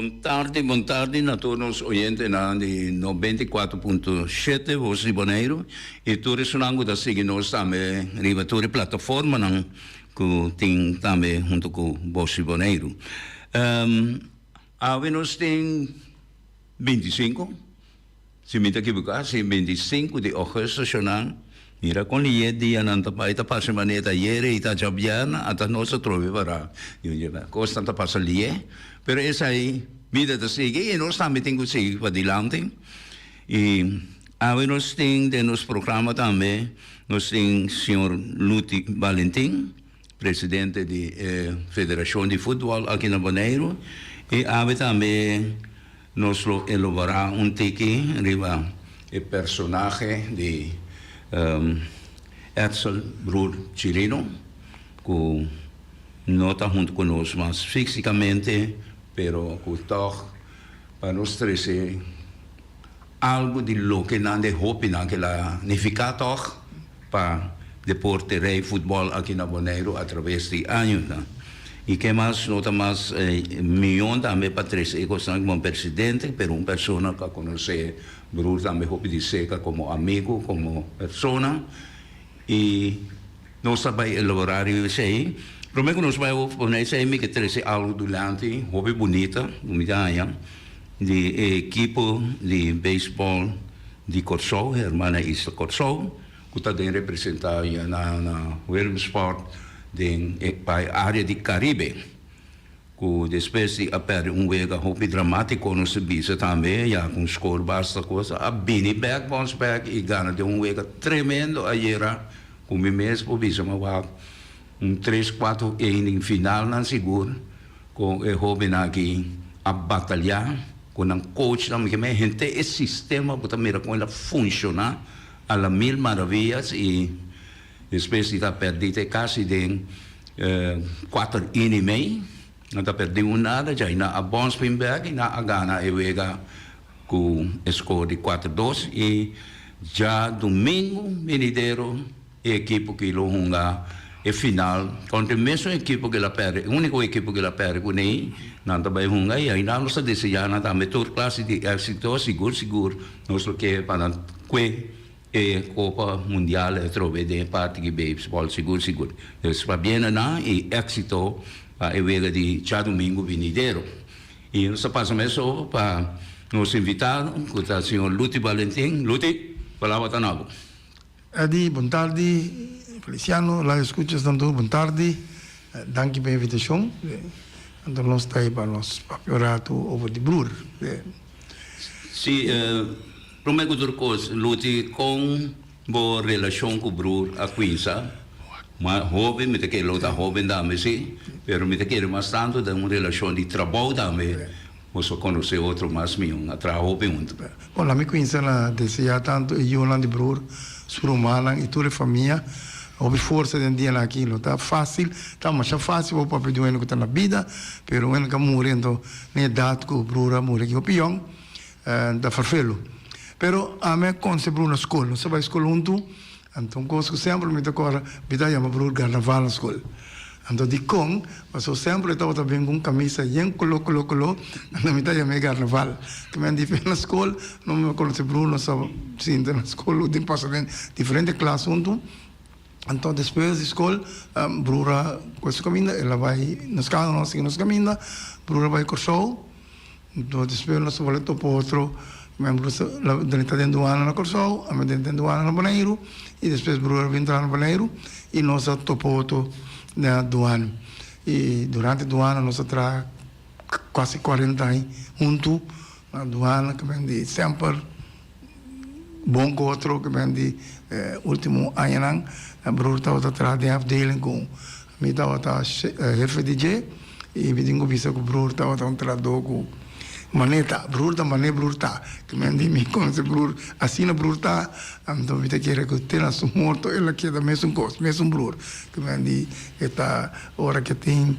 Bon tardi, bon tardi na tur nos oyentenan di 94.7 Voz di Boneiru y tur esunnan cu ta sigui nos tambe riba tur e plataformanan cu tin tambe hunto cu Voz di Boneiru. Awe nos tin 25. Si mi ta ekiboká, si 25 di ògùstùs shonnan, mira kon lié dianan ta bai, ta pasa manera ta ayera i ta djabièrnè, ata nos a trobe pará. Kosnan ta pasa lié, pero esei bida ta sigui i nos tambe tin ku sigui padilanti. I awe nos tin den nos programa tambe, nos tin señor Luti Balentin, presidente di e federashon di futbòl aki na Boneiru, i awe tambe Nos lo eloborá un tiki riba e personahe di Edsel Broer Chirino ku no ta huntu ku nos mas físikamente pero ku tòg pa nos trese algu di loke nan de hopinan ke la nifiká tòg pa deporte rey futbol aki na Boneiru atraves di añonan. Y ke mas no ta mas miyon tambe pa trece e cosnan como presidente, pero un persona cu a conoce broer tambe hopi di cerca como amigo, como persona. Y nos ta bay elabora riba esey. Prome cu nos bay pone esey mi ke trece algo dulanti hopi bunita cu mi ta haña di e ekipo di baseball di Corsou, Hermana Isla Corsou. Ku ta den representá ya na na Willemsport den e pa e área di Karibe. Ku despues di a pèrdè un wega hopi dramátiko nos ta bisa tambe ya ku un skor basta kos a bini bèk bòns bèk i gana den un wega tremendo ayera ku mi mes por bisa mi a wak un tres kuater inning finalnan sigur ku e hóbennan aki a bataliá ku nan coachnan mi ke men henter e sistema bo ta mira kon el a funshoná. A la mil maravillas y despues di ta perdi te casi den cuater in y mei, nan ta perdi un nada dja y nan a bons bin bek y nan a gana e wega cu e score di cuater dos y dja domingo venidero e ekipo ki lo hunga e final contra e mesun ekipo ki la perde, e unico ekipo ki la perde cuney, nan ta bay hunga y ahi nan nos ta desea nan tambe tur clase di exito, sigur sigur nos lo ke pa nan kue e Copa Mundial atrobe den e parti di beisbol sigur sigur. Dus pabien na nan y exito pa e wega di djadumingu binidero. Y nos ta pasa mes over pa nos invitado cu ta señor Luti Valentin. Luti, palabra ta na bo. Eddy, bon tardi. Feliciano, radio escuchas nan tur bon tardi. Danki pa e invitacion. Anto nos ta ei pa nos papia un rato over di broer. Si, prome ku tur kos, Luti, kon bo relashon ku broer a kuinsa? Ma hoben, mi ta kere lo ta hoben tambe si, pero mi ta kere mas tantu den un relashon di trabou tambe, boso konosé otro mas mihó, a traha hopi huntu. Bon, la mi kuinsa na deseá tantu e yunan di broer, su rumannan i tur e famia hopi forsa den dianan aki. Lo ta fásil, ta masha fásil pa bo papia di un hende ku ta na bida, pero un hende ku a muri anto na e edat ku broer a muri aki hopi yòn, ta ferfelu. Pero ami a konse broer na skol, nos a bai skol huntu. Anto un kos ku semper mi ta kòrda, mi ta yama broer Garnaval na skol. Anto dikon? Pasobra semper e tabata bin ku un kamisa yen koló koló koló, anto mi ta yam'é Garnaval. Te men di na skol, no mi a konosé broer, nos a sinta na skol, tin pasa den diferente klas huntu. Anto despues di skol, broer a kohe su kaminda, el a bai nos kada un a sigui nos kaminda, broer a bai Kòrsou. Anto despues nos a bolbe topa otro, mi a drenta den duana na Kòrsou, ami a drenta den duana na Boneiru i despues broer a bin traha na Boneiru i nos a topa otro den duana. I durante duana nos a traha kasi kuarenta aña huntu na duana, ke men di semper. Bon ku otro ke men di e ultimo añanan broer tabata traha den afdeling ku mi tabata hefe di dje i mi tin ku bisa ku broer tabata un trahadó ku manera ta broer ta manera broer ta ke men di mi konosé broer asina broer ta anto mi ta kere ku te na su morto el a keda mesun kos mesun broer ke men di e ta ora ke tin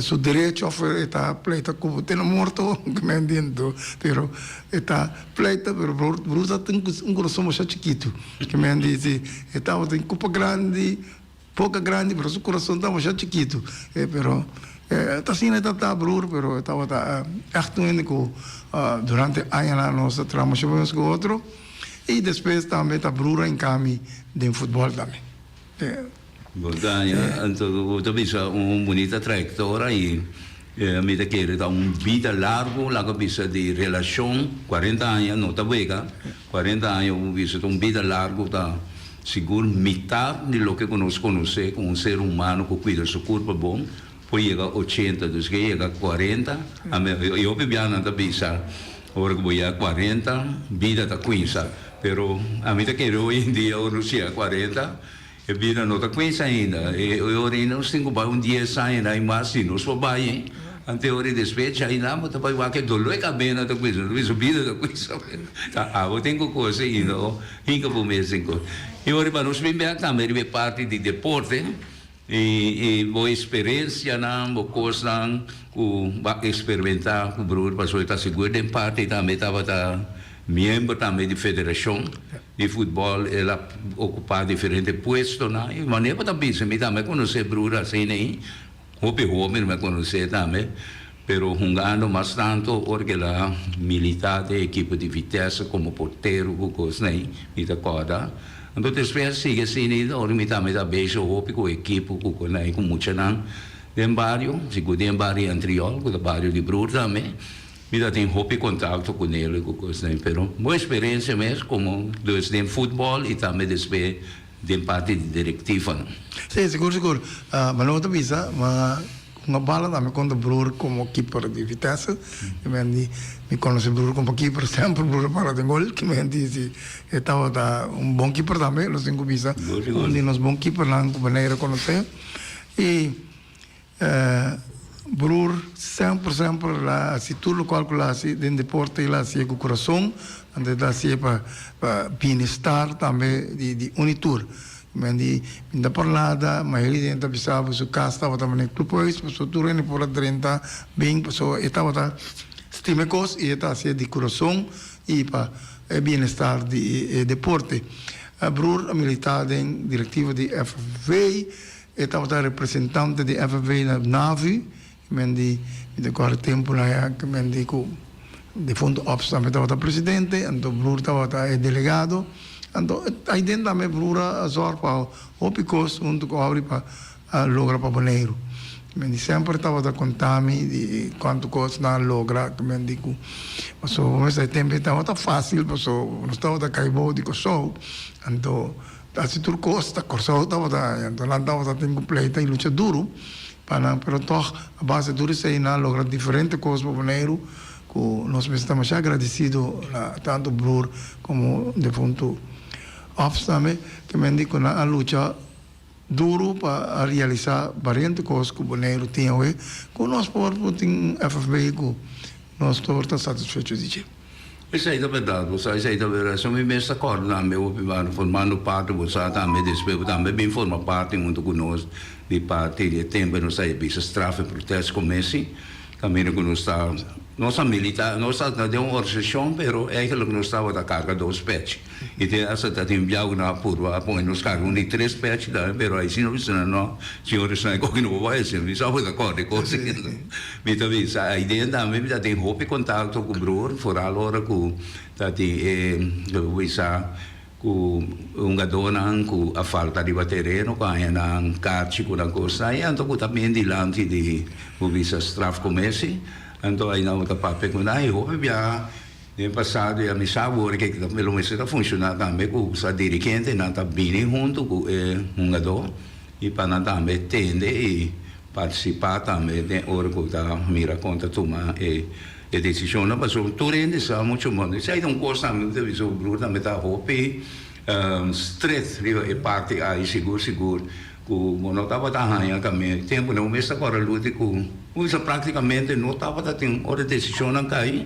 Su derecho of e ta pleita cu bo te na morto, cu mi a entiendo, pero e ta pleita, pero broer ta tin un corazon masha chikitu, cu mi a dici, e tabata tin cupa grandi, boca grandi, pero su corazon ta masha chikitu, pero. Ta asina e tabata broer, pero e tabata ègt un hende ku durante añanan nos a traha masha bon ku otro i despues tambe ta broer a hinka mi den futbòl tambe. Bo ta haña anto bo ta bisa un bunita trayectoria y mi ta kere ta un bida largo laga bisa di relacion cuarenta aña no ta wega cuarenta aña bo bisa ta un bida largo ta sigur mitad di loke cu nos conoce cu un ser humano cu cuida su curpa bon por yega ochenta dus ke yega cuarenta ami y hopi bianan ta bisa ora cu bo yega cuarenta bida ta cuinsa pero ami ta kere hoy en dia ora nos yega cuarenta. E bida no ta cuensa ainda. E ora ei nos tin cu bay un dies aña na i mas si nos por bay. Ante ora ei despues dja einan bo ta bay wak e dolor e cabena ta cuensa. No bisa bida ta cuensa. Ta abo tin cu cose ainda o hinca bo mes den cos. E ora ei pa nos bin bek tambe riba e parti di deporte i bo experiencianan, bo cosnan cu bo a experimenta cu broer pasobra ta sigur den parti tambe tabata miembro tambe di federacion. Di futbòl el a okupá diferente puestonan i manera bo ta bisa mi tambe a konosé broer asina ei, hopi hóben mi a konosé tambe, pero hungando mas tantu ora ku el a militá den ekipo di Vitesse komo portero ku kosnan ei, mi ta kòrda. Anto despues a sigui asina ei ora mi tambe ta bezig hopi ku ekipo ku kosnan ei ku muchanan den bario, sigur den bario Antriol ku ta bario di broer tambe. Mi ta tin hopi kontakto ku Nelly ku kosnan, pero bo eksperensia mes komo dus den futbòl i tambe despues den parti di direktivanan. Sí, sigur sigur. Ma no ta bisa, ma hunga bala tambe konta broer komo kiper di Vitesse. Ki men di mi konosé broer komo kiper, semper broer a para den gol. Ki men di si e tabata un bon kiper tambe, nos tin ku bisa. Un di nos bon kipernan ku Bonaire konosé. I. Broer semper semper la hasi tur lokual ku la hasi den deporte la hasié ku kurason, anto ta hasié pa pa bienestar tambe di di un i tur. Men di mi ta por nada, mayoria di hende ta bisa bo su kas tabata manera clubhuis pasobra tur hende por a drenta bin pasobra e tabata stima e kos i e ta hasié di kurason i pa e bienestar di e deporte. Broer a militá den direktiva di FV. E tabata representante di FFV na Navi, men di mi ta kòrda tempunan ya ku men di ku defunto Ops tambe tabata presidente, anto broer tabata e delegado. Anto aiden tambe broer a zòrg pa hopi kos huntu ku Aubrey pa a logra pa Boneiru. Men di semper tabata konta mi di kuantu kos nan a logra, ku men di ku pasobra bo mester e tempu ei tabata fásil pasobra nos tabata kai bou di Kòrsou, anto Hasi tur kos ta Kòrsou tabata haña, anto nan tabata tin ku pleita i lucha duru pa nan, pero tòg a base tur esei nan a logra diferente kos pa Boneiru ku nos mester ta masha agradesido na tantu broer komo defuntu Ops tambe, ke men di ku nan a lucha duru pa a realisá variente kos ku Boneiru tin awe ku nos por por tin un FFB ku nos tur ta satisfecho di dje. Esei ta berdad, bo sa, esei ta berdad. So mi mes ta kòrda tambe hopi banda formando parti, bo sa tambe despues bo tambe bin forma parti huntu ku nos di parti di e tempu nos ta bisa straf en protest komesi, kaminda ku nos ta, nos ta milita, nos ta den un organisashon pero eigenlijk nos tabata karga dos pèchi. I te hasta ta tin biaha ku nan a purba a pone nos karga un di tres pèchi tambe pero ai si no bisa nan no, señor esnan koki no por bai asina, mi sa bo ta kòrda e kos ei. Mi ta bisa aiden tambe mi ta tin hopi kontakto ku broer, foral ora ku ta tin e bisa ku hungadónan ku a falta riba tereno ku a haña nan karchi ku nan kos ai anto ku ta bin dilanti di bo bisa strafkommissie anto ai nan bo ta papia ku nan i hopi biaha den pasado ya mi sa awor ke lo mester ta funshoná tambe ku sa dirigentenan ta bini huntu ku e hungadó i pa nan tambe tende i Partisipá tambe den ora ku ta mira kon ta tuma e desishonnan pasobra tur hende sa muchu bon. Esei ta un kos tambe ku ta bisa ku broer tambe ta hopi stret riba e parti ai sigur sigur ku bo no tabata haña kami tempu nan bo mes ta kòrda luti ku bo bisa praktikamente no tabata tin ora desishonnan kai.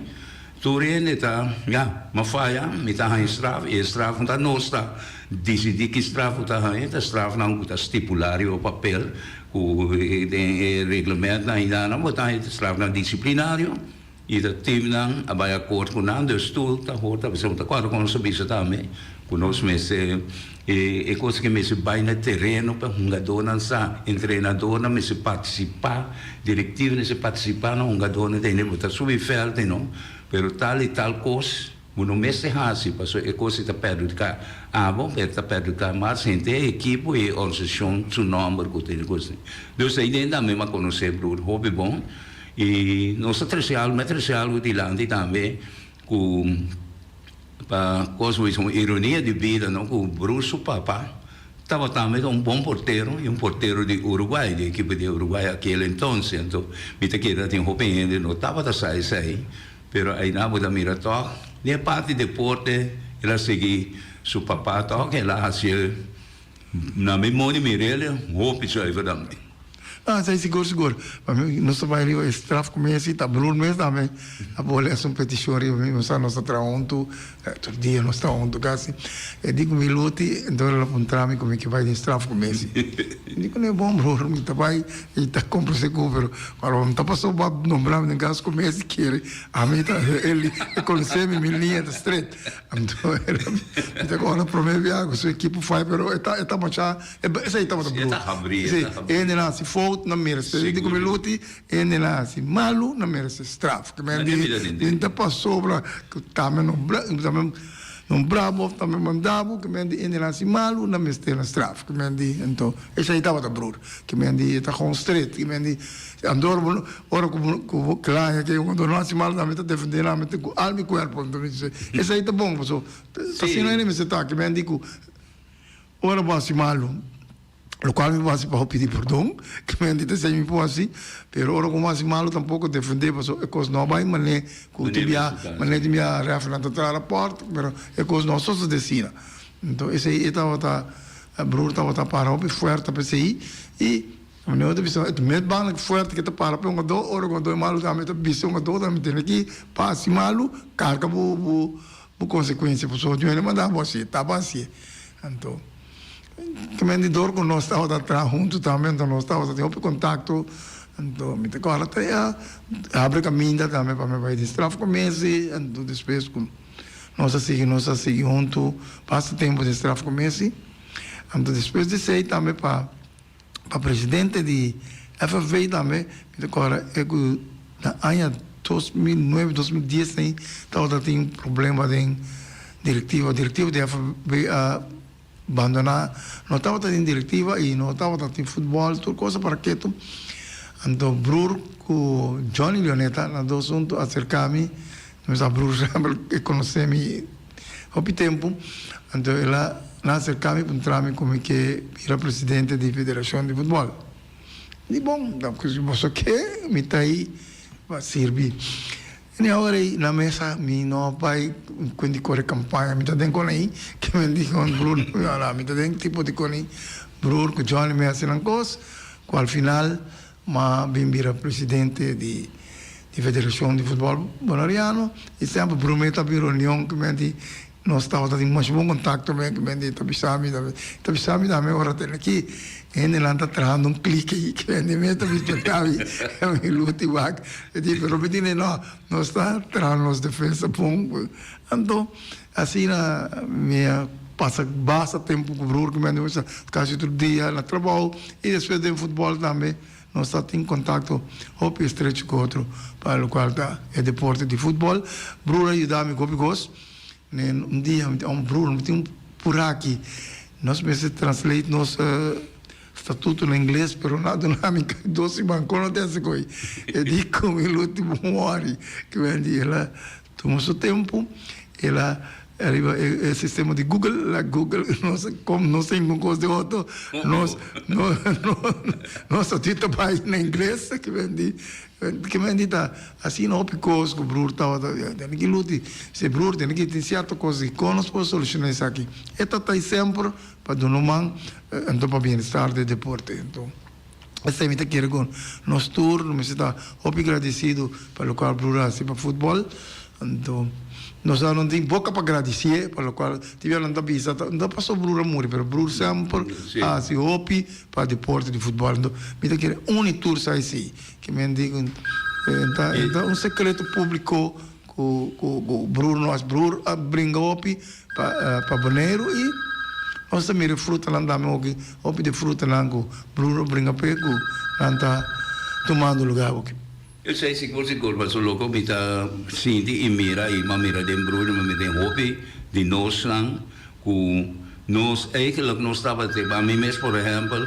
Tur hende ta, ya, m'a faya, mi ta haña straf, i e straf no ta nos ta disidí ki straf bo ta haña, ta strafnan ku ta stipulá riba papel, ku den e reglementnan ainda bo ta haña strafnan disiplinario, i ta timnan a bai akort ku nan, dus tur ta hoor ta bisa, bo ta kòrda kon nos a bisa tambe ku nos mester. E kos ke mester bai na tereno pa hungadónan sa, entrenadónan mester partisipá, direktiva mester partisipá na hungadónan tende bo ta subi vèlt no, pero tal i tal kos bo no mester hasi pasobra e kos ei ta perhudiká abo, pero ta perhudiká mas henter e ekipo i e organisashon su nòmber ku tene kos. Dus ei den tambe mi a konosé broer hopi bon i nos a trese algu, mi a trese algu dilanti tambe ku. Pa cos bo bisa un ironia di bida no cu Bruce su papa tabata tambe un bon portero y un portero di Uruguay, di ekipo di Uruguay aquel entonces. Anto mi ta kere tin hopi hende no tabata sa esey, pero ayna bo ta mira toch den e parti deporte el a sigui su papa toch el a haciel Na mi moni mirele hopi zuiver tambe. Ah, esei sigur sigur. Pa mi nos ta bai riba e straf ku mes i ta broer mes tambe a pone haci un peticion riba mi. Nos sa nos ta traha huntu, tur dia nos ta huntu casi. E di ku mi luti, enton el a puntra mi ku mi ke bai den straf ku Messi. Mi di ku ne, bon broer, mi ta bai i ta cumpli segun, pero ora mi ta paso bo a nombra mi den cas ku Messi kere, ami ta el e conoce mi, mi liña ta stret. Anto mi ta kòrda promé biaha ku su ekipo fai pero e ta e ta masha esei tabata E ta habrí, e Sí, ta habrí. hende nan hasi fout nan merese Sigur. di ku mi luti hende nan hasi malu nan merese straf. Ke men Nan di debida di mi ta pasobra ku tambe no tambe nombrá bo of tambe mandá bo ke men di hende nan hasi malu nan mester nan straf. Ke men di anto esei tabata bror. Ke men di e ta gewoon stret. Ke men di andor bo Ora ku bo ku bo klaña ke un no hasi mal tambe ta defendé nan mi ta ku al mi kuerpo anto mi dice esei ta bon paso ta asina hende mester ta kimen di ku ora bo hasi malu lokual mi por hasi pa bo pidi pordon kimen di ta esei mi por hasi pero ora ku bo hasi malu tampoko defendé paso e kos no a bai manera ku tin bia manera tin bia rèfrinan ta traha rapòrt pero e kos no a sosodé asina anto esei e tabata broer tabata para hopi fuerte pa esei i. Meneer ta bisa, e mes banda fuerte ke ta para pa e hungadó, ora ku hungadó e malu tambe ta bisa e hungadó tambe tene ki pa hasi malu, karga bo bo bo konsekuensia pasobra Dios no manda bo hasié, ta pa hasié. Anto, tamen di dor ku nos tabata traha huntu tambe, anto nos tabata tin hopi kontakto, anto mi ta kòrda ta e habri kaminda tambe pa mi bai den straf ku Messi, anto despues ku nos a sigui nos a sigui huntu basta tempu den straf ku Messi, anto despues di esei tambe pa. Pa presidente di FFV tambe mi ta kòrda e ku na aña 2009, 2010 ei tabata tin problema den direktiva. Direktiva di FFV a bandoná, no tabata tin direktiva i no tabata tin futbòl, tur kos a para ketu. Anto broer ku Johnny Leoneta nan dos huntu a serká mi, mi sa broer semper e konosé mi. Hopi tempu, anto el a nan aserká mi puntra mi ku mi ke bira presidente di federashon di futbòl. Mi di, Bon, si boso ke, mi ta ei pa sirbi. I awor ei na mesa mi no a bai ku di kore kampaña, mi ta den kon ei, ke mi di kon broer, mi ta den tipo di kon ei, broer ku Johnny mi hasi nan kos, ku al final M'a bin bira presidente di di Federacion di Futbol Boneriano y semper prome ta bin reunion cu mi di nos tabata tin masha bon contacto me cu mi di ta bisa mi ta bisa mi tambe ora tene aki hendenan ta trahando un clique ayi cu mi di mi ta bisa tabi mi luti wak e di pero mi di no nos ta traha nos defensa bon anto asina mi a pasa basta tempo cu broer cu mi a casi tur dia na trabao y despues den futbol tambe nos ta tin contacto hopi estrecho cu otro pa locual ta e deporte di futbol. Broer a yuda mi hopi cos. Un dia mi tin un broer mi tin un puraki nos mester translate nos statuto na ingles pero nan a duna mi dos siman con no ta haci coy e di cu mi lo tin bon worry cu mi a di el a Tuma su tempu, el a riba e sistema di Google, la Google nos kom nos tin un kos di otro, nos nos a tin ta bai na ingles, ke men di ke men di ta asina hopi kos ku broer tabata tene ki luti, si broer tene ki tin sierto kos di kon nos por solushoná esaki, e ta ta semper pa duna un man anto pa bienestar di deporte. Esei mi ta kere ku nos tur lo mester ta hopi gradisido pa lokual Broer a hasi pa futbòl. Anto nos a no tin boka pa gradisié pa lokual tin bia nan ta bisa ta no paso Broer a muri pero Broer semper a hasi hopi pa deporte di futbòl. Anto mi ta kere uni tur sa esei ke men di ku ta ta un sekreto públiko ku ku Broer no hasi. Broer a bringa hopi pa pa Boneiru i. Nos ta mira e frutanan tambe hopi, hopi di e frutanan ku Bruno bringa p'e ku nan ta tumando lugar hopi. Esei sigur sigur pasobra loke mi ta sinti i mira i m'a mira den Bruno m'a mira den hopi di nosnan ku nos eigenlijk nos tabata ami mes por ehempel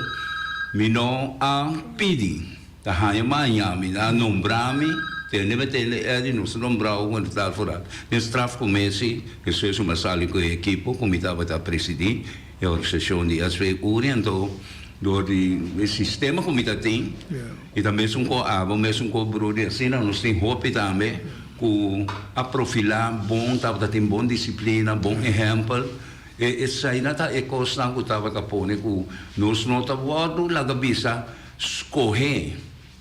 mi no a pidi Ta haña maña mi a nombra mi, tende mi tende Eddie nos a nombra un en tal foral. Den strafcommissie, despues cu mi a sali cu e ekipo cu mi tabata presidi, e organisacion di SV Uri, anto door di e sistema cu mi ta tin, y ta mesun cu abo, mesun cu Brody, asina nos tin hopi tambe cu a profila bon, tabata tin bon disciplina, bon ehempel. E esainan ta e cosnan cu tabata pone cu nos no ta wordo laga bisa Skohé,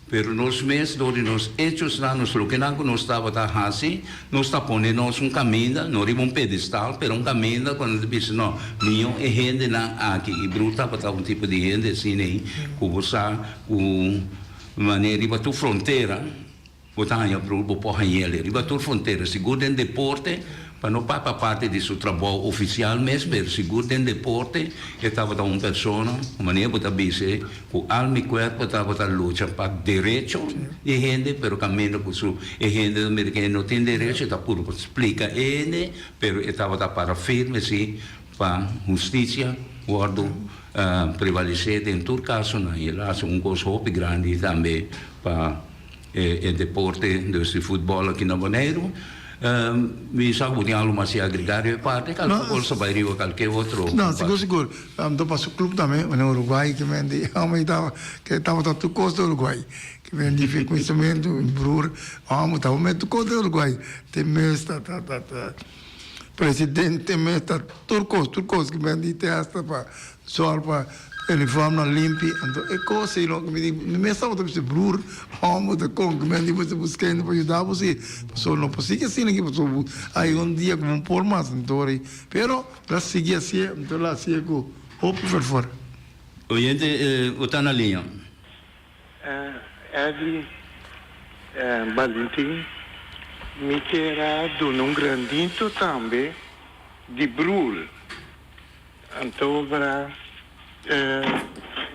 pero nos mes dor di nos echosnan, nos lokenan ku nos tabata hasi, nos ta pone nos un kaminda, no riba un pedestal, pero un kaminda ku nan ta bisa, no, mihó e hendenan aki. I Bru tabata un tipo di hende asina ei, ku bo sa ku manera riba tur frontera. Bo ta haña broer, bo por hañ'el riba tur frontera, sigur den deporte, pa no papia aparte di su trabou ofisial mes, pero sigur den deporte e tabata un persona, manera bo ta bis'e, ku alma i kuerpo tabata lucha pa derecho di hende, pero kaminda ku su e hende ta mira ku e no tin derecho, e ta purba splika e hende, pero e tabata para firme si pa hustisia wòrdu prevalesé den tur kasonan, i el a hasi un kos hopi grandi tambe pa. E deporte, dus di futbòl aki na Boneiru. Mi sa ku bo tin algu mas di agregá riba e parti, kalke kos ta bai riba kalke otro. No, sigur sigur. Anto pa su club tambe, na Uruguay ke men di hòmber tabata ke tabata tur kos di Uruguay. Ke men di fe kuminsamentu, mi broer, hòmber tabata met tur kos di Uruguay. Te mes ta ta ta ta presidente mes ta tur kos tur kos ke men di te hasta pa Sòru pa uniformnan limpi. Anto e kos ei lo mi di, mi mes tabata bisa, Broer, hòmber ta kon ku mi a di bo buska hende pa yuda bo si, pasobra no por sigui asina aki, pasobra bo a yega un dia ku bo no por mas. Anto ora ei, pero el a sigui hasié, anto el a hasié ku hopi fervor. Oyente, bo ta na liña. Eddie Valentin, mi kier a duna un grandito tambe di broer. Anto bra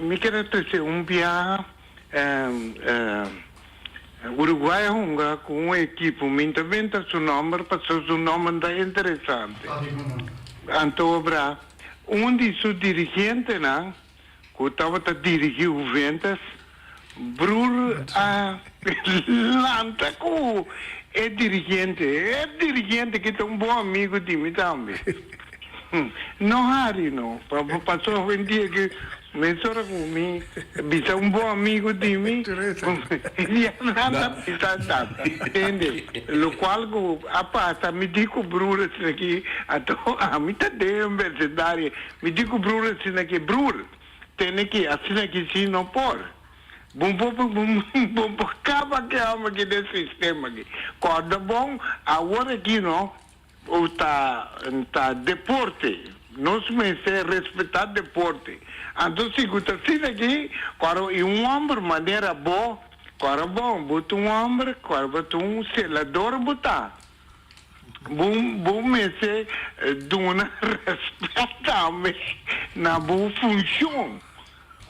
mi kere trece un biaha Uruguay a hunga cu un ekipo mi ta benta su nomber pasobra su nomber ta interesante anto bra un di su dirigentenan cu tabata dirigi Juventus Broer a lanta cu e dirigente. E dirigente ki ta un bon amigo di mi tambe. No hari no, pasobra hoendia ki mesora cu mi bisa un bon amigo di mi, ya nan ta bisa tata. Tende, locual cu a pasa mi di cu broer esaki, anto ami ta den un bercendario, mi di cu broer asina ki, broer, Tene ki asina ki si no por. Bo por bo por kaba ki hòmber ki den sistema aki. Kòrda bon, awor aki no ta ta deporte. Nos mester respetá deporte. Anto si ku ta asina aki, kòrda i un hòmber manera bo, kòrda bon, bo ta un hòmber, kòrda bo ta un selador bo ta. Bo bo mester duna respet tambe na bo funcion.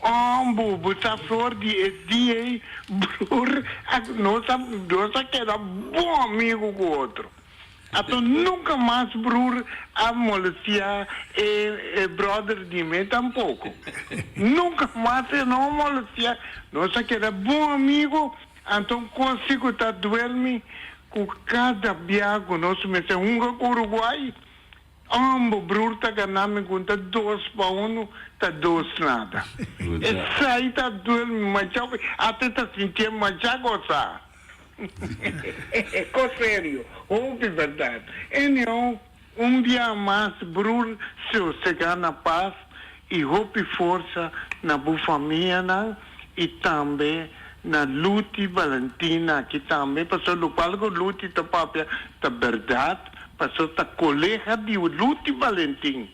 Om bo bo ta flor di e dia ei broer nos a nos a keda bon amigo cu otro. Ato nunca mas broer a molestia e e brother di mi tampoco. Nunca mas e no a molestia nos a keda bon amigo anto un cos si cu ta duel mi Ku kada bia ku nos mester hunga ku Uruguay, ambo brur ta gana mi ku ta dos pa unu, ta dos nada. Esei ta duel mi masha, ata e ta sintié masha gosá. Kos serio, hopi bèrdat. Anyhow, Un bia mas broer sosega na paz y hopi forsa na bo famianan y tambe na Luti Valentina aki tambe pasobra locual cu Luti ta papia ta berdad pasobra ta colega di Luti Valentin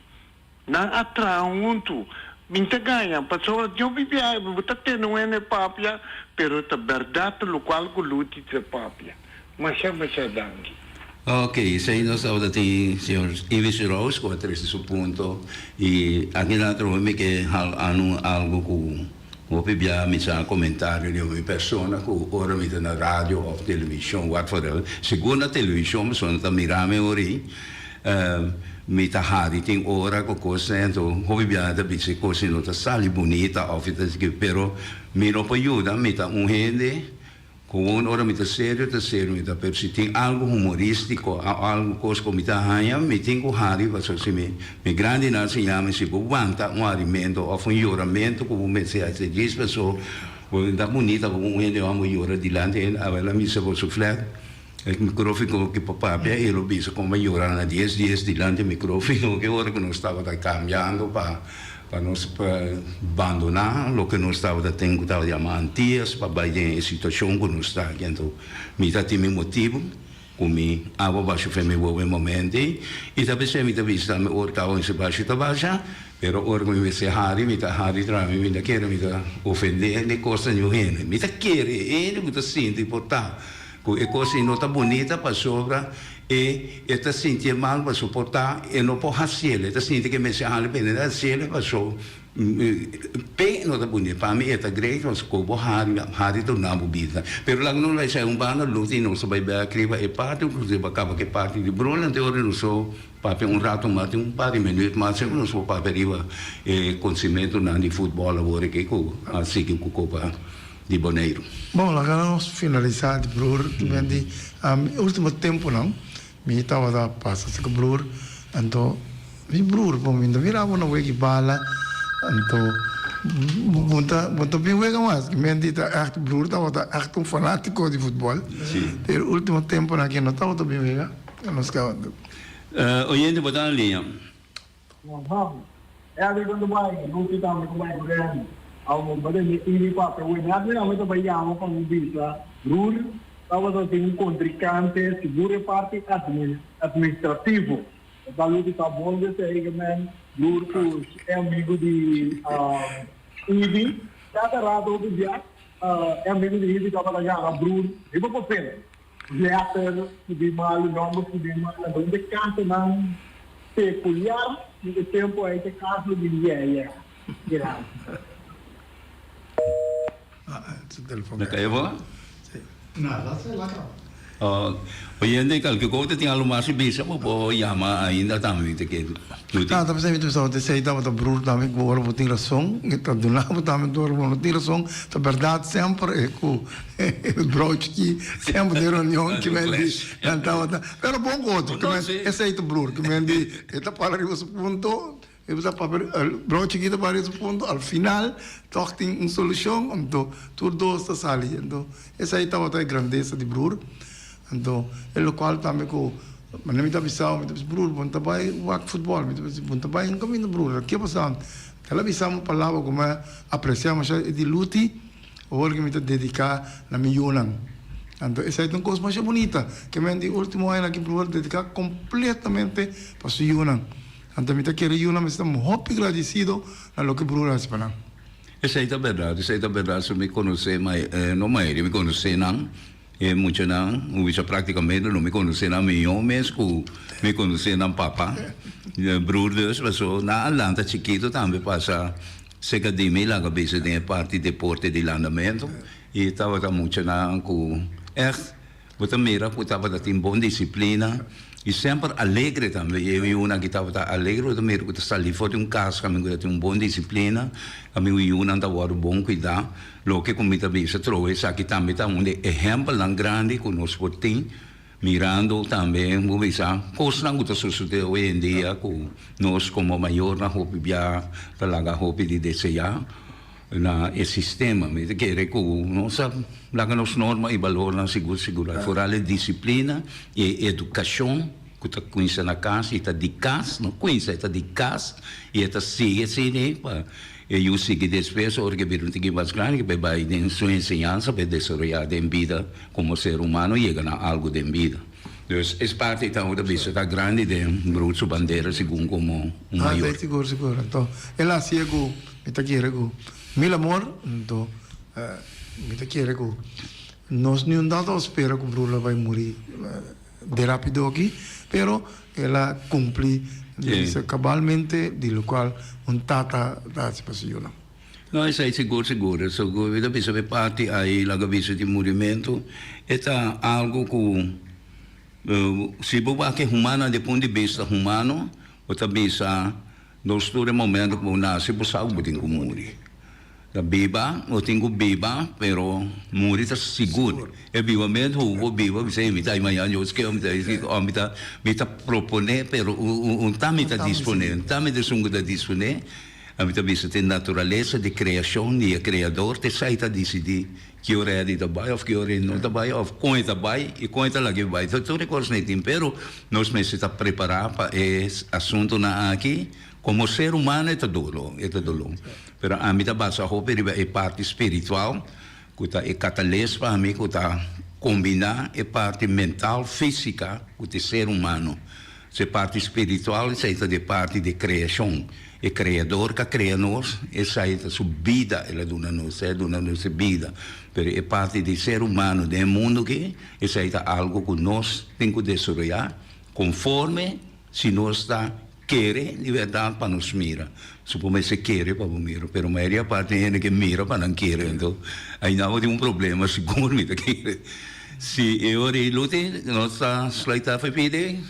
nan a traha hunto mi ta gaña pasobra yo bibia bo ta tende un hende papia pero ta berdad locual cu Luti ta papia masha masha danki. Ok, esei nos tabata tin señor Ivis Roos ku a trese su punto i aki nan atrobe mi ke hal anu algu ku hopi bia mi sa komentario di mi persona ku ora mi ta na radio òf televishon wat for el, sigur na televishon pasobra nan ta mira mi ori mi ta hari tin ora ku kos anto hopi bia nan ta bisa e kos no ta sali bunita òf ta pero mi no por yuda mi ta un hende. Gewoon ora mi ta serio ta serio mi ta pero si tin algo humoristico o algo cos cu mi ta haña mi tin cu hari pasobra si mi mi grandinan a siña mi si bo wanta un harimento of un yoramento cu bo mester haci djis paso bo ta bunita como un hende homber yora dilanti hende awel a misa bo su flat e microfico ki pa papia y lo bisa como a yora na dies dies dilanti microfico ki ora cu nos tabata cambiando pa Pa nos bandoná loke nos tabata ten ku tabata yama Antias pa bai den e situashon ku nos ta aki. Anto mi ta tin mi motibu ku mi awa basha fen mi wowo e momento ei i ta p'esei mi ta bisa mi ora ku awa mester basha ta basha, pero ora ku mi mester hari mi ta hari traha mi mi ta kere mi ta ofendé den kos ta niun hende. Mi ta kere e hende ku ta sinti por ta ku e kos ei no ta bunita pasobra E e ta sintié mal paso por ta e no por hasiel, e ta sinti ke mester hali p'e ta hasiel paso p'e no ta bunita. Pa mi e ta great paso ku bo hari hari ta duna bo bida. Pero laga nos bai sai un banda lus i nos ta bai bek riba e parti ku nos a kaba ku e parti di Bruna anto ora nos so papia un rato mas tin un par di minuut mas siempre nos por papia riba e konsimentunan di futbòl awor aki ku a sigui ku kopa. di Boneiru. Bon, laga nos finalisá di broer di ultimo tempunan mi tabata pasa si ku broer, anto mi broer bon mi no ta mira bo na wega bala, anto bo ta bo ta bin wega mas, mi di ta ègt broer tabata ègt un fanátiko di futbòl, pero ultimo tempunan aki no tabata bin wega, nos tabata. Oyente bo ta na liña. Juan, Elder con ta bai, Lucy tambe ta bai cu Randy. Awor bo ta hende iri papia wey. Mi a mira mi ta bai yama pa mi bisa Rur tabata tin un contrincante sigur e parti administrativo. E ta Lucy ta bon di esey ke men Rur cu e amigo di Ivy cada rato hopi bia e amigo di Ivy tabata gana Brur riba papel. Letter ku bin malu, nòmber ku bin malu, anto un di e kasonan pekuliar di e tempu ei ta e kaso di Yeye Grandi. Na kaya bo? Oyente kalke kos tin algu mas di bisa bo por yama ainda tambe mi ta kere. No, ta pensá mi ta pensá esei tabata brur tambe ku ora bo tin rason e ta duna bo tambe ora bo no tin rason ta bèrdat semper e ku e brochi ki semper den reunion ki men di nan tabata pero bon ku otro ki men esei ta brur ki men di e ta para riba su punto e ta papia brochi ki ta para riba su punto al final tòg tin un solushon anto tur dos ta sali anto esei tabata e grandesa di brur. Anto e lokual tambe ku manera mi ta bisa bo, mi ta bisa, Broer, bo no ta bai wak futbòl. Mi ta bisa, bo no ta bai un kaminda, broer. Ke pasa? El a bisa mi palabra ku mi a apresiá masha, e di, Luti, awor ku mi ta dediká na mi yunan. Anto esei ta un kos masha bunita, ke men di último añanan aki broer a dediká kompletamente pa su yunan. Anto mi ta kere yunan mester ta hopi gradisido na loke broer a hasi pa nan. Esei ta bèrdat, esei ta bèrdat. Si mi konosé, no mayoria, mi konosé nan. E muchanan un bisa práktikamente no mi konosé nan mihó mes ku mi konosé nan papa, broer dus, paso nan a lanta chikitu tambe pasa serka di mi laga bisa den e parti deporte di landamentu i tabata muchanan ku ègt bo ta mira ku tabata tin bon disiplina i semper alegre tambe. E yunan ki tabata alegre bo ta mira ku ta sali for di un kas kaminda ku ta tin un bon disiplina, kaminda ku yunan ta wòrdu bon kuidá. Loke ku mi ta bisa trowe esaki tambe ta un di ehèmpelnan grandi ku nos por tin, mirando tambe bo bisa kosnan ku ta sosodé hoy en dia ku nos komo mayornan hopi bia ta laga hopi di deseá na e sistema. Mi ta kere ku nos a laga nos norma i balornan sigur sigur foral e disiplina i e edukashon ku ta kuminsá na kas i ta di kas, no kuminsá, e ta di kas i e ta sigui asina pa E yu sigui despues ora ke bira un tiki mas grandi ke bai bai den su enseñansa pa e desaroyá den bida komo ser humano yega na algu den bida. Dus es parti ta unda bisa ta grandi den Broer su bandera segun komo un mayor. Ah, sigur, sigur. Anto el a hasié ku mi ta kere ku mil amor, anto mi ta kere ku nos niun dado a spera ku Broer lo bai muri. de rapido aki, pero el a cumpli cabalmente di locual un tata ta haci pa su yunan. No, esei sigur sigur. So ku mi ta bisa e parti ai laga bisa di murimentu e ta algu ku si bo wak e humano di punto di bista humano bo ta bisa nos tur e momento ku bo nase bo sa ku bo tin ku muri. Ta biba bo tin ku biba pero muri ta sigur. E bibamentu ku bo biba bisa mi ta mañana Dios ke mi ta mi ta mi ta propone pero un ta mi ta dispone un ta mi ta esun ku ta dispone. Ami ta bisa t'e naturalesa di creacion di e Creador t'esai ta dicidi ki ora e ta bai of ki ora e no ta bai of con e ta bai y con e ta laga e bai. Tur e cosnan ei tin pero nos mester ta prepara pa e asuntonan aki. Como ser humano e ta dolo, e ta dolo. Pero ami ta basa hopi riba e parti spiritual cu ta e catales pa ami cu ta combina e parti mental, fisica cu t'e ser humano. Su e parti spiritual, esei ta di e parti di creacion. E Creador ca crea nos, esai ta su bida el a duna nos, el a duna nos e bida. Pero e parti di ser humano den e mundo aki, esei ta algo cu nos tin cu desaroya conforme si nos ta kere di berdad pa nos mira. Supo mester kere pa bo mira, pero mayoria parti hende ke mira pa nan kere. Anto ainda bo tin un problema sigur mi ta kere. Si e ora ei Luti, nos ta sluit af e pidi.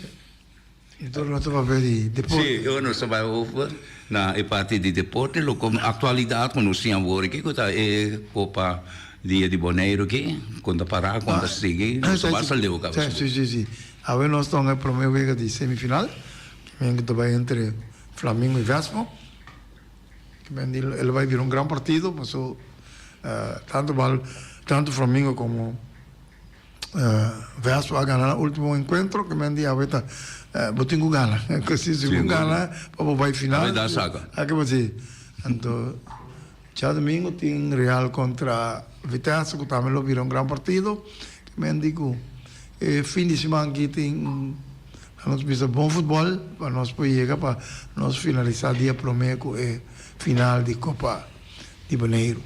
Enton nos ta papia di deporte. Si, e ora nos ta bai over na e parti di deporte, lo ku aktualidat ku nos tin awor aki ku ta e Kopa Dia di Boneiru aki, kon ta pará, kon ta sigui, nos ta basta leu kaba. Si, si, si. Awe nos ta hunga e promé wega di semifinal, ku ta bai entre Flamingo y Vespo. El bai bira un gran partido paso tanto bal tanto Flamingo como Vespo a gana nan ultimo encuentro ke men di awe ta bo tin ku gana si si bo gana pa bo bai final a ke bo si anto djadomingo tin Real contra Vitesse ku tambe lo bira un gran partido ke men di ku e fin di siman aki tin Nos bisa bon futbol pa nos por yega pa nos finalisa dia prome ku e final di Kopa di Boneiru.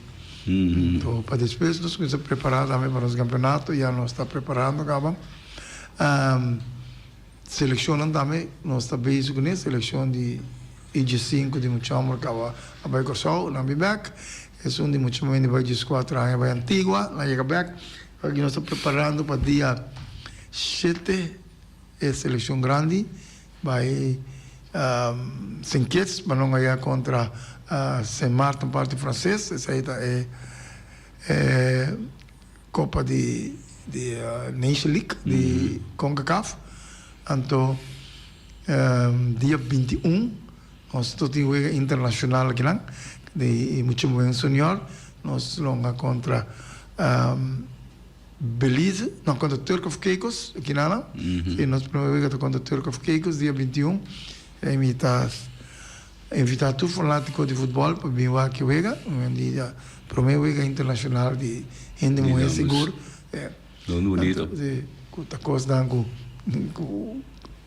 Anto pa despues nos kuminsa prepara tambe pa nos kampeonato, ya nos ta preparando kaba. Selekshonnan tambe nos ta bezig kuné, selekshon di I-diesinku di mucha homber kaba a bai Kòrsou, nan bin bèk. Esun di mucha muhé di bai dieskuater aña bai Antigua, nan yega bèk. Aki nos ta preparando pa dia shete. E seleccion grandi bai Saint Kitts pa nan gaya contra Saint Martin parti Frances. Esey ta e copa di Nation League di Concacaf. Anto dia 21 nos lo tin wega internacional akinan di mucha muher senior. Nos lo hunga contra. Belize, no kontra Turk of Caicos, aki nan. Si, nos prome wega ta kontra Turk of Caicos dia 21. E mi ta invitá tur fanátiko di futbòl pa bin wak e wega. Un di e prome wega internashonal di hende muhé sigur. Lo bunito. Si, ku ta kosnan ku ku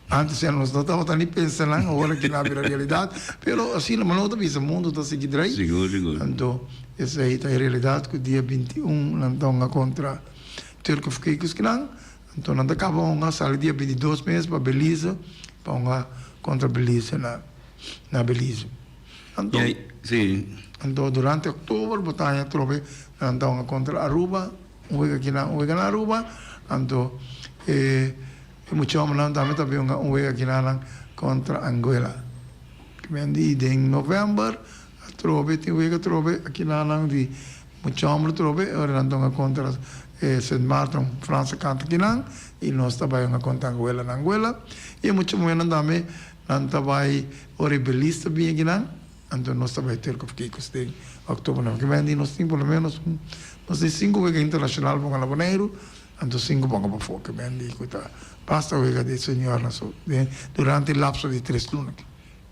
antes ya nos no tabata ni pensa nan, awor aki nan a bira realidat. Pero asina mi no ta bisa mundu ta sigui drai. Sigur, sigur. Anto. Esei ta e realidat ku dia 21 nan ta hunga kontra Turk of Caicos kinan. Anto nan ta kaba hunga sali dia 22 mes pa Belize pa hunga kontra Belize na na Belize. Anto anto durante oktober bo ta haña atrobe nan ta hunga kontra Aruba un wega kinan un wega na Aruba anto e e mucha hombernan tambe ta bin hunga un wega kinan kontra Anguilla. Kimendi den november Atrobe tin wega atrobe akinanan di mucha homber atrobe ora nan ta hunga kontra e Sint Maarten Franse kant akinan i nos ta bai hunga kontra Anguela na Anguela i e mucha muhernan tambe nan ta bai ora e Belize ta bin akinan anto nos ta bai Turk of Caicos den oktober nan kimendi nos tin por lo menos un nos tin sinku wega internashonal pa hunga na Boneiru anto sinku pa hunga pafó kimendi ku ta basta wega di señornan so durante lapso di tres luna.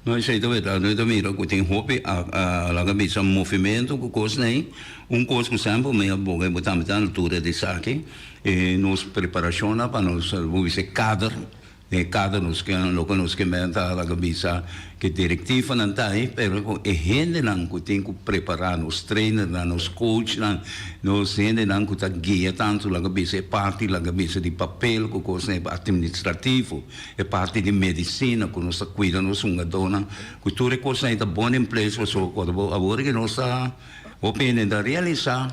No, esei ta berdad. Noi ta mira cu tin hopi a laga bisa movimento cu cosnan ei. Un cos cu semper mi a boga y bo tambe ta na altura di esaki, e nos preparacionnan pa nos, bo bisa e kader. Den e kada nos ke loke nos ke menta laga bisa ke direktivanan ta ei, pero ku e hendenan ku tin ku prepará nos trainernan, nos coachnan, nos hendenan ku ta guia tantu laga bisa e parti laga bisa di papel ku kosnan e administrativo, e parti di medisina ku nos ta kuida nos hungadónan, ku tur e kosnan ei ta bon in place pasobra ku awor ke nos ta hopi hende ta realisá.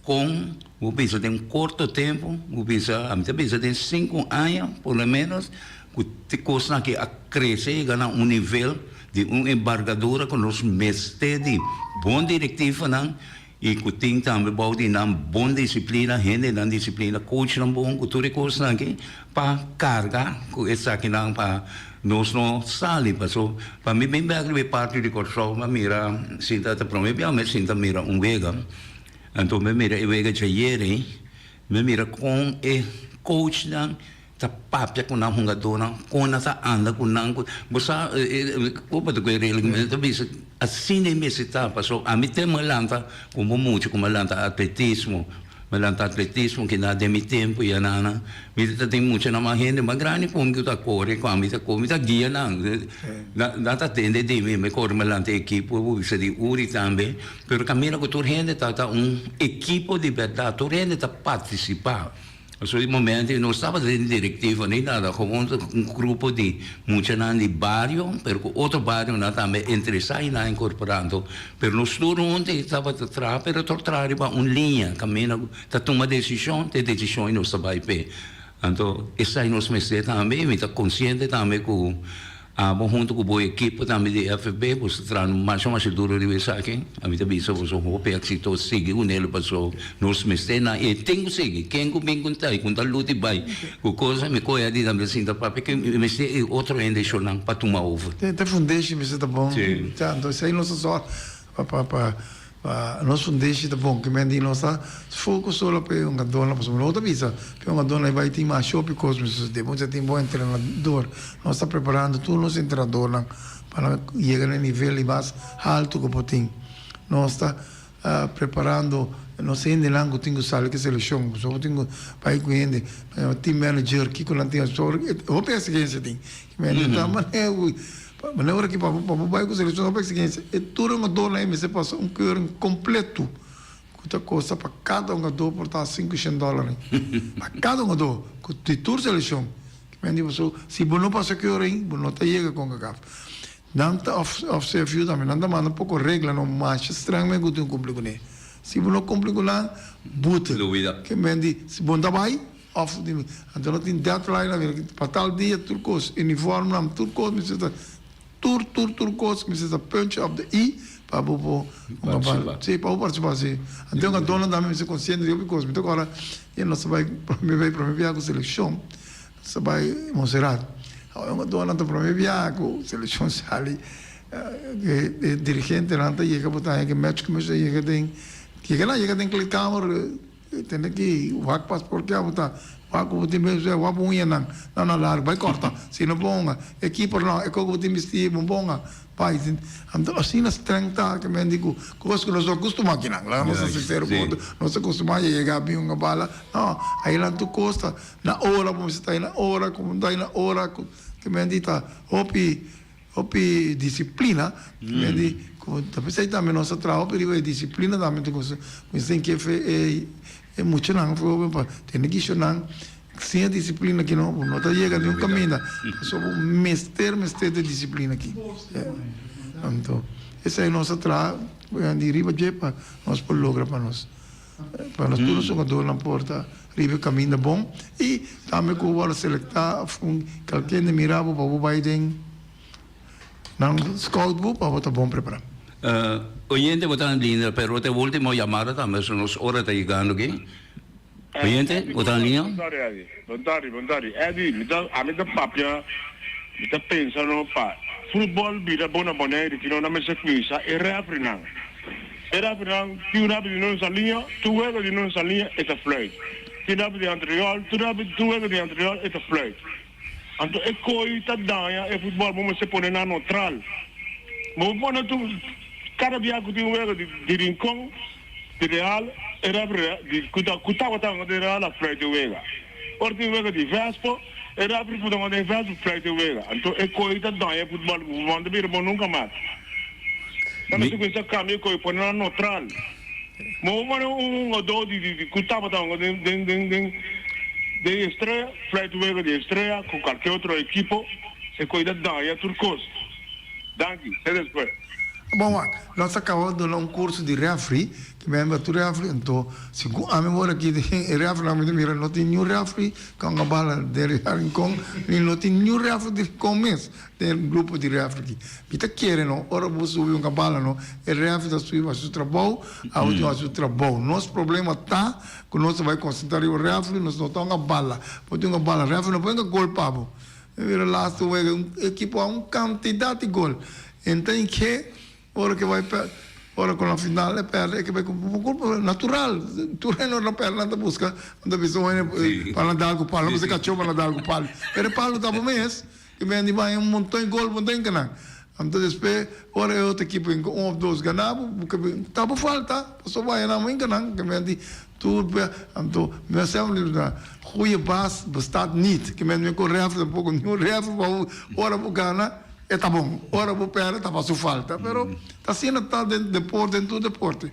Kon bo bisa den un korto tempu, bo bisa, ami ta bisa den sinku aña por lo menos, ku te kosnan aki a krese yega na un nivel di un embargadura ku nos mester di bon direktivanan i ku tin tambe bou di nan bon disiplina, hendenan disiplina, coachnan bon, ku tur e kosnan aki pa karga ku esakinan pa nos no sali. Paso pa mi bin bek riba e parti di Kòrsou mi a mira sinta ta promé bia mi a sinta mira un wega. Anto mi mira e wega djayer ei, mi mira kon e coachnan ta papia ku nan hungadónan, kon nan ta anda ku nan. Bo sa, ku bo ta kohe regla ku mi ta bisa, asina e mester ta, pasobra ami te mi a lanta komo mucha, ku mi a lanta atletismo, mi a lanta atletismo kina den mi tempu ya nana, mi ta tin muchanan mas hende mas grandi ku mi ku ta kore ku ami ta kore, mi ta guia nan, nan ta tende di mi, mi kore mi a lanta e ekipo, bo bisa di Uri tambe. Pero kaminda ku tur hende ta ta un ekipo di bèrdat, tur hende ta partisipá. Pasobra di momento no tabata den direktiva ni nada, gewoon ta un grupo di muchanan di bario, pero ku otro barionan tambe interesá i nan inkorporando. Pero nos tur huntu i tabata traha, pero tur traha riba un liña, kaminda ku ta tuma desishon, ta e desishon i nos ta bai p'e. Anto esei nos mester tambe i mi ta konsiente tambe ku Abo hunto cu bo ekipo tambe di FFB boso ta trahando masha masha duro riba esaki. Ami ta bisa boso hopi exito sigui cu nel paso nos mester na e tin cu sigui ken cu bin cu ta y cu ta luti bay cu cosa mi coge adi tambe sinta papia cu mi mester e otro hende shonan pa tuma over. Te fundeshi mester ta bon. Anto esey nos ta zorg pa pa Pa nos fundeshi ta bon, kimen di nos ta focus solo pa e hungadornan, pasobra no ta bisa pa e hungadornan e bai tin mas hopi cos mi sosode, bo ta tin bon entrenador, nos ta preparando tur nos entrenadornan pa nan yega na e nivel di mas halto cu por tin. Nos ta preparando nos hendenan cu tin cu sali cu e seleccion, pasobra bo tin cu bai cu hende, team manager, kico nan tin, hopi exigencia tin, kimen di ta manera cu. Manera ora ki pa bo bai ku selekshon hopi eksigensia e tur hungadornan ei mester pasa un keuring kompleto ku ta kosta pa kada hungador por ta sinku shen dòler pa kada hungador ku di tur selekshon. Kimen di boso si bo no pasa keuring bo no ta yega Concacaf. Nan ta òf òf CFU tambe nan ta manda poko reglanan masha streng men ku tin kumpli kuné. Si bo no kumpli ku nan boete. Kimen di si bo no ta bai. Of di mi. Anto no tin deadline na mi. Pa tal dia tur kos, uniformnan, tur kos mester ta tur tur tur kos mester ta punch op de i pa bo por Participa. Si, pa bo participa si. Anto un adorno tambe mester konsiente di hopi kos. Mi ta kòrda yen nos ta bai prome bai prome biaha ku selekshon, nos ta bai Monserrat. Awor un adorno ta prome biaha ku selekshon sali e dirigentenan ta yega bo ta haña ke match commissioner yega den yega nan yega den kleedkamer. Tende ki wak paspoort ki abo ta wak ku bo tin bes wak bo uñanan nan na largu bai korta si no bonga e keeper no e kos ku bo tin bisti bo bonga bai anto asina streng ta ke men di ku kos ku nos no akustuma kinan laga nos ta sinsero ku otro nos ta akustuma ya yega bin hunga bala no ainan tur kos ta na ora bo mester ta na ora ku bo ta na ora ke men di ta hopi Hopi disciplina, men di cu ta pesey tambe nos ta traha hopi riba e disciplina tambe ta cosa cu nos tin ke fe e e muchanan hopi pa tene kishonan sin e disciplina aki no bo no ta yega niun caminda pasobra bo mester mester di disciplina aki anto esey nos ta traha di riba dje pa nos por logra pa nos. Pa nos tur nos jugadornan por ta riba e caminda bon y tambe cu bo a selecta of un calkende mira bo pa bo bay den nan scout bo pa bo ta bon prepara. Oyente bo ta en linea pero ta e ultimo yamada tambe so nos ora ta yegando aki. Oyente bo ta en linea? Bon tardi Eddy, bon tardi, bon tardi Eddy, mi ta ami ta papia mi ta pensa no pa futbol bira bon na Bonaire ki no nan mester cuminsa e referee nan. E rapinan, tin un rapi di non saliña, tur wega di non saliña e ta fluit. Tin rapi di Antriol, tur rapi, tur wega di Antriol e ta fluit. Anto e kooi ta daña e futbol, bo mester pone nan neutral. Bo por pone tur, kada bia ku tin un wega di, di Rincon, di Real, e rapi di, ku ta, ku tabata di Real a fluit e wega. Ora tin wega di Vespo. E referee por ta den veld fluit e wega. Anto e koe ta daña e futbal. Futbal no ta bira bon nunca mas. Nan mester cuminsa cambia e koe pone nan neutral. Ma bo pone un hungador di di cu tabata hunga den den den den den Estrella fluit wega di Estrella cu cualkier otro ekipo e koe ta daña tur cos. Danki. Te despues. Bon wak, nos a caba duna un curso di referee, ki men ba tur referee, anto segun ami wor aki den e referee nan mi ta mira no tin niun referee cu a bala den Rincon, ni no tin niun referee di Rincon mes den e grupo di referee aki. Mi ta kere no, ora bo subi un bala no, e referee ta subi haci su trabou, abo tin haci su trabou. Nos problema ta cu nos ta bay concentra riba referee, nos no ta hunga bala. Bo tin hunga bala, referee no por hinca gol pa bo. Mi mira laatste wega un ekipo a un kantidat di gol. En ta inke ora ke bai pèrdè, ora ku na final e pèrdè e ke bai ku kulpa natural. Tur hende ora nan pèrdè nan ta buska, nan ta bisa un hende pa nan dal ku palu, nan bisa kachó pa nan dal ku palu. Pero e palu ta bo mes, ke men di bai un monton di gol bo ta hinka nan. Anto despues ora e otro ekipo hinka un òf dos gana bo, bo ke ta bo falta pasobra bo haña nan bo hinka nan. Ke men di Tur bia, anto mi a sèf li na goeie baas bestaat niet. Ke men mi kon rèfri tampoko, niun rèfri pa bo ora bo gana e ta bon, ora bo pèrdè ta pa su falta. Pero ta asina ta den deporte, den tur deporte.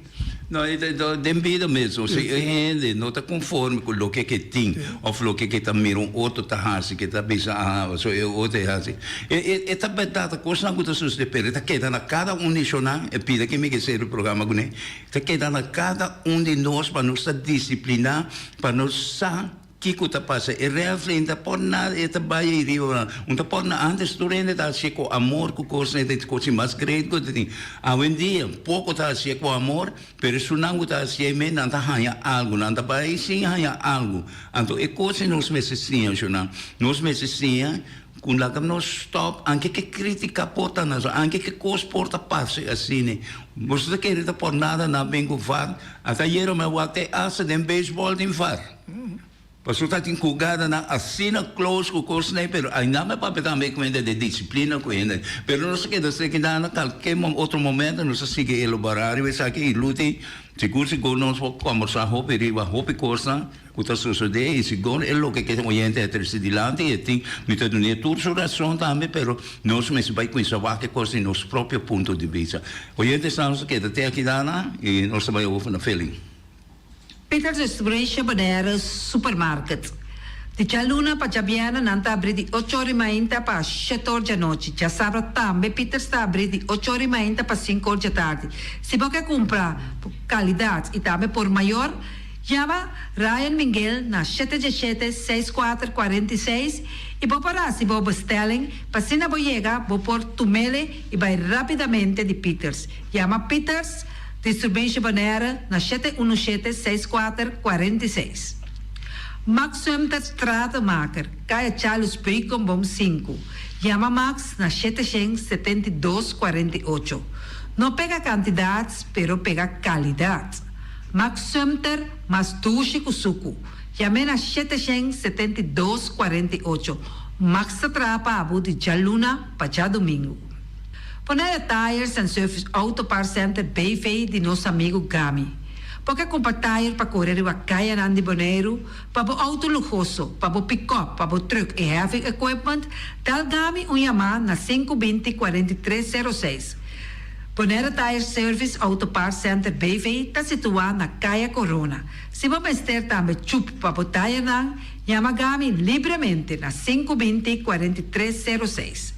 No, e ta den bida mesun. Si e hende no ta konforme ku loke ke tin òf loke ke ta mira un otro ta hasi, ke ta bisa aha pasobra e otro e hasi, e ta bèrdat kosnan ku ta susede pero e ta keda na kada un di eshonan e pida ke mi ke seri programa kuné. Ta keda na kada un di nos pa nos ta disipliná, pa nos sa kiko ta pasa. E rèfri ta por na e ta bai ei riba. Un ta por na ántes tur hende ta hasié ku amor ku kosnan e ta kos mas great ku ta tin. Awendia poko ta hasié ku amor, pero esunnan ku ta hasié mes nan ta haña algu, nan ta bai sin haña algu. Anto e kos ei nos mester siña shonnan. Nos mester siña Ku laga nos stòp, anke ke krítika por ta na anke ke kos por ta pasa asina. Boso ta kere ta por nada na bin ku var? Ata ayera mi a wak te asta den beisbòl tin var. Pasobra ta tin hugadanan asina close ku kosnan ei, pero ainda mi a papia tambe ku hende den disiplina ku hende. Pero nos ta keda seki na kalke otro momento nos ta sigui elaborá riba esaki i Luti sigur sigur nos por kòmbersá hopi riba hopi kosnan. Ku ta sosodé i segun e loke ke oyente a trese dilanti e tin mi ta dun'é tur su rason tambe pero nos mester bai kuminsá wak e kos di nos propio punto di bista. Oyentesnan nos ta keda te aki dana i nos ta bai over na Feling. Peters Distribution Bonaire Supermarket. Di djaluna pa djabièrnè nan ta abrí di ocho ora i mainta pa shete or djanochi. Djasabra tambe Peters ta abrí di ocho ora i mainta pa sinku or djatardi. Si bo ke kumpra kalidat i tambe por mayor, Yama Ryan Minguel na shete djeshete seis kuater 46 i bo por hasi bo bestelling pa asina bo yega bo por tumele i bai rapidamente di Pieters. Yama Pieters Distribution Bonaire na 717 64 46. Max Sumter Stratenmaker, Kaya Charles Beukenboom sinku. Yama Max na 772 48. No pega kantidat pero pega kalidat. Max Sumter mas dushi ku suku. Yam'é na 772 48. Max ta traha pa bo di djaluna pa djadumingu. Bonaire Tires and Service Auto Parts Center BV di nos amigu Gami. Bo ke kumpra tire pa kore riba kayanan di Boneiru, pa bo outo luhoso, pa bo pikòp, pa bo trùk i heavy equipment, dal Gami un yamá na 5 20 43 06. Bonaire Tire Service Auto Parts Center BV ta situá na Kaya Corona. Si bo mester tambe chup pa bo tayernan, yama Gami libremente na sinku 20 43 06.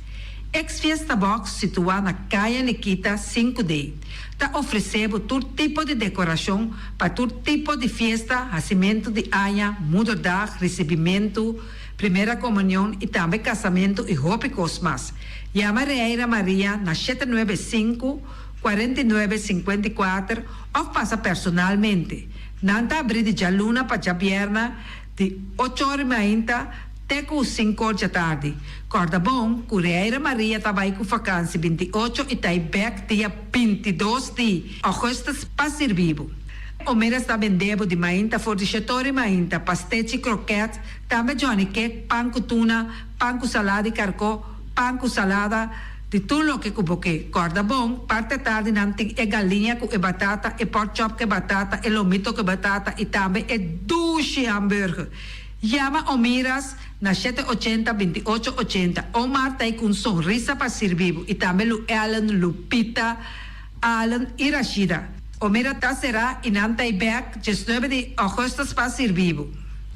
Ex Fiesta Box situá na Kaya Nikita sinku D ta ofresé bo tur tipo di dekorashon pa tur tipo di fiesta, hasimentu di aña, moederdag, risibimentu, primera komunion i tambe kasamentu i hopi kos mas. Yama Reira Maria na shete nuebe sinku, 49, 54 òf pasa personalmente. Nan ta abrí di djaluna pa djabièrnè di ocho or i mainta te ku sinku or djatardi. Kòrda bon ku Reira Maria ta bai ku fakansi 28 i ta i bèk dia 22 di ògùstus pa sirbi bo. Omeras ta bende bo di mainta for di shete or i mainta pastechi, krokèt, tambe johnny cake, pan ku tuna, pan ku salada di karkó, Pan ku salada, di tur loke ku bo ke. Kòrda bon, parti atardi nan tin e galiña ku e batata, e pork chop ku e batata, e lomito ku e batata i tambe e dushi hamburger. Yama Omiras na shete ochenta binti ocho ochenta. Omar ta ei ku un sonrisa pa sirbi bo i tambe Lu Ellen, Lupita, Allen i Rashida. Omira ta será i nan ta ei bèk diesnuebe di ògùstus pa sirbi bo.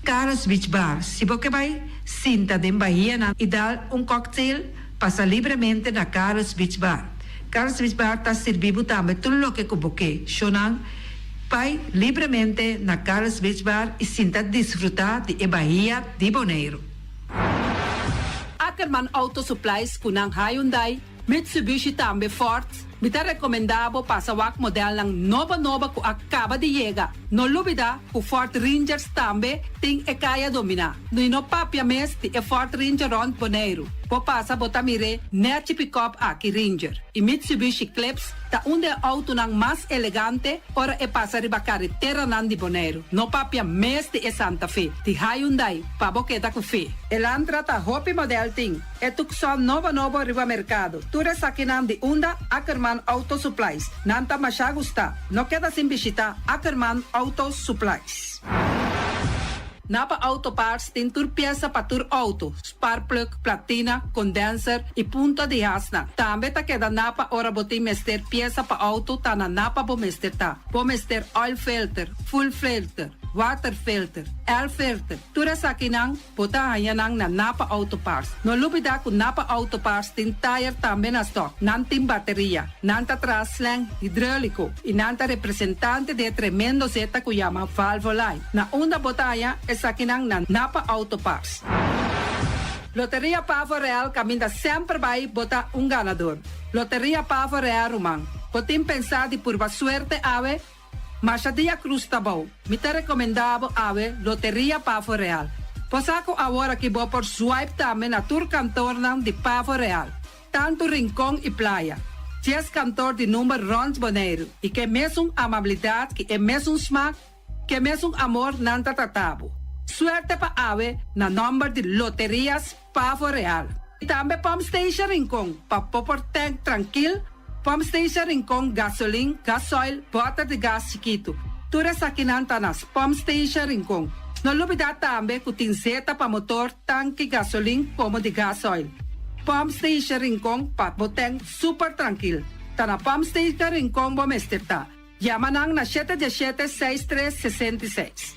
Carlos Beach Bar, Si bo ke bai sinta den bahianan i dal un kòktel, pasa libremente na Carlos Beach Bar. Carlos Beach Bar ta sirbi bo tambe tur loke ku bo ke. Shownan Bai libremente na Carlos Beach Bar i sinta disfrutá di e bahia di Boneiru. Ackerman Auto Supplies ku nan Hyundai, Mitsubishi tambe Ford, mi ta rekomendá bo pasa wak modelnan nobo nobo ku a kaba di yega. No lubidá ku Ford Rangers tambe tin e kaya dominá. I no papia mes di e Ford Ranger rònt Boneiru. Bo pasa bo ta mir'é nèchi pikòp aki Ranger i Mitsubishi Eclipse ta un di e outonan mas elegante ora e pasa riba kareteranan di Boneiru. No papia mes di e Santa Fe di Hyundai pa bo keda ku fe. Elantra ta hopi modèl tin. E Tucson nobo nobo riba merkado. Tur esakinan di unda Ackerman Auto Supplies. Nan ta masha gusta. No keda sin bishita Ackerman Auto Supplies. Napa Auto Parts tin tur piesa pa tur auto, sparkplug, platina, condenser y punta di hasnan. Tambe ta keda Napa ora bo tin mester piesa pa auto ta na Napa bo mester ta. Bo mester oil filter, fuel filter, water filter, air filter, tur esakinan Bo ta haña nan na Napa Auto Parts. No lubidá ku Napa Auto Parts tin tayer tambe na stòk. Nan tin bateria, nan ta traha slang hidróliko i nan ta representante di e tremendo zeta ku yama Valvoline. Na unda bo ta haña esakinan na Napa Auto Parts. Loteria Pavo Real kaminda semper bai bo ta un ganador. Loteria Pavo Real ruman, bo tin pensá di purba suerte awe? Masha dia cruz ta bou. Mi ta recomenda bo awe Loteria Pavo Real. Bo sa cu awor aki bo por swipe tambe na tur kantornan di Pavo Real, tanto Rincon y Playa. Dies kantor di number rond Boneiru y ke mesun amabilidad ki e mesun smaak, ke mesun amor nan ta trata bo. Suerte pa awe na nomber di Loterias Pavo Real. Y tambe Pump Station Rincon pa bo por tank trankil, Pump Station Rincon gasolin, gasoil, boter di gas chikitu. Tur esakinan ta na Pump Station Rincon. No lubida tambe cu tin zeta pa motor, tanki gasolin como di gasoil. Pump Station Rincon pa bo tank super trankil. Ta na Pump Station Rincon bo mester ta. Yama nan na shete diashete seis tres sesenta i seis.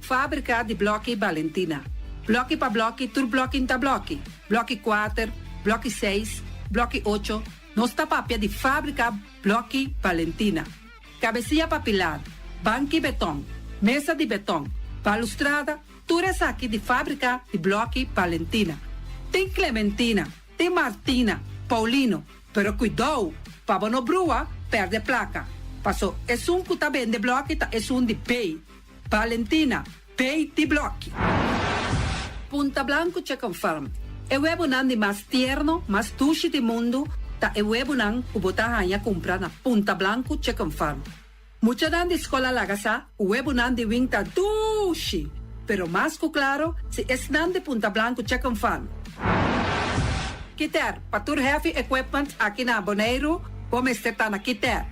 Fábrika di blòki Balentina. Blòki pa blòki tur blòki n'ta blòki. Blòki kuater, blòki seis, blòki ocho, nos ta papia di fábrika blòki Balentina. Kabesia pa pilar, banki betòn, mesa di betòn, balustrada, tur esaki di fábrika di blòki Balentina. Tin Clementina, tin Martina, Paulino, Pero kuidou pa bo no brua perde plaka, paso esun ku ta bende blòki ta esun di Bay. Valentina, Bay di blòki. Punta Blanco Chicken Farm, E webonan di mas tierno, mas dushi di mundu ta e webonan ku bo ta haña kumpra na Punta Blanco Chicken Farm. Muchanan di skol a laga sa ku webonan di wing ta dushi, pero mas ku klaro si esnan di Punta Blanco Chicken Farm. Kiter, pa tur heavy equipment aki na Boneiru, bo mester ta na Kiter.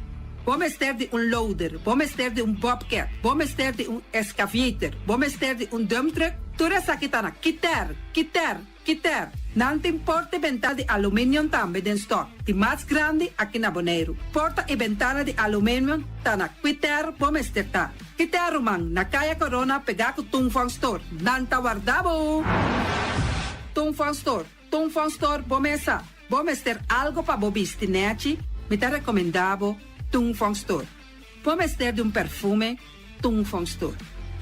Bo mester di un loader, bo mester di un bobcat, bo mester di un excavator, bo mester di un dump truck, tur esaki ta na Kiter, Kiter. Kiter, nan tin porta i bentana di aluminium tambe den stock, di mas grandi aki na Boneiru. Porta i bentana di aluminium ta na Kiter bo mester ta. Kiter ruman, na Kaya Corona pegá ku Tung Fong Store. Nan ta warda bo! Tung Fong Store, Tung Fong Store bo mesa. Bo mester algo pa bo bisti nechi, mi ta rekomendá bo Tung Fong Store. Bo mester di un perfume, Tung Fong Store.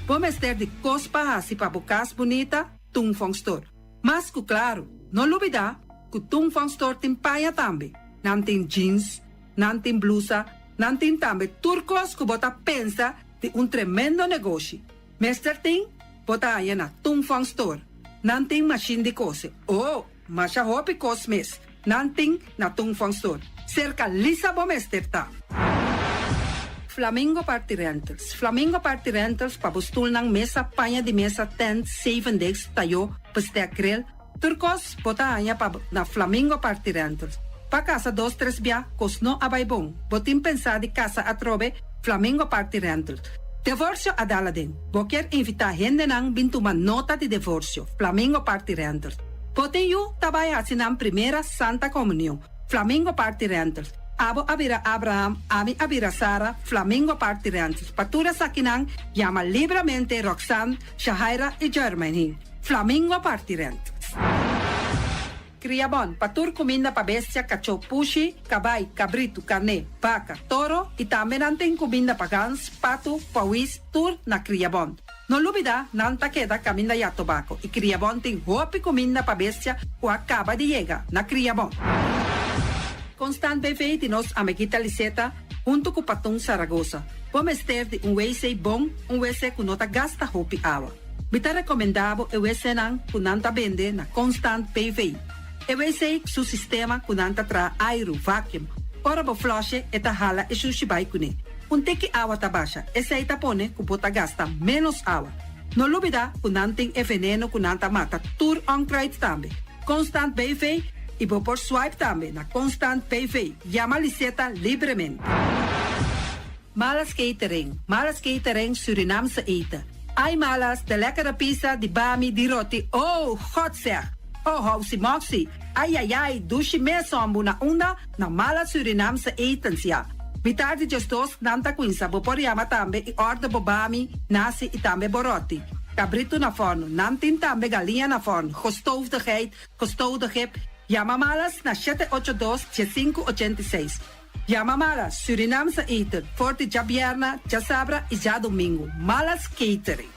Bo mester di kos pa hasi pa bo kas bunita, Tung Fong Store. Mas ku klaru, no lubidá ku Tung Fong Store tin paña tambe. Nan tin jeans, nan tin blusa, nan tin tambe tur kos ku bo ta pensa di un tremendo negoshi. Mester tin, bo ta haña na Tung Fong Store. Nan tin mashin di kose. Oh, masha hopi kos mes nan tin na Tung Fong Store. Serka Lisa bo mester ta. Flamingo Party Rentals Flamingo Party Rentals pa bo stulnan, mesa, paña di mesa, tent, zevendegs, tayó, bestek grill, tur kos bo ta haña pa na Flamingo Party Rentals. Pa kasa dos tres bia kos no a bai bon, bo tin pensá di kasa atrobe? Flamingo Party Rentals. Devorsio a dal aden. Bo kier invitá hendenan bin tuma nota di devorsio, Flamingo Party Rentals. Bo tin yu ta bai hasi nan primera Santa Comunion, Flamingo Party Rentals. Abo a bira Abraham, ami a bira Sara, Flamingo Party Rentals. Pa tur esakinan, yama libramente Roxanne, Shahaira i Jermaine. Flamingo Party Rentals. Kriabon, pa tur kuminda pa bestia, kachó, pushi, kabai, kabritu, karné, baka, toro i tambe nan tin kuminda pa gans, patu, pawis, tur na Kriabon. No lubidá, nan ta keda kaminda ya tobako i Kriabon tin hopi kuminda pa bestia ku a kaba di yega na Kriabon. Constant BV di nos amiguita Liseta huntu ku Patun Saragosa. Bo mester di un wc bon, un wc ku no ta gasta hopi awa. Mi ta rekomendá bo e wcnan ku nan ta bende na Constant BV. E wc su sistema ku nan ta traha airu, vacuum. Ora bo flush'e e ta hala e shushi bai kuné. Un tiki awa ta basha, esei ta pone ku bo ta gasta ménos awa. No lubidá ku nan tin e veneno ku nan ta mata tur onkruid tambe. Constant BV i bo por swipe tambe na Constant BV. Yama Liseta libremente. Malas Catering, Malas Catering Surinaamse eten. Ai Malas, de lekkere pizza, di bami, di roti, oh, God zeg! Oh, housi moxi, ai ai ai, dushi mes hombu na unda? Na Malas Surinaamse etens, ya. Mitar di djesdos nan ta cuinsa, bo por yama tambe y order bo bami, nasi y tambe bo roti. Cabrito na forno, nan tin tambe galiña na forno, gestoofde geit, gestoofde gip. Yama Malas na shete ocho dos, diesinku ochenta i seis. Yama Malas Surinaamse eten for di djabierna, djasabra y djadomingo. Malas Catering.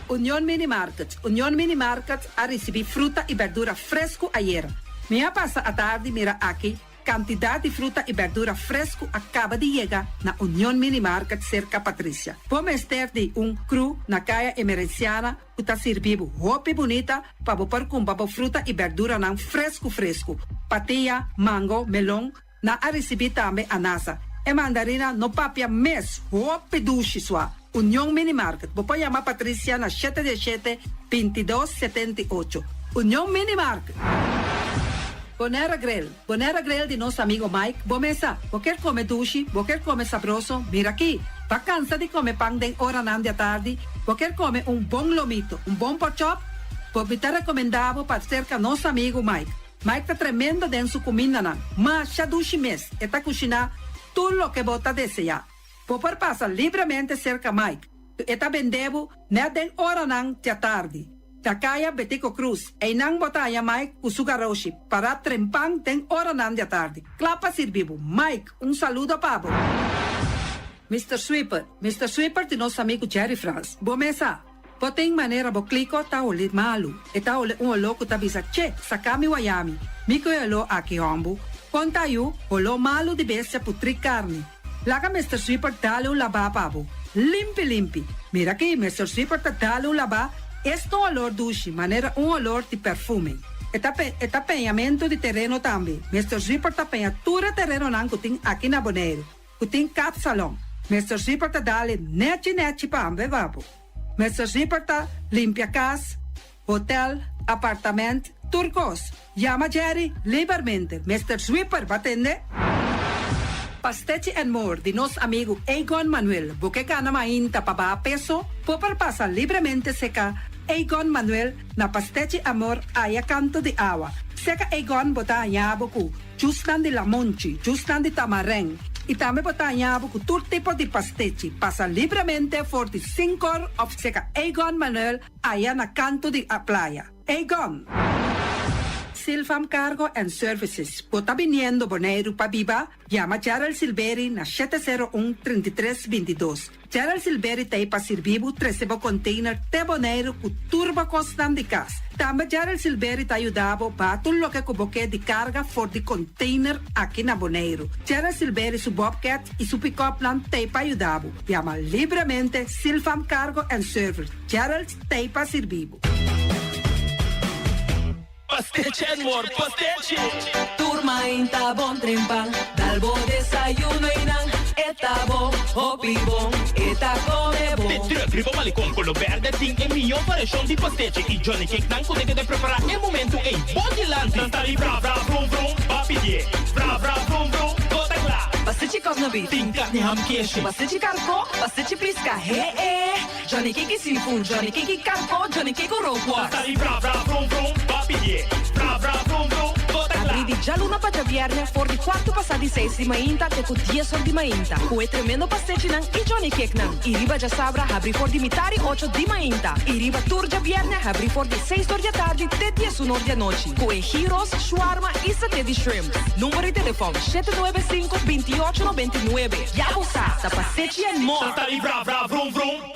Union Mini Market Union Mini Market a ricibi fruta y berdura fresco ayera. Mi a pasa atardi mira aki cantidad di fruta y berdura fresco a caba di yega na Union Mini Market cerca Patricia. Bo mester di un crew na Caya Emerenciana ku ta sirbi bo hopi bunita pa bo por kumpra bo fruta i berduranan fresku fresku. Patia, mango, melon, nan a risibí tambe anasa. E mandarina no papia mes, hopi dushi sua. Union Mini Market, bo por yama Patricia na shete dieshete, bintidos, 78. Union Mini Market! Bonera Grill, Bonera Grill di nos amigo Mike, bo mesa, bo kier come dushi, bo kier come sabroso, mira aki! Ba cansa di come pan den oranan di atardi, bo kier come un bon lomito, un bon porkchop? Bo mi ta recomenda bo pa cerca nos amigo Mike. Mike ta tremendo den su cumindanan, masha dushi mes, e ta cushina tur loke bo ta desea. Bo por pasa libremente serka Mike, ku e ta bende bo nèt den oranan djatardi. Na kaya Betico Cruz, einan bo ta haña Mike ku su garoshi pará trempan den oranan djatardi, kla pa sirbi bo. Mike, un saludo pa bo. Mister Sweeper, Mister Sweeper di nos amigu Jerry Frans. Bo mesa. Bo tin manera bo kliko ta holi malu. E ta holi un oló ku ta bisa, Che, saka mi wayami. Mi ku e oló aki hòmbu. Kon ta yu, holó malu di bestia putrí karni. Laga Mister Sweeper dale un labá pa bo. Limpi limpi. Mira aki, Mister Sweeper ta dale un labá, esta un olor dushi, manera un olor di perfume. E ta e ta peñamentu di tereno tambe. Mister Sweeper ta peña tur e terenonan ku tin aki na Boneiru. Ku tin kapsalon. Mister Zipper ta dale nechi nechi pa hamber babo. Mister Zipper ta limpia kas, hotel, apartament, tur kos. Yama Jerry libermente. Mister Zwipper ba tende? Pastechi and More di nos amigu Egon Manuel. Bo ke gana mainta pa baha peso? Bo por pasa libremente seka Egon Manuel na Pastechi Amor aya kanto di awa. Seka Egon bo ta haña bo ku. Jusnan di lamonchi, jusnan di tamarèn i tambe bo ta haña bo ku tur tipo di pastechi. Pasa libremente for di Sinkor òf seka Egon Manuel aya na kantu di a playa. Egon! Silvam Cargo and Services, bo ta biniendo Boneiru pa biba? Yama Gerald Silberi na 701 33 22. Gerald Silberi ta ei pa sirbi bo trese bo container te Boneiru ku tur bo kosnan di kas. Tambe Gerald Silberi ta yuda bo baha tur loke ku bo ke di karga for di container aki na Boneiru. Gerald Silberi su bobcat i su pickupnan ta ei pa yuda bo. Yama libremente Silfam Cargo and Service. Gerald ta ei pa sirbi bo. Pastechi and more pastechi. Tur mainta bon trempan, dal bo desayuno y nan e ta bon, hopi bon, e ta come bon. De truck riba malecon color berde tin e miyo variacion di pastechi y johnny cake nan cu ta keda prepara e momento ey bo dilanti. Nan ta di bra bra vrum vrum, ba pidie, bra bra vrum vrum, bo ta cla. Pastechi kòf na beef. Tin karni ham keshi. Pastechi karkó, pastechi piska, he e. Johnny Cake i seafood, Johnny Cake i karkó, Johnny Cake ku rookworst. Ta sali bra bra vrum vrum, bo a pidié. Bra bra vrum vrum, bo ta kla. Abrí di djaluna pa djabièrnè for di kuartu pasá di seis di mainta te ku dies or di mainta ku e tremendo pastechinan i Johnny Cakenan. I riba djasabra habrí for di mitar i ocho di mainta i riba tur djabièrnè habrí for di seis or di atardi te diesun or di anochi ku e gyros, shawarma i saté di shrimp. Number di telefòn, 795 28 99. Ya bo sa, ta Pastechi and More! Ta sali bra bra vrum vrum.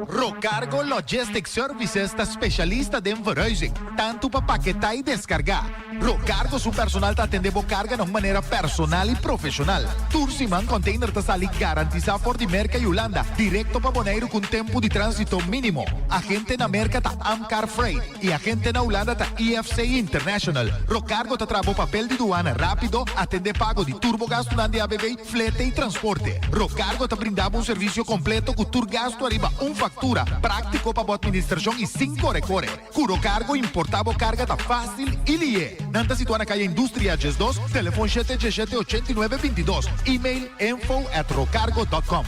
Rocargo Logistic Services ta specialista den verhuizing, tanto pa paketá y descargá. Rocargo su personal ta atendé bo carga na un manera personal y profesional. Tur siman container ta sali garantisá for di Merca y Hulanda directo pa Boneiru cu un tempo di transito minimo. Agente na Merca ta Amcar Freight. E agente na Hulanda ta IFC International. Rocargo ta traha bo papel di duana rápido, atendé pago di tur bo gastunan di ABV, flete i transporte. Rocargo ta brinda bo un servisio kompleto ku tur gastu ariba un faktura, práktiko pa bo atministrashon i sin kore kore. Ku Rocargo importá bo karga ta fásil i lié. Nan ta situá na Kaya Industria 12, telefon shete djeshete 89 22, email info at rocargo dot com.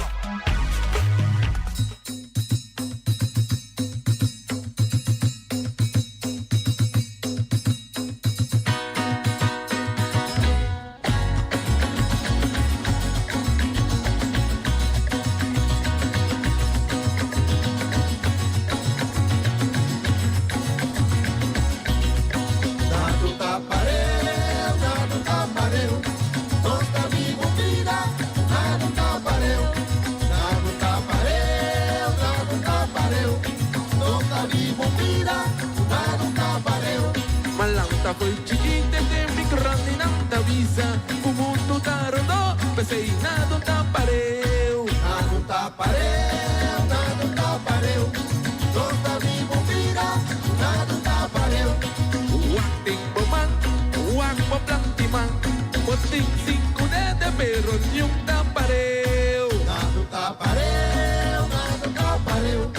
Malanta fo'i chikite te mi grandinan ta bisa ku mundu ta rondó, p'esei nada ta pareu. Nada ta pareu, nada ta pareu, nos ta biba un bida ku nada ta pareu. Wak den bo man, wak bo planti man, bo tin sinku dede pero niun ta pareu. Nada ta pareu, nada ta pareu,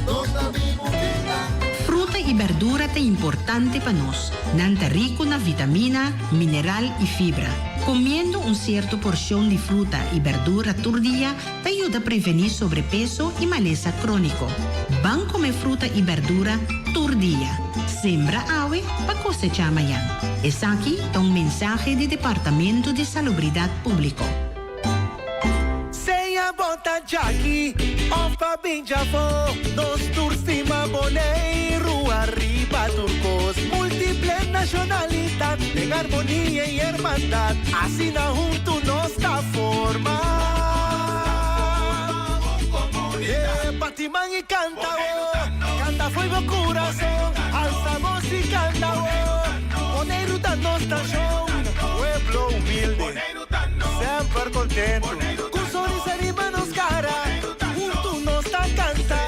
nos ta biba un bida. Fruta i berdura ta importante pa nos. Nan ta riku na vitamina, mineral i fibra. Komiendo un sierto porshon di fruta i berdura tur dia ta yuda prevení sobrepeso i malesa króniko. Ban kome fruta i berdura tur dia. Sembra awe pa kosechá mañan. Esaki ta un mensahe di Departamento di Salubridat Públiko. Sea bo ta djaki of pa bin djafó, nos tur stima Boneiru ariba tur kos. Multiple nashonalidat den armonia i hermandat, asina huntu nos ta forma. E bati man i kanta wo, kanta fo'i bo kurason, alsa bos i kanta wo, Boneiru ta nos nashon, pueblo humilde. Semper contento, cu sonrisa riba nos cara, hunto nos ta canta.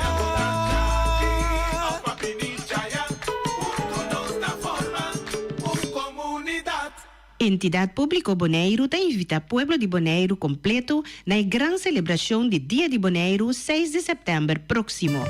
Entidat Públiko Boneiru ta invitá pueblo di Boneiru kompleto na e gran selebrashon di Dia di Boneiru seis di sèptèmber próksimo.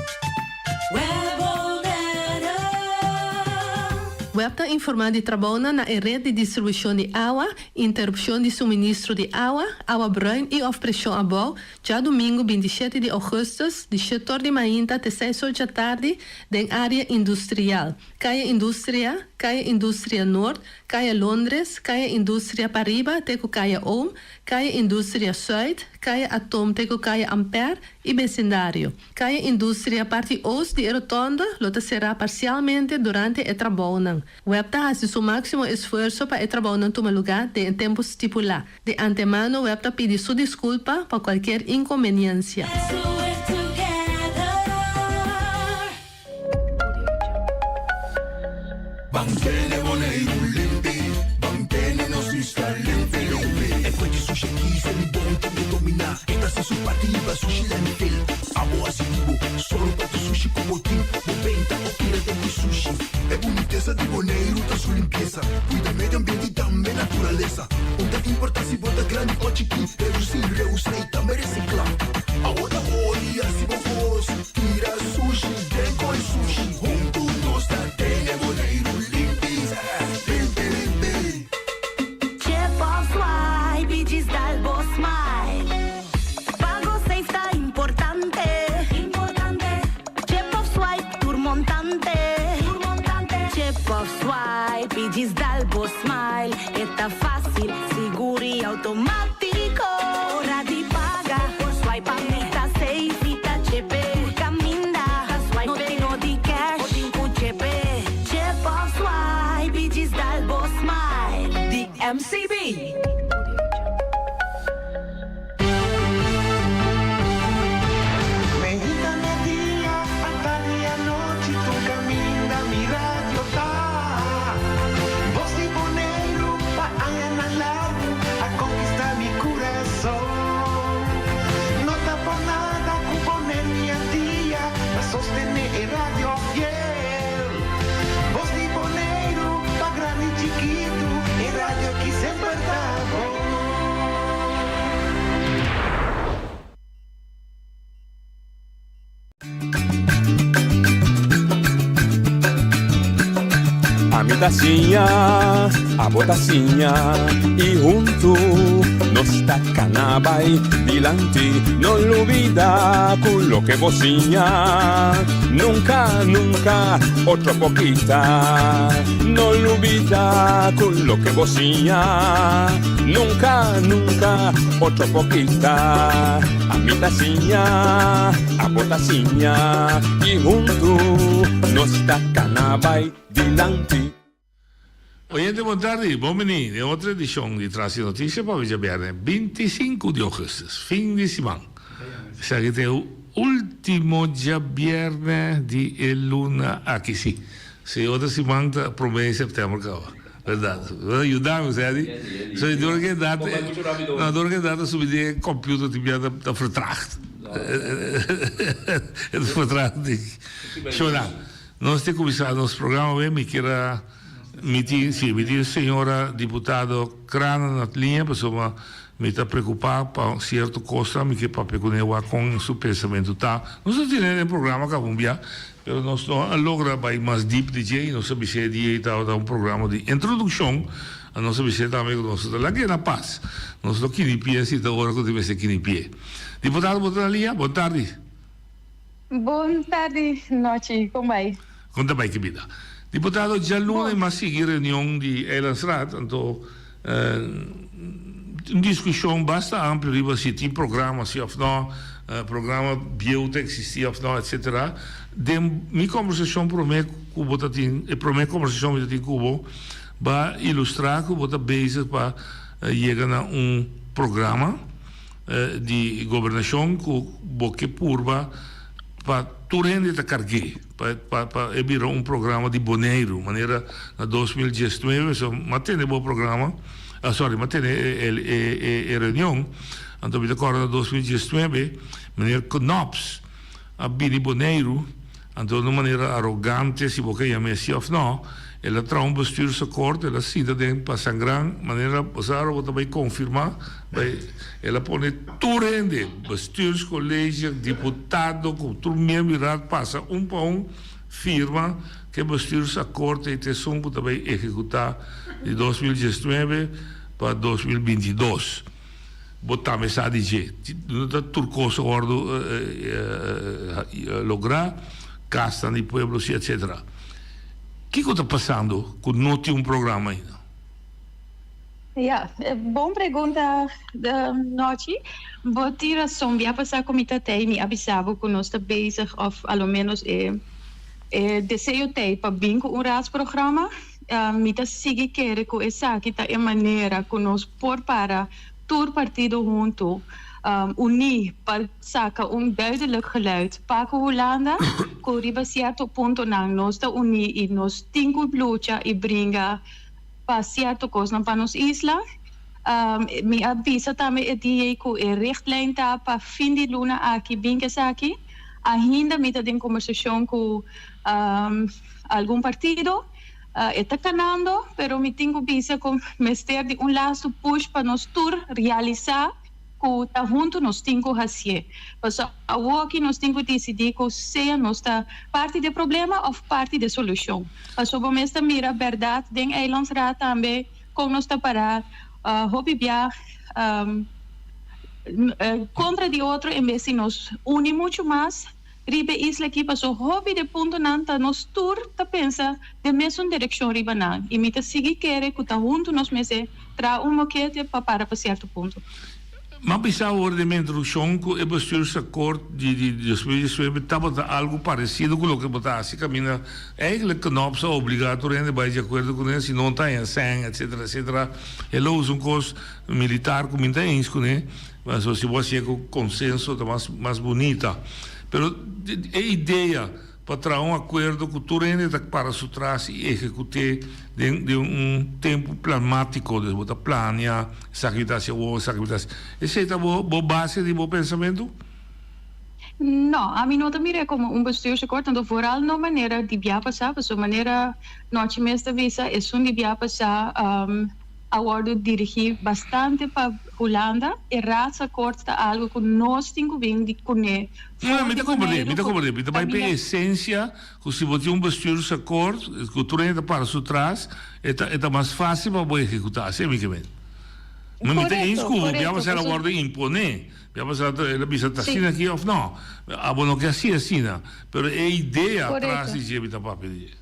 Web ta informá di trabounan na e ret di distribushon di awa Interupshon di suministro di awa, awa bruin i òf preshon abou, djadumingu 27 di ougùstùs, di shetor di mainta te seis or djatardi, den área industrial, Kaya Industria, Kaya Industria Noord, Kaya Londres, Kaya Industria Pariba te ku Kaya Oom, Kaya Industria Zuid, Kaya Atom te ku Kaya Ampère i besindario. Kaya Industria parti oost di e rotònde lo ta será parsialmente durante e trabounan. Web ta hasi su máksimo esfuerso pa e trabounan tuma lugá den e tempu stipulá. Di antemano web ta pidi su diskulpa pa kualkier inkonbeniensia. Ban tene Boneiru limpi, ban tene nos isla limpi limpi. E fuente sushi aki sali bon tambe dominá. E ta hasi su parti hiba sushi landfill. Abo hasi di bo, solo pa tur sushi ku bo tin. Bo benta o tira den ku sushi. E bunitesa di Boneiru ta su limpiesa. Kuida medio ambiente i tambe naturalesa. Un ta importá si bo ta grandi o chikí. Redusí, reusá i tambe resiklá. Awo ta hori hasi bo kos. Tira sushi den koi sushi. Huntu nos ta tene Boneiru limpi. Limpi limpi. djis dal bo smile. E ta fásil, sigur i outomátiko. Ora di paga, por swipe pa mi ta safe, mi ta chepe. Tur kaminda, ta swipe, no tin no di cash, bo tin ku chepe. Chep òf swipe i djis dal bo smile. Di MCB. Meinta media, atardi anochi, tur caminda mi radio ta. Bos di Boneiru pa añanan largu a conquista mi curason. No ta por nada cu Boneiru y Antia ta sostene e radio fiel. Bos di Boneiru pa grandi y chikitu, e radio aki semper ta bon. Ami ta siña, abo ta siña y huntu nos ta cana bay dilanti. No lubida cu loke bo siña nunca, nunca otro por kita. No lubida cu loke bo siña nunca, nunca otro por kita. Ami ta siña, abo ta siña y huntu nos ta cana bay dilanti. Oyente bon tardi, bon bini den otro edicion di Tras di Noticia pa djabierne 25 di augustus, fin di siman. Esaki ta e ultimo djabierne di e luna aki, si, si otro siman ta prome di september caba. Berdad. Yuda mi, Sedi. So, dor ke data, no, dor ke data subi den e computer tin bia ta vertraagd. E ta vertraagd dik. Shona, nos tin cuminsa nos programa awe, mi kier a mi tin, si, mi tin señora diputado Crana na liña pasobra mi ta preocupa pa cierto cosnan, mi kier papia cune wak con su pensamento ta. Nos a tene den programa caba un bia, Pero nos no a logra bai mas diep di dje i nos a bis'é di ei tabata un programa di introdukshon, a nos a bis'é tambe ku nos ta lag'é na pas. Nos lo kinipié si ta ora ku tin mester kinipié. Diputado bo ta na liña? Bon tardi. Bon tardi Nochi, kon bai? Kon ta bai ki bida? Diputado, djaluna mas sigui reunion di Eilandsraad, anto Un diskushon basta amplio riba si tin programa si òf nò, programa bieu ta eksistí òf nò, etsetera. Den mi kombersashon promé ku bo ta tin, e promé kombersashon mi ta tin ku bo, ba ilustrá ku bo ta bezig pa yega na un programa di gobernashon ku bo ke purba pa tur hende ta karg'é. Pa pa pa e bira un programa di Boneiru, manera na 2019, so m'a tene bo programa, ah sorry, m'a tene e e e e reunion, anto mi ta kòrda na 2019, meneer Knops a bini Boneiru, anto na un manera arogante, si bo ke yam'é así òf nò, el a traha un bestuursakkoord, el a sinta den Pasangran, manera bo sa ora bo ta bai konfirmá, Bai, el a pone tur hende, bestuurscollege, diputado cu tur miembro di raad pasa un pa un firma cu e bestuursakkoord ei ta esun cu ta bai ehecuta di 2019 pa 2022. Bo tambe sa di dje. No ta tur cos a wordo logra, casnan di pueblo si etcetera. Kico ta pasando cu no tin un programa ainda? Ja, bon pregunta Nochi. Bo tin rason, bia pasá ku mi ta tei mi a bisa bo ku nos ta bezig òf a lo ménos e e deseo tei pa bin ku un raadsprogramma. Mi ta sigui kere ku esaki ta e manera ku nos por para tur partido huntu uní pa saka un duidelijk geluid pa ku Hulanda ku riba sierto puntonan nos ta uní i nos tin ku lucha i bringa pa cierto cosnan pa nos isla. Mi a bisa tambe e dia cu e richtlijn ta pa fin di luna aki bin cu esaki. Ainda mi ta den conversacion cu algun partido. E ta canando, pero mi tin cu bisa cu mester di un lastu push pa nos tur realisa ku ta huntu nos tin ku hasié. Pasobra awoki nos tin ku disidí ku sea nos ta parti di e problema òf parti di e solushon. Pasobra bo mes ta mira bèrdat den Eilandsraad tambe kon nos ta pará hopi bia kontra di otro en bes di nos uni muchu mas. Riba e isla aki paso hopi de puntonan ta nos tur ta pensa den mesun direkshon riba nan i mi ta sigui kere ku ta huntu nos mester traha un mokete pa para pa sierto punto. M'a bisa awor den mi introdukshon ku e bestuursakkoord di di 2019 tabata algu paresido ku loke bo ta hasi kaminda eigenlijk Knops a obligá tur hende bai di akuerdo kuné si no ta haña sèn etsetera etsetera. El a usa un kos militar ku mi ta eens kuné. Pasobra si bo hasié ku konsenso ta mas mas bunita. Pero e idea pa traha un akuerdo ku tur hende ta para su tras i ehekut'é den den un tempu planmátiko, dus bo ta plania esaki mi ta hasi awor, esaki mi ta hasi. Esei ta bo bo base di bo pensamentu? No, ami no ta mir'é komo un bestuursakkoord, anto vooral no manera di bia pasá, pasobra manera Nochi mes ta bisa, esun di bia pasá a wordo dirigi bastante pa Hulanda. E raadsakkoord ta algo cu nos tin cu bin di cune No, for mi di ta comprende, Boneiru mi ta cu comprende. Mi ta bai p'e caminda. esencia cu si bo tin un bestuursakkoord cu tur hende ta para su tras, e ta e ta mas facil pa bo ehecuta. Así mi ke men. Mi mi ta eens Correcto, cu bo, bia correcto, pasá el a paso. wordo impone. Bia pasá ta el a bisa ta Sí. asina aki of no. Abo no ke haci asina. Pero e idea tras Correcto. di dje mi ta papia di dje.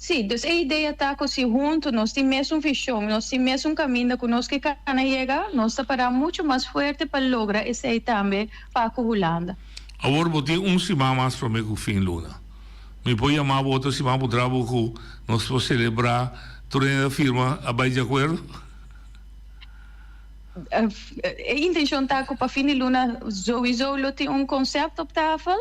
Sí, dus e idea ta ku si huntu nos tin mesun vishon, nos tin mesun kaminda ku nos ke kana yega, nos ta pará muchu mas fuerte pa logra esei tambe pa ku Hulanda. Awor bo tin un siman mas promé ku fin luna. Mi por yama bo otro siman bo dra bo ku nos por selebrá tur hende a firma a bai di akuerdo? E intencion ta cu pa fin di luna sowieso lo tin un concept op tafel.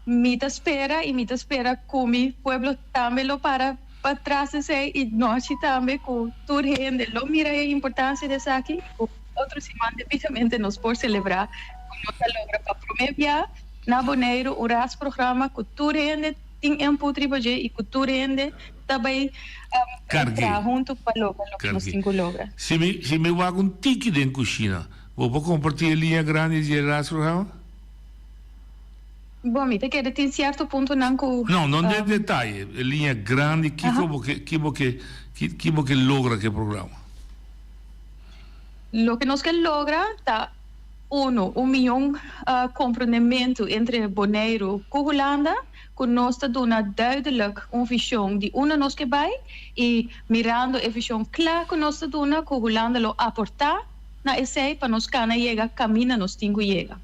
Mi ta spera y mi ta spera cu mi pueblo tambe lo para patras esey y nochi tambe cu tur hende lo mira e importancia di esaki y cu otro siman debidamente nos por celebra cu nos a logra pa prome bia na Boneiru un raadsprogramma cu tur hende tin input riba dje y cu tur hende ta bay Karg'é. traha hunto pa logra loke nos Karg'é. tin cu logra. Si mi, si mi wak un tiki den kushina, bo por kompartí e liña grandi di e raadsprogramma? Bon, mi ta kere tin sierto puntonan cu. No, no den detaye. E liña grandi, kiko bo ke, ki bo ke, ki, ki bo ke logra ku e programa? Loke nos ke logra ta. Uno, un mion komprondementu entre Boneiru ku Hulanda, ku nos ta duna duidelijk un vishon di unda nos ke bai i mirando e vishon kla ku nos ta duna ku Hulanda lo aportá na esei pa nos kana yega kaminda nos tin ku yega.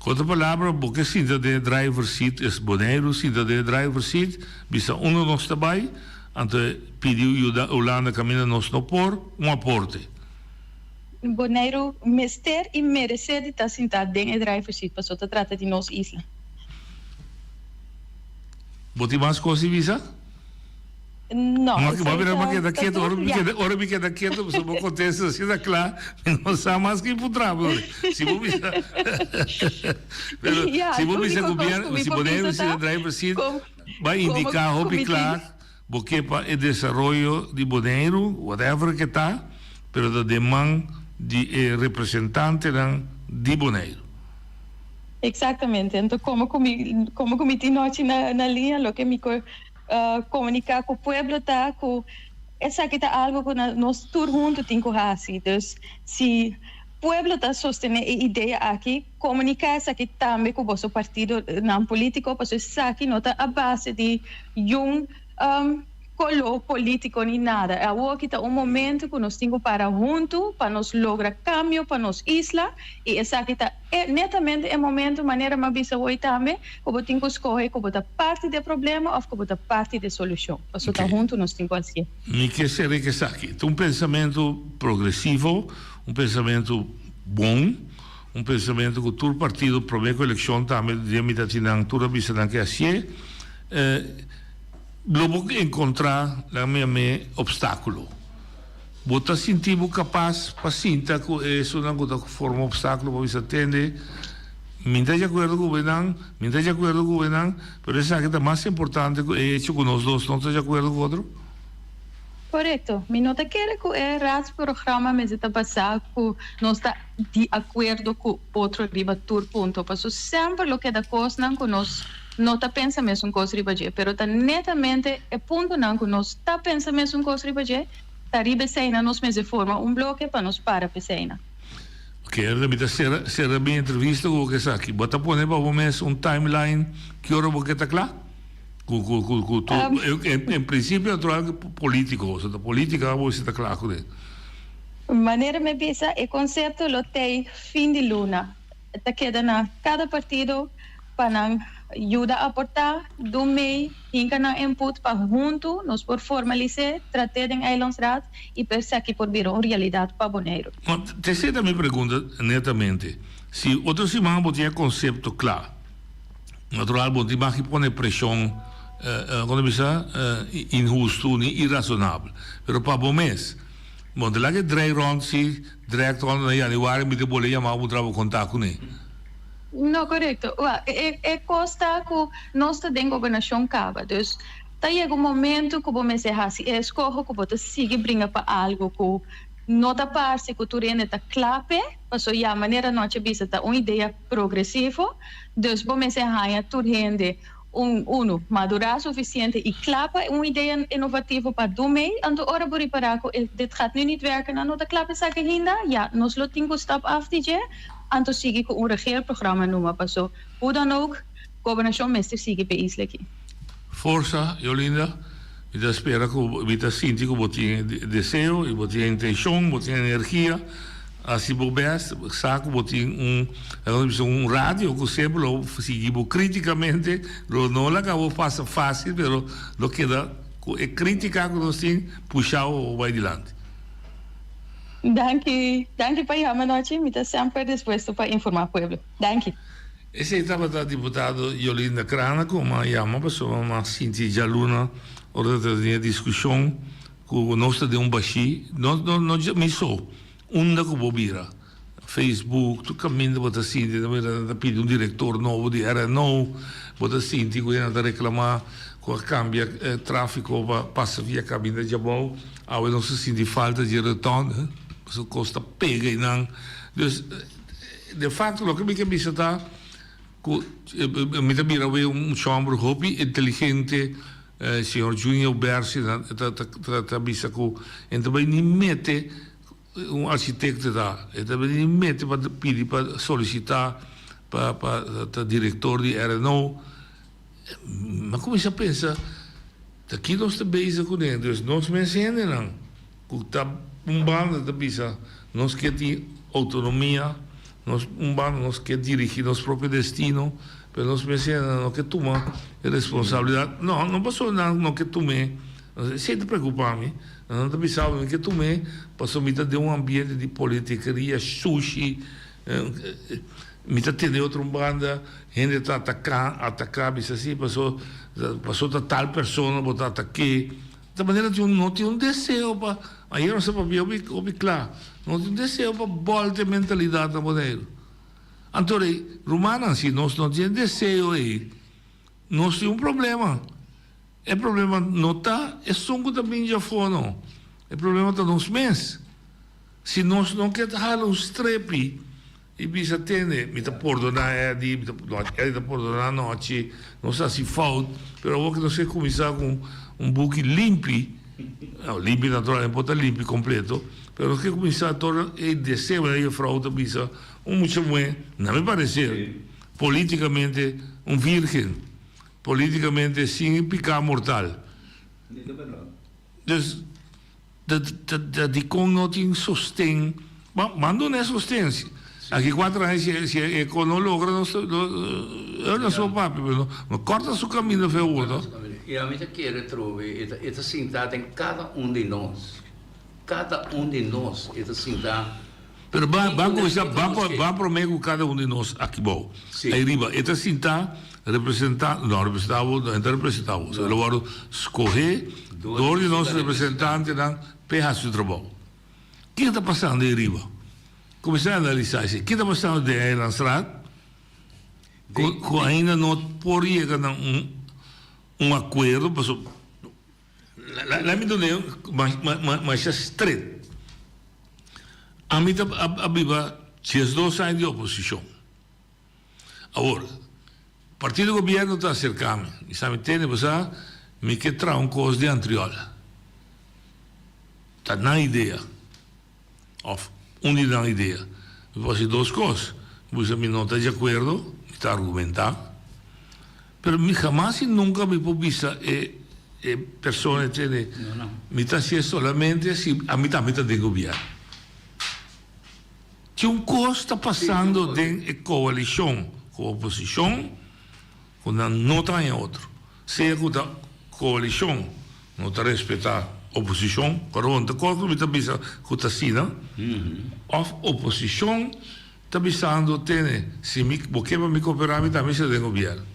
Ku otro palabra, bo ke sinta den e driver seat, es Boneiru sinta den e driver seat, bisa unda nos ta bai, anto pidi yuda Hulanda kaminda nos no por, un aporte. Boneiru mester i meresé di ta sintá den e driver seat pasobra ta trata di nos isla. Bo tin mas kos di bisa? No, Ma esei mira, ta mi keda ta ketu, tur, ora mi ya. keda, ora mi keda ketu, pasobra bo kontesta asina kla, mi no sa mas ki puntra bo. Si bo bisa, pero Ya, si bo bisa úniko kos gobièrnu, ku mi si por Boneiru bisa sinta ta, driver seat, kom, bai komo indiká ku hopi mi kla tin. Bo ke pa e desaroyo di Boneiru, whatever ke ta, pero ta den man di e representantenan di Boneiru. Exactamente. Anto como cu mi como cu mi tin nochi na na liña loke mi por comunica cu pueblo ta cu esaki ta algo cu na nos tur hunto tin cu haci. Dus si pueblo ta sostene e idea aki comunica esaki tambe cu boso partidonan politico pasobra esaki no ta a base di yun color politico ni nada. Awoki ta un momento cu nos tin cu para hunto pa nos logra cambio pa nos isla y esaki ta netamente e momento manera mi a bisa hoy tambe cu bo tin cu scoge cu bo ta parti di e problema of cu bo ta parti di e solucion pasobra ta hunto nos tin cu hacié. Mi ke sera cu esaki ta un pensamento progresivo, un pensamento bon. Un pensamentu ku tur partido promé ku elekshon tambe den mitad di nan tur a bisa nan ke hasié, lo bo enkontrá nan miamé opstákulo. Bo ta sinti bo kapas pa sinta ku esunnan ku ta forma opstákulo pa bisa tende, mi ta di akuerdo ku nan, mi ta di akuerdo ku nan, pero esaki ta mas importante ku e hecho ku nos dos no ta di akuerdo ku otro? Korekto. Mi no ta kere ku e raadsprogramma mester ta basá ku nos ta di akuerdo ku otro riba tur punto. Paso semper lo keda kosnan ku nos no ta pensa mesun kos riba dje. Pero ta netamente e puntonan ku nos ta pensa mesun kos riba dje, ta riba eseinan nos mester forma un bloke pa nos para p'eseinan. Ok, Erda, mi ta sera sera mi entrevista ku bo ke esaki. Bo ta pone pa bo mes un timeline ki ora bo ke ta kla? Ku ku ku ku tu en en prinsipio natural ku politiko, osea ta politika bo mester ta kla kuné. Manera mi a bisa, e konsepto lo tei fin di luna. Ta keda na kada partido pa nan yuda aportá, dun mei, hinka nan input pa huntu nos por formalis'é, trat'é den Eilandsraad i pa esaki por bira un realidat pa Boneiru. Ma t'esei ta mi pregunta netamente. Si otro siman bo tin e konsepto kla, natural bo no tin mag di pone preshon, kon ta bisa, inhustu ni irasonabel. Pero pa bo mes, bo no ta laga e drei rònt si direct rònt na yanüari mi ta bolbe yama bo un trabou konta kuné. No, korekto. Wèl, e e kos ta ku nos ta den gobernashon kaba. Dus ta yega un momentu ku bo mester hasi e eskoho ku bo ta sigui bringa pa algu ku no ta parse ku tur hende ta kla p'e, paso ya manera Nochi a bisa ta un idea progresivo. Dus bo mester haña tur hende un unu madurá sufisiente i kla pa un idea inovativo pa dun mei. Anto ora bo ripará ku e dit gaat nu niet werken, nan no ta kla pa esaki ainda, ya nos lo tin ku stap af di dje. Anto sigui ku un regeerprogramma numa paso hoe dan ook gobernashon mester sigui p'e isla aki. Forsa, Jolinda. Mi ta spera ku mi ta sinti ku bo tin e deseo i bo tin e intenshon, bo tin e energia. Hasi bo bèst. Sa ku bo tin un, laga nos bisa, un radio ku semper lo sigui bo kritikamente, lo no laga bo pasa fásil, pero lo keda ku e kritika ku nos tin pusha bo bai dilanti. Danki, danki pa yama nochi, mi ta semper dispuesto pa informa pueblo. Danki. Esei tabata diputado Jolinda Crana ku a yama pasobra mi a sinti djaluna ora ta tene diskushon ku nos ta den un bashí, no no no mi so, unda ku bo bira, Facebook, tur kaminda bo ta sinti ta mira nan ta pidi un direktor nobo di RNO, bo ta sinti ku nan ta reklamá ku a kambia tráfiko pa pasa via kaminda djabou. Awe nos ta sinti falta dje rotonde, pasobra kos ta pega einan. Dus, de facto loke mi ke bisa ta ku mi ta mira awe un chòmber hopi inteligente, señor Junior Bercy ta ta bisa ku e no ta bai ni mete un architekto ta, e ta bai ni mete pa pidi pa solisitá pa pa ta direktor di RNO. Mi a kuminsá pensa, ta ki nos ta bezig kuné? Dus nos mes hendenan ku ta un banda ta bisa nos ke tin outonomia, nos un banda nos ke dirigí nos propio destino, pero nos mes hendenan no ke tuma e responsabilidat. No, no pasobra nan no ke tum'é, esei ta preokupá mi. Nan ta bisa mi ke tum'é pasobra mi ta den un ambiente di politikeria shushi. Mi ta tende otro un banda, hende ta ataká, ataká, bisa si, paso, paso ta tal persona bo ta atak'é. Ta manera tin un, no tin un deseo pa, ayer nos a papia hopi, hopi kla, no tin un deseo pa bòlta e mentalidat na Boneiru. Anto rei, rumannan, si nos no tin e deseo ei, nos tin un problema. E problema no ta esun ku ta bin djafó no, e problema ta nos mes. Si nos no ke ta hala un strepi i bisa tende, mi ta pordoná Eddie, mi ta, no, Eddie ta pordoná anochi, nos a hasi fout, pero awor ke nos ke kuminsá ku un buki limpi, no, limpi naturalmente por ta limpi kompleto, pero nos ke kuminsá tur e deseo, manera jefrou ta bisa, un mucha muhé, na mi pareser, politikamente un virgen, politikamente sin piká mortal. Dus. Ta dikon no tin sosten? Bo ban duna e sosten. Aki kuater aña si e ko no logra nos ta so papia pero no kòrta su kaminda fe awor no. I ami ta kere trobe e ta sinta den kada un di nos. Kada un di nos e ta sinta. Pero ban ban kuminsá ban ban promé ku kada un di nos aki bou. Ei riba e ta sinta representá no representá bo no e ta representá bo. E lo wòrdu skohé dor di nos representantenan p'e hasi su trabou. Kiko ta pasando ei riba? Kuminsá analisá esei. Kiko ta pasando den Eilandsraad ku ku ainda no por yega na un un akuerdo pasobra Laat mi duna masha stret. Ami ta a biba diesdos aña di oposishon. Awor, partido gobierno ta aserka mi. Mi sa mi tende pasá mi ke traha un kos di Antriol. Ta nan idea. Of un di nan idea. Mi por hasi dos kos, mi por bisa mi no ta di akuerdo, mi ta argumentá, pero mi hamas i nunka mi por bisa e e persona e tene mi ta hasié solamente si ami tambe ta den gobièrnu. Tin un kos ta pasando den e koalishon ku oposishon ku nan no ta haña otro. Sea ku ta koalishon no ta respetá oposishon, perdon, ta kos ku mi ta bisa ku ta asina, òf oposishon ta bisando tene si mi bo ke pa mi koperá mi tambe ser den gobièrnu.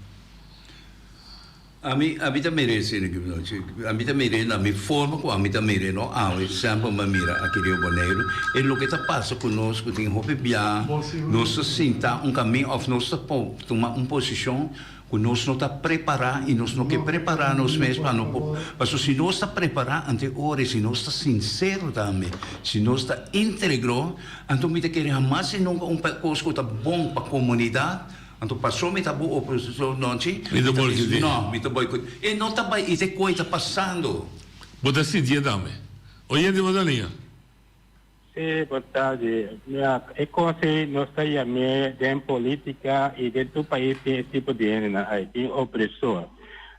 Ami ami ta mir'é asina ki nochi. Ami ta mir'é na mi forma ku ami ta mir'é no awe semper mi a mira aki riba Boneiru e loke ta pasa ku nos ku tin hopi bia nos ta sinta un kamin òf nos ta tuma un posishon ku nos no ta prepará i nos no ke prepará nos mes pa no por pasobra si nos ta prepará ante ora i si nos ta sinsero tambe si nos ta íntegro anto mi ta kere hamas i nunka un kos ku ta bon pa komunidat. Anto paso mi ta bo oposicion nochi, Mi ta mi ta bisa, boicotea. no, mi ta boicotea. E no ta bai, i te koe ta pasando. Bo ta sintié tambe. Oyente bo ta liña. Sí, bo tardi. Mira, e kos ei nos ta yam'é den polítika i den tur pais tin e tipo di hendenan ei, tin opresor.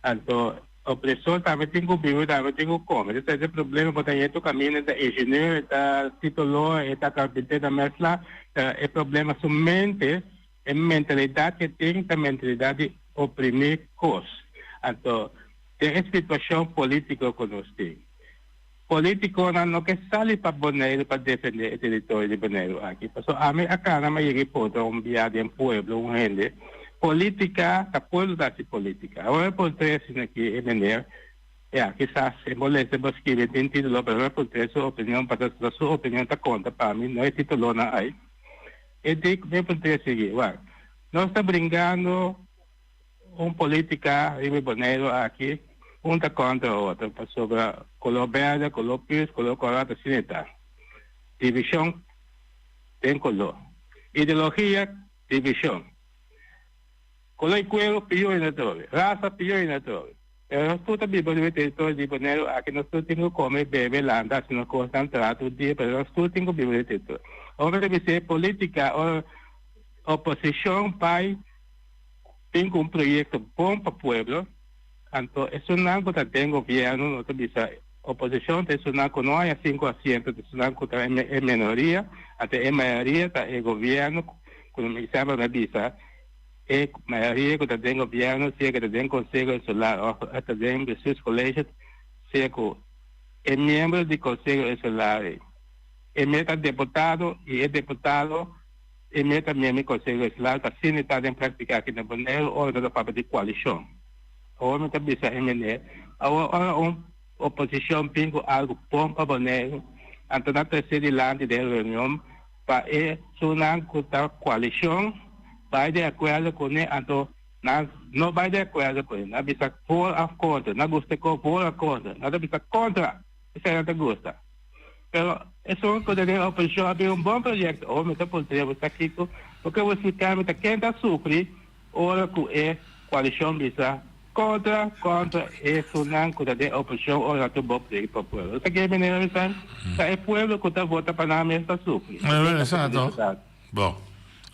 Anto opresor tambe tin ku biba, tambe tin ku kome. Entonces e problema ku ta yendo kaminda e ta ingenieur, e ta tituló, e ta karpinter, ta mèsla, ta e problema su mente. E mentalidat ke tin ta mentalidat di oprimí kos. Anto, den e situashon polítiko ku nos tin, polítikonan no ke sali pa Boneiru pa defendé e teritorio di Boneiru aki. Pasobra ami a kana mi a yega i puntra un bia den pueblo un hende, Polítika, ta pueblo ta hasi polítika. Awor mi puntr'é asina aki e meneer, ya, kisas e molestia bo skibi den título, pero mi a puntr'é su opinion pasobra su opinion ta konta pa mi, no e títulonan ai. E di mi punto e sigui, wak, nos ta bringando un politica riba e Boneiru aki, un ta contra otro, pasobra color berde, color pus, color cora ta asina e ta. Division den color. Ideologia, division. Color y cuero, pior ainda atrobe. Rasa, pior ainda atrobe. Pero nos tur ta biba riba e teritorio di Boneiru aki, nos tur tin ku kome, bebe, lanta, hasi nos kosnan, traha tur dia, pero nos tur tin ku biba riba e teritorio. Ora ta bis'é polítika, ora oposishon bai bin ku un proyekto bon pa pueblo, anto esunnan ku ta den gobièrnu no ta bisa oposishon ta esunnan ku no haña sinku asiento, ta esunnan ku ta e menoria, anto e mayoria ta e gobièrnu ku semper mi a bisa. E mayoria ku ta den gobièrnu, sea ku ta den Konseho Insular òf ta den Bestuurscollege, sea ku e miembro di Konseho Insular ei e mes ta deputado i e deputado e mes ta miembro di Konseho Insular, ta asina e ta den práktika aki na Boneiru ora ta papia di koalishon. Awor mi ta bisa e meneer, awor ora un oposishon bin ku algu bon pa Boneiru, anto nan trese dilanti den reunion, Pa e sunan ku ta koalishon bai di akuerdo kuné, anto nan no bai di akuerdo kuné. Nan bisa voor òf kontra. Nan gusta e kos voor òf kontra. Nan ta bisa kontra, esei nan ta gusta. Pero esun ku ta den oposishon a bin un bon proyekto. Oh, mi ta puntra bo sa kiko? Bo ke bo splika mi ta ken ta sufri Ora ku e koalishon bisa kontra kontra esunnan ku ta den oposishon ora nan tur bo pregi pa pueblo. Sa ke manera mi san? Ta e pueblo ku ta vota pa nan mes ta sufri. Exacto. Bon.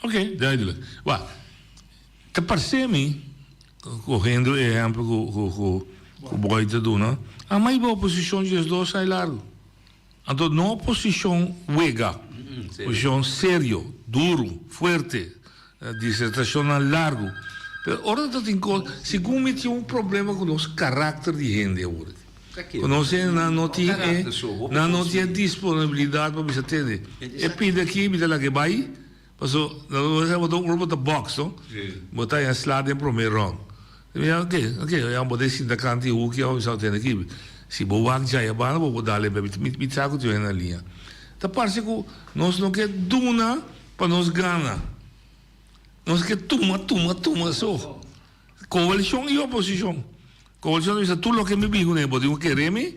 Ok, duidelijk. Wak, ta parse mi, kogiendo e ehempel ku ku ku ku Boy ta duna, a mai bo oposishon diesdos ai largu. Anto no oposishon wega, oposishon serio, duru, fuerte, disertashonnan largu. Pero ora ta tin kos, segun mi tin un problema ku nos karakter di hende awor. Ku nos hendenan no tin e, nan no tin e disponibilidat pa bisa tende, e pida aki mi ta laga e bai, Paso, bo ta ora bo ta box no, bo ta haña sla den prome round. Mi a oke, oke, ya bo ta sinta kanta i huki a bisa tene aki. Si bo wak djaya banda bo por dal e bèbè. Mi mi sa ku tin hende na liña. Ta parse ku nos no ke duna pa nos gana. Nos ke tuma, tuma, tuma so. Koalishon i oposishon. Koalishon ta bisa tur loke mi bin kuné bo tin ku kere mi.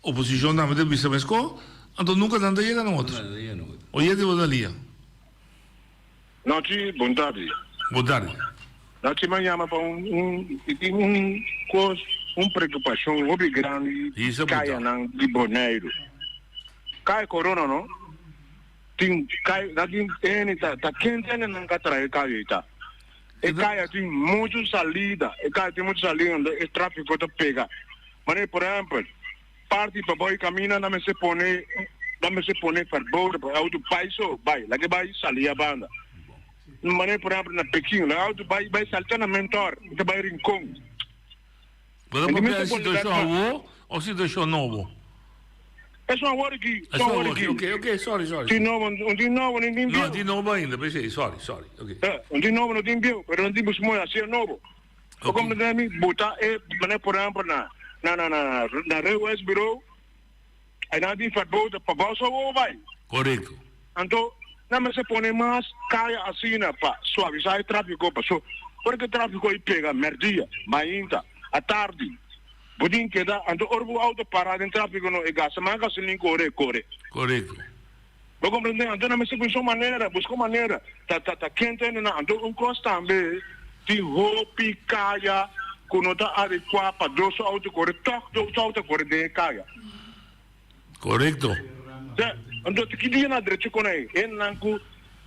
Oposicion tambe ta bisa mesco, anto nunca nan ta yega na otro. Oyente bo ta lia. Nochi, bon tardi. Bon tardi. Nochi mi a yama pa un un mi tin un cos un preocupacion hopi grandi Hisa bo ta. cayanan di Boneiru. Caya Corona no. Tin kaya na tin ene ta ta kende ene nan ka trae kaya ei ta. E kaya tin muchu salida, e kaya tin muchu salida unda e trafiko ta pega. Manera por ehempel, parti pabou e kaminda nan mester pone nan mester pone verboden pa e auto bai so bai, laga e bai sali a banda. Manera por ehempel na Pekin, laga e auto bai bai sali te na Mentor, e ta bai Rincon. Bo ta papia di situashon awo o situashon nobo? Esun awor aki. Esun awor aki. Ok, ok, sorry, sorry. Tin nobo, un tin nobo, no tin bieu. No tin nobo ainda, p'esei, sorry, sorry, ok. Eh, un tin nobo, no tin bieu, pero no tin busmoe, asi e nobo. Bo comprende mi? Buta e, manera por ehempel na, na, na, na, na Rehuisbureau, Einan tin verboden pa bou so wou bai. Korekto. Anto nan mester pone mas kaya asina pa suavisa e trafiko paso ora ku e trafiko ei pega merdia, mainta, atardi bo tin keda anto ora bo auto para den trafiko no e gasta mas gasolin ku ora e kore. Korekto. Bo comprende? Anto nan mester busca un manera, busca un manera. Ta ta ta kente hende nan. Anto un cos tambe, tin hopi caya cu no ta adecua pa dos auto core, toch dos auto a core den e caya. Corecto. Sa, anto ta ki dia nan a drecha con ey? Hendenan cu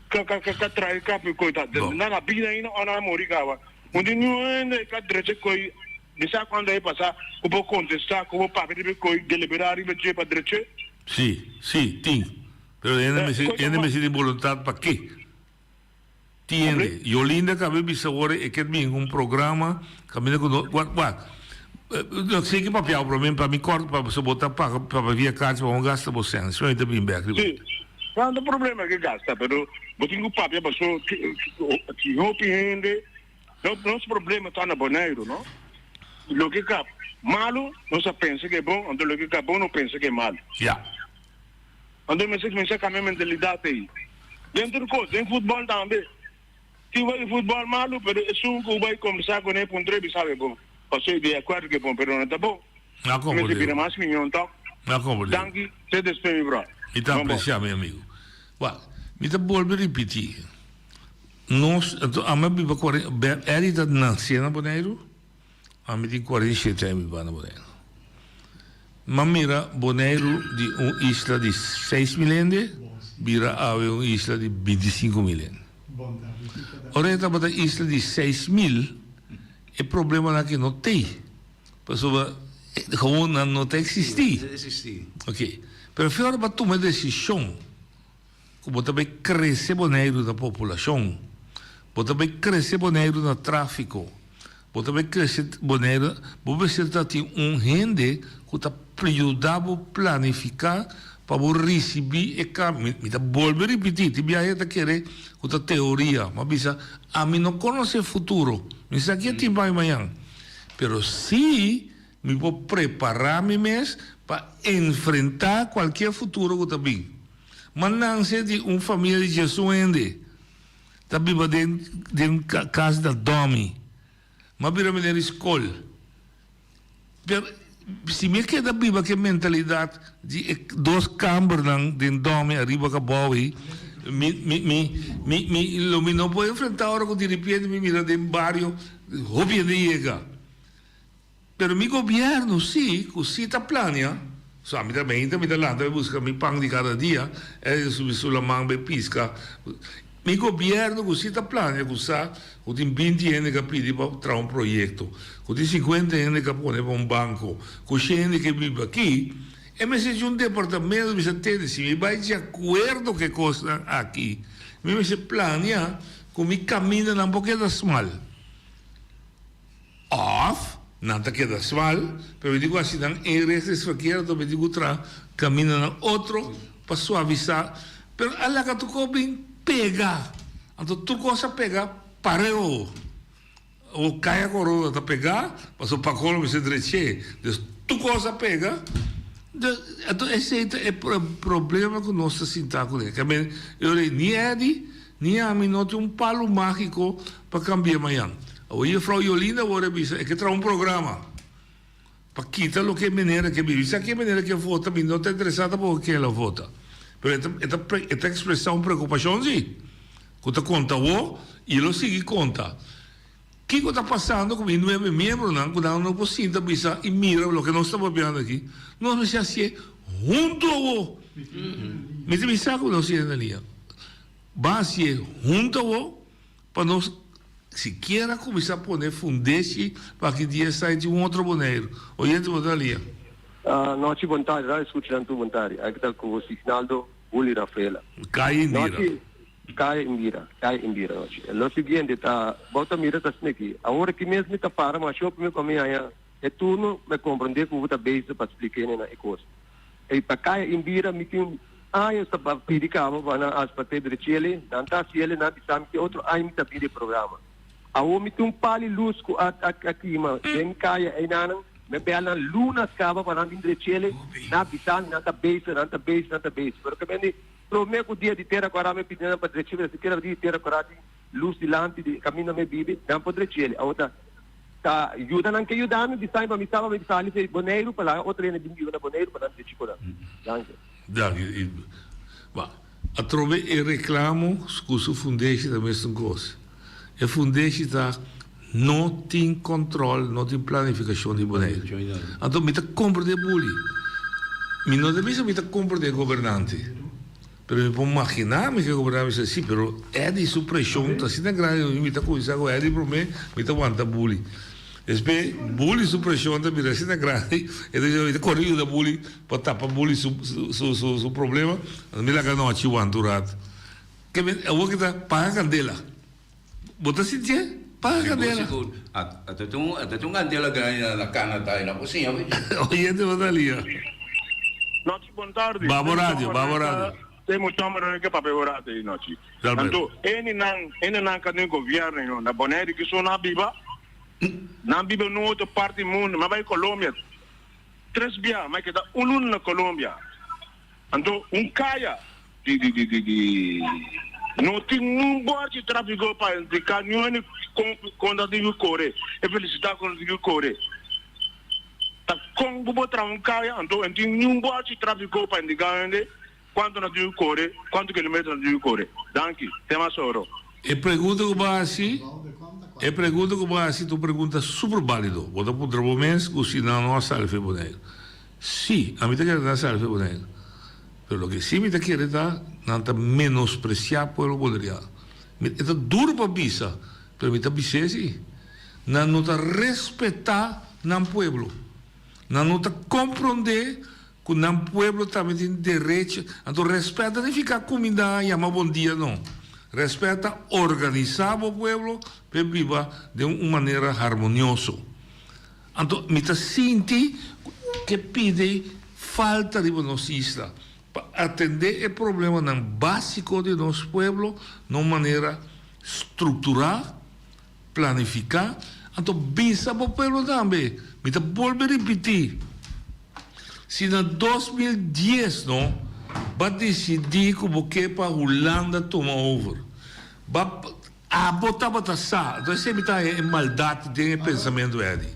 ka ka ka ka trae capi coy ta nan a bida ainda o nan a muri caba. Un di niun hende ka drecha coy, mi sa cuando ey pasa cu bo contesta, cu bo papia riba e coy, delibera riba dje pa dreche. Sí, sí, tin. Pero hende mester, hende mester tin boluntad pa ke. Tin hende. Yolinda kabe bisa ora e ket bin un programa kaminda ku no, wak, wak. No sé ki papia bo men pa mi kort pa so bo ta paga pa via kachi pa bo gasta bo sèn. Si mi ta bin bèk riba. Sí. No ta problema ke gasta pero bo tin ku papia paso tin hopi hende Nos problema ta na Boneiru no. Loke ka malu nos a pensa ke bon, anto loke ka bon no pensa ke malu. Ya. Anto mester kuminsá kambia mentalidat ei. Den tur kos, den futbòl tambe. Tin wak di futbòl malu, pero esun ku bai kombersá kuné puntra e bisa e bon. Pasobra e di akuerdo ke bon, pero no ta bon. Na Mester komprendé. bira mas miñon tòg. Na komprendé. Danki, te despues mi bròder. Mi ta Bon bon. apresiá mi amigu. Wak, mi ta bolbe ripití. Nos, anto ami a biba kuaren, Ben Eddie ta nace na Boneiru, ami tin 47 aña biba na Boneiru. M'a mira Boneiru di un isla di 6 mil hende bira awe un isla di 25 mil hende. Ora e tabata isla di 6 mil, e problemanan aki no tei, pasobra gewoon nan no ta existi. Ok, pero fe ora bo a tuma e desishon. Ku bo ta bai krese Boneiru na populashon, bo ta bai krese Boneiru na tráfiko, bo ta bai krese Boneiru, bo mester ta tin un hende ku ta yuda bo planifiká pa bo risibí e kambio. Mi mi ta bolbe ripití, tin biaha e ta kere ku ta teoria, mi a bisa ami no konosé futuro, mi sa ke tin pa mi mañan, pero si mi por prepará mi mes pa enfrentá kualkier futuro ku ta bin. Ma nanse di un famia di djesun hende ta biba den den kas da dòmi. M'a bira meneer di skol. Pero si mi a keda biba ku e mentalidat di e dos kambernan den dòmi ariba ku abou ei, mi mi mi mi mi lo mi no por enfrentá ora ku diripiente mi mira den bario hopi hende yega. Pero mi gobierno si cu si ta planea, so ami ta meinta mi ta lanta bay busca mi pan di cada dia, e subi su laman bay pisca, mi gobierno cu si ta planea cu sa cu tin binti hende ca pidi pa traha un proyecto, cu tin cincuenta hende ca pone pa un banco, cu shen hende ke biba aki, e mester haci un departamento bisa tende si mi bay di acuerdo cu e cosnan aki, mi mester planea cu mi camindanan por keda smal. Of, nan ta keda smal, pero mi di ku hasi nan eenrichtingsverkeer, anto mi di ku traha kamindanan otro pa suavisá. Pero a laga tur kos bin pega. Anto tur kos a pega pareu. O kaya korona ta pegá, pasobra pa kolo mester drech'é. Dus tur kos a pega. Dus, anto esei ta e problema ku nos ta sinta kuné. Ni Eddy, Ni ami no tin un palu mágiko pa kambi'é mañan. Awor Jefrou Yolinda awor a bisa e ke traha un programa pa kita loke e menera ke bibi. Sa ke menera ke vota mi no ta interesá tampoko ken el a vota. Pero e ta e ta e ta ekspresá un preokupashon si ku ta konta awor i e lo sigui konta. Kiko ta pasando ku mi nuebe miembronan ku nan no por sinta bisa i mira loke nos ta papiando aki? Nos mester hasié. huntu awo. Mi ta bisa ku nos yenda lia. Ban hasié huntu awo pa nos sikiera kuminsá pone fundeshi pa aki dies aña tin un otro Boneiru. Oyente bo ta lia. Nochi bon tardi, radio escuchanan tur bon tardi. Aki ta ku Signaldo Juli Rafaela. Kaya Indira. Nochi, Kaya Indira, Kaya Indira nochi. Lo siguiente ta, bo ta mira ta asina aki. Awor aki mes mi ta para masha hopi mi pa mi haña e turno, mi a comprende cu bo ta bezig pa splica hende nan e cos. Ey pa Kaya Indira mi tin años ta pidi caba pa nan asfalt'e drechele, nan ta haciele, nan bisa mi ki otro aña mi ta bini e programa. Awor mi tin un pali luz cu a a kima den kaya eynanan, mi a bel nan lunas caba pa nan bin drechele, nan a bisa mi nan ta bezig, nan ta bezig, nan ta bezig. Pero ke mende prome cu dia di tera cora mi a pidi nan pa drechele, pero sikiera dia di tera cora tin luz dilanti di caminda mi a bibi, nan por drechele. Awor ta ta yuda nan ke yuda mi, bisa mi pa mi sa pa mi sali fe Boneiru pa laga otro hende bin biba na Boneiru pa nan drechi cu nan. Danki. Danki. Ba. Atrobe e reclamo cu su fundeshi ta mesun cos. E fundeshi ta no tin control, no tin planificacion di Boneiru. Anto mi ta comprende buli. Mi no ta bisa mi ta comprende e gobernante. Pero mi por magina mi cu e gobernante bisa si, pero Eddy su presion ta asina grandi mi ta cuminsa cu Eddy prome mi ta wanta buli. Despues buli su presion ta bira asina grandi e ta bisa mi ta core yuda buli pa tapa buli su su su problema anto mi laga nochi wanta un rato. Ke men awor ki ta paga kandela. Bo ta sintié? Paga kandela. Sigur, sigur. Ata tin un ata tin un kandela grandi na na Canada i nan por siña wiki. Oyente bo ta lia. Nochi bon tardi. Babo radio, babo radio. Te mucho hombre ke papia ora te nochi. Anto eni nan eni nan ka den gobierno no na Bonaire ki so nan biba. Nan biba en un otro parti mundo. Mi bai Colombia tres bia, mi a keda un luna na Colombia. Anto un kaya di di di di di no tin un bòrchi trafiko pa indiká niun hende kon kon ta tin ku kore, e felisidat kon ta tin ku kore. Ta kon ku bo traha un kaya anto no tin niun bòrchi trafiko pa indiká hende kuantu nan tin ku kore, kuantu kilometer nan tin ku kore. Danki. Te mas oro. E pregunta ku bo a hasi, e pregunta ku bo a hasi ta un pregunta super bálido. Bo ta puntra bo mes ku si nan no a sali for Boneiru. Sí, ami ta kere nan sali for Boneiru. Pero loke sí mi ta kere ta nan ta menospresiá pueblo boneriano. Mi, e ta duru pa bisa, pero mi ta bis'é sí. Nan no ta respetá nan pueblo. Nan no ta komprondé ku nan pueblo tambe tin derecho. Anto rèspèt ta nifiká kumindá, yama bon dia, no. Rèspèt ta organisá bo pueblo p'e biba den un manera harmonioso. Anto mi ta sinti ku e pidi falta riba nos isla pa atendé e problemanan básiko di nos pueblo na un manera strukturá, planifiká. Anto bisa bo pueblo tambe, mi ta bolbe ripití, si na 2010 no bo a disidí ku bo ke pa Hulanda tuma over, bo Abo tabata sa, enton esei mi ta haña e maldat den e pensamentu Eddy.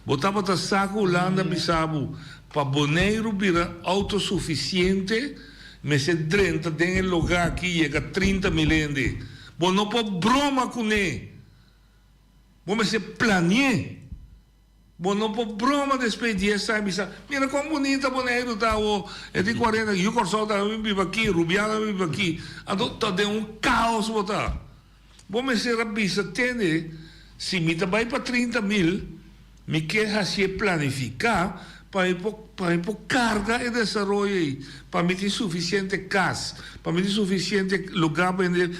Bo tabata sa ku Hulanda bisa bo pa Boneiru bira outosufisiente mester drenta den e lugá aki yega 30 mil hende. Bo no por broma kuné. Bo mester plani'é. Bo no por broma despues dies aña bisa, mira kon bunita Boneiru ta awo, e tin cuarenta, yu Kòrsou ta bin biba aki, Rubiano ta bin biba aki. Anto ta den un kaos bo ta. Bo mester a bisa tende, si mi ta bai pa 30 mil, mi ke hasié planifiká pa mi por pa mi por karga e desaroyo ei, pa mi tin sufisiente kas, pa mi tin sufisiente lugá pa hende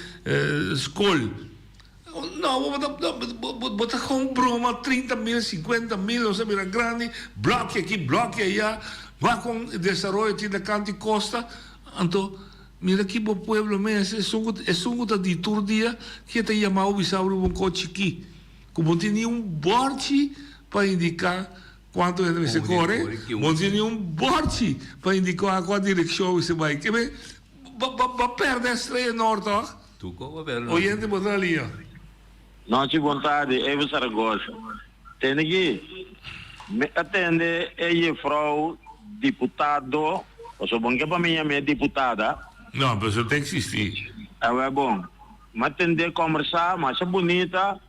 skol. No, bo ta bo ta con broma 30 mil, 50 mil, nos a bira grandi, bloki aki, bloki aya, wak con desaroyo tin na kanti costa, anto mira aki bo pueblo mes, esun cu esun cu ta di tur dia ke ta yama bo bisa bo riba un kochi chiki, cu bo tin ni un borchi pa indica cuanto hende mester core, bo tin ni un borchi pa indica cua direccion mester bay, ke bo bo perde estrella nort toch? Oyente bo ta lia. Nochi bon tardi, Evo Zaragoza. Tende ki, mi a tende e jefrouw diputado, pasobra bon ke pa mi yam'é diputada. No, pero eso ta existi. Awel bon, mi a tend'é kombersá masha bunita,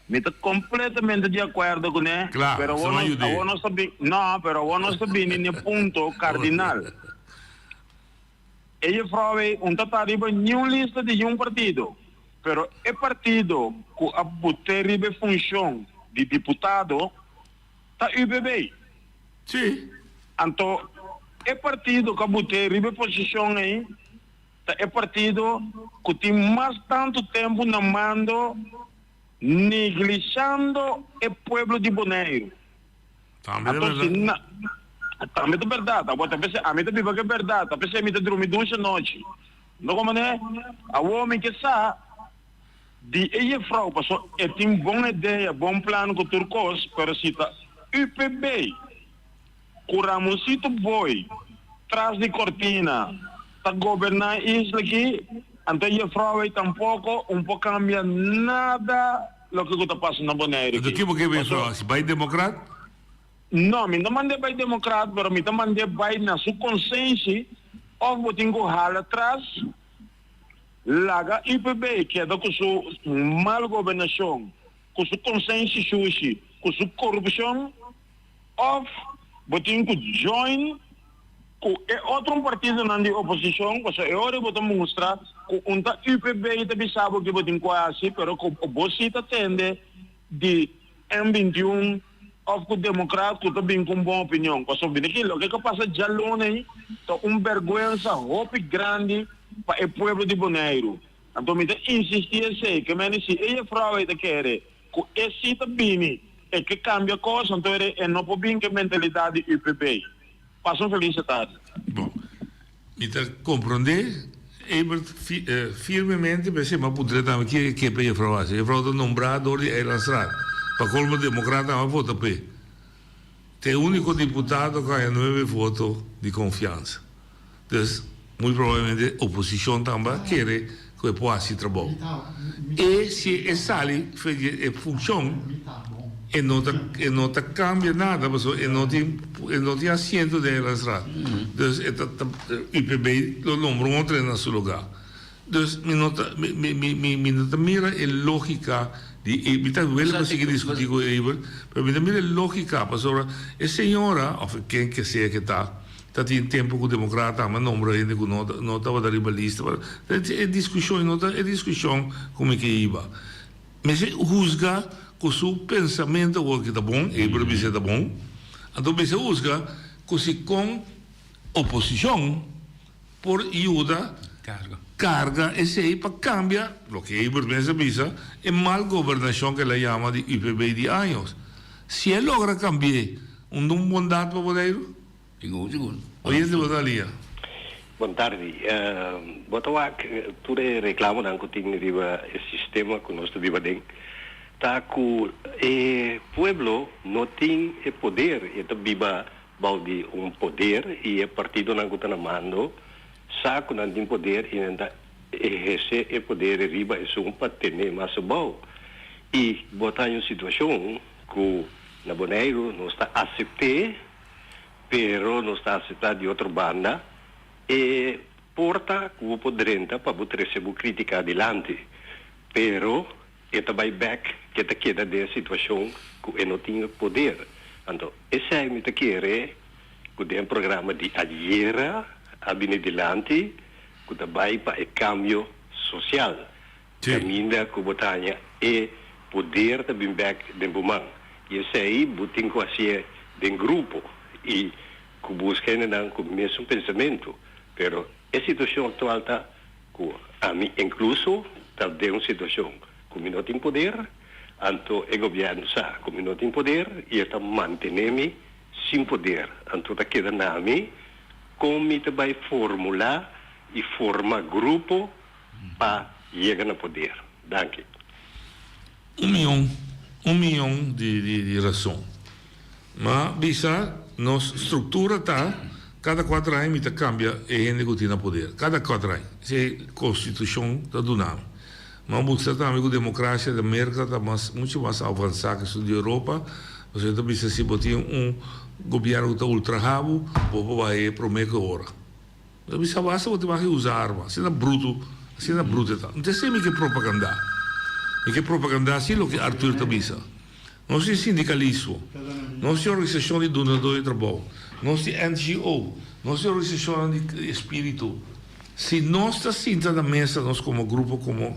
mi ta kompletamente di akuerdo kuné, Kla, pero so awor no nos, yud'é. awor nos ta bin, no, pero awor nos ta bini n'e punto kardinal. E juffrouw ei un ta ta riba niun lista di niun partido, pero e partido ku a but'é riba e funshon di diputado ta UPB. Sí. Anto e partido ku a but'é riba e posishon ei ta e partido ku tin mas tantu tempu na mando neglishando e pueblo di Boneiru. Tambe ta Anto si bèrdat. na Tambe ta bèrdat. Awor ta p'esei ami ta biba ku e bèrdat. Ta p'esei mi ta drumi dushi anochi. No komo ne? Awor mi ke sa di e jefrou paso e tin bon idea, bon plan ku tur kos, pero si ta UPB ku Ramoncito Boy tras di kortina ta goberná e isla aki, anto e jefrou ei tampoko un por kambia nada. Loke ku ta pasa na Bonaire Anto aki. ki bo ke bin Paso. hasi? Bai demokrat? No, mi no ta mand'é bai demokrat, pero mi ta mand'é bai na su konsenshi òf bo tin ku hala tras, laga UPB keda ku su mal gobernashon, ku su konsenshi shushi, ku su korupshon, Of bo tin ku join ku e otro partidonan di oposishon, pasobra e ora bo ta mustra ku un ta UPB ta bisa bo ke bo tin ku hasi, pero ku bo si ta tende di M 21 of ku Demokrat ku ta bin ku un bon opinion. Pasobra bini aki loke ku pasa djaluna ei ta un bèrgwensa hopi grandi pa e pueblo di Boneiru. Anto mi ta insisti esei, ke mende si e jefrou ei ta kere Ku e si ta bini, e ke kambia kos, anto e e no por bin ku e mentalidat di UPB. Pasa un felis tardi. Bon, mi ta komprondé Ebert firmemente, p'esei mi a puntr'é tambe ke ke pa jefrou hasi. Jefrou ta nombrá dor di Eilandsraad. Pa kolmo demokratnan a vota p'e. Ta e úniko diputado ku a haña nuebe voto di konfiansa. Dus, muy probablemente oposicion tamba kere cu e por haci trabou. E si e sali for di e funcion, e no ta e no ta cambia nada pasobra e no tin e no tin asiento den e Landsraad. Dus e ta ta UPB lo nombra un otro na su lugar. Dus mi no ta mi mi mi mi mi no ta mira e logica di e mi ta wele pa sigui discuti cu Evert, pero mi ta mira e logica pasobra e señora of ken ke sea ke ta, Ta tin tempu ku demokrata a nombra hende ku no no tabata riba lista. E diskushon no ta e diskushon ku mi ke hiba. Mester husga ku su pensamentu awor ki ta bon, e por bisa ta bon, anto mester husga ku si kon oposishon por yuda karga esei pa kambia loke Ebert mes a bisa e mal gobernashon ku el a yama di UPB di años. Si e logra kambi'é un un bondat pa Boneiru? Sigur, sigur. Oyente bo ta lia. Bon tardi. Bo ta wak tur e reclamonan cu tin riba e sistema cu nos ta biba den ta cu e pueblo no tin e poder, e ta biba bao di un poder y e partidonan cu ta na mando sa cu nan tin poder y nan ta eherce e poder riba esun pa tene mas abao. Y bo ta haña un situacion cu na Boneiru nos ta acepte Pero nos ta acepta di otro banda e porta cu bo por drenta pa bo trece bo critica dilanti, pero e ta bay bek ke ta keda den e situacion cu e no tin e poder. Anto esey mi ta kere cu den e programa di ayera a bini dilanti cu ta bay pa e cambio social. Caminda cu bo ta haña e poder ta bin bek den bo man. Y esey bo tin cu hacié den grupo y cu busca hendenan cu mesun pensamento. Pero e situacion actual ta cu ami incluso ta den un situacion cu mi no tin poder, anto e gobierno sa cu mi no tin poder y e ta mantene mi sin poder. Anto ta keda na mi con mi ta bay formula y forma grupo pa yega na poder. Danki. Un mion, un mion di di rason. Ma bisa nos struktura ta kada kuater aña mi ta kambia e hende ku tin na poder. Kada kuater aña. Esei konstitushon ta duna mi. Ma buska tambe ku demokrasia di Merka ta mas muchu mas avansa ku esun di Europa. Pasobra ta bisa si bo tin un gobièrnu ku ta ultraha bo, bo por bai e promé ku e ora. Mi ta bisa basta bo tin mag di usa arma. Asina bruto, asina bruto e ta. No ta esei mi ke propagandá. Mi ke propagandá si loke Arthur ta bisa. Nos tin sindikalismo, nos tin organisashon di dunadó di trabou, nos tin NGO, nos tin organisashonnan di espíritu. Si nos ta sinta na mesa nos komo grupo komo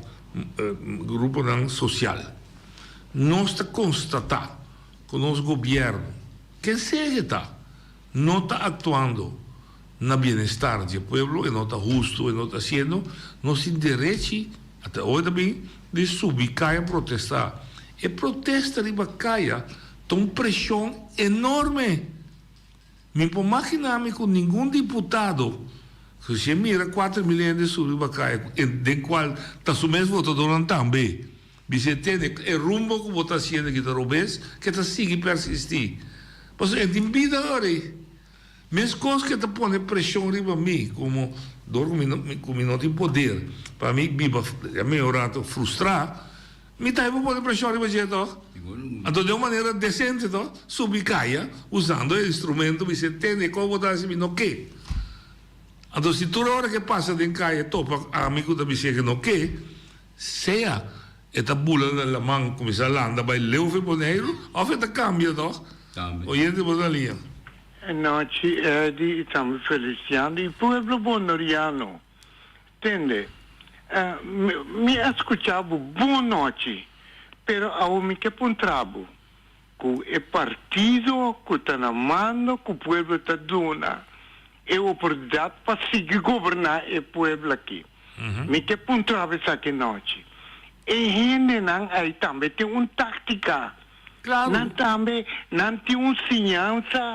gruponan sosial nos ta konstatá ku nos gobièrnu ken sea ke ta no ta aktuando na bienestar di e pueblo e no ta hustu e no ta hasiendo nos tin derechi ata oe ta bin di subi kaya protestá e protesta riba kaya ta un preshon enorme. Mi por magina mi cu ningun diputado cu si e mira 4000 hende subi riba caya den cual ta su mes votadornan tambe bisa e tene e rumbo cu bo ta haciendo aki ta robes ke ta sigui persisti pasobra e tin bida ora ei. Mescos ke ta pone presion riba mi como dor cu mi cu mi no tin poder pa mi biba ya medio rato frustra. Mi ta por pone preshon riba dje tòg? Anto den un manera desente tòg, subi kaya usando e instrumento mi se tende kon bo ta hasi mi no ke. Anto si tur ora ke pasa den kaya topa ami ku ta bis'é ke no ke, sea e ta bula na laman kuminsá landa bai leu for Boneiru òf e ta kambia tòg. Oyente bo ta na liña. Nochi Eddy y tambe Feliciano y pueblo Boneriano. Tende, mi a skucha bo bon nochi, pero awo mi ke puntra bo, ku e partido ku ta na mando ku pueblo ta duna e oportunidat pa sigui goberná e pueblo aki. Mi ke puntra bo esaki nochi. E hendenan ei tambe tin un taktika. Nan tambe nan tin un siñansa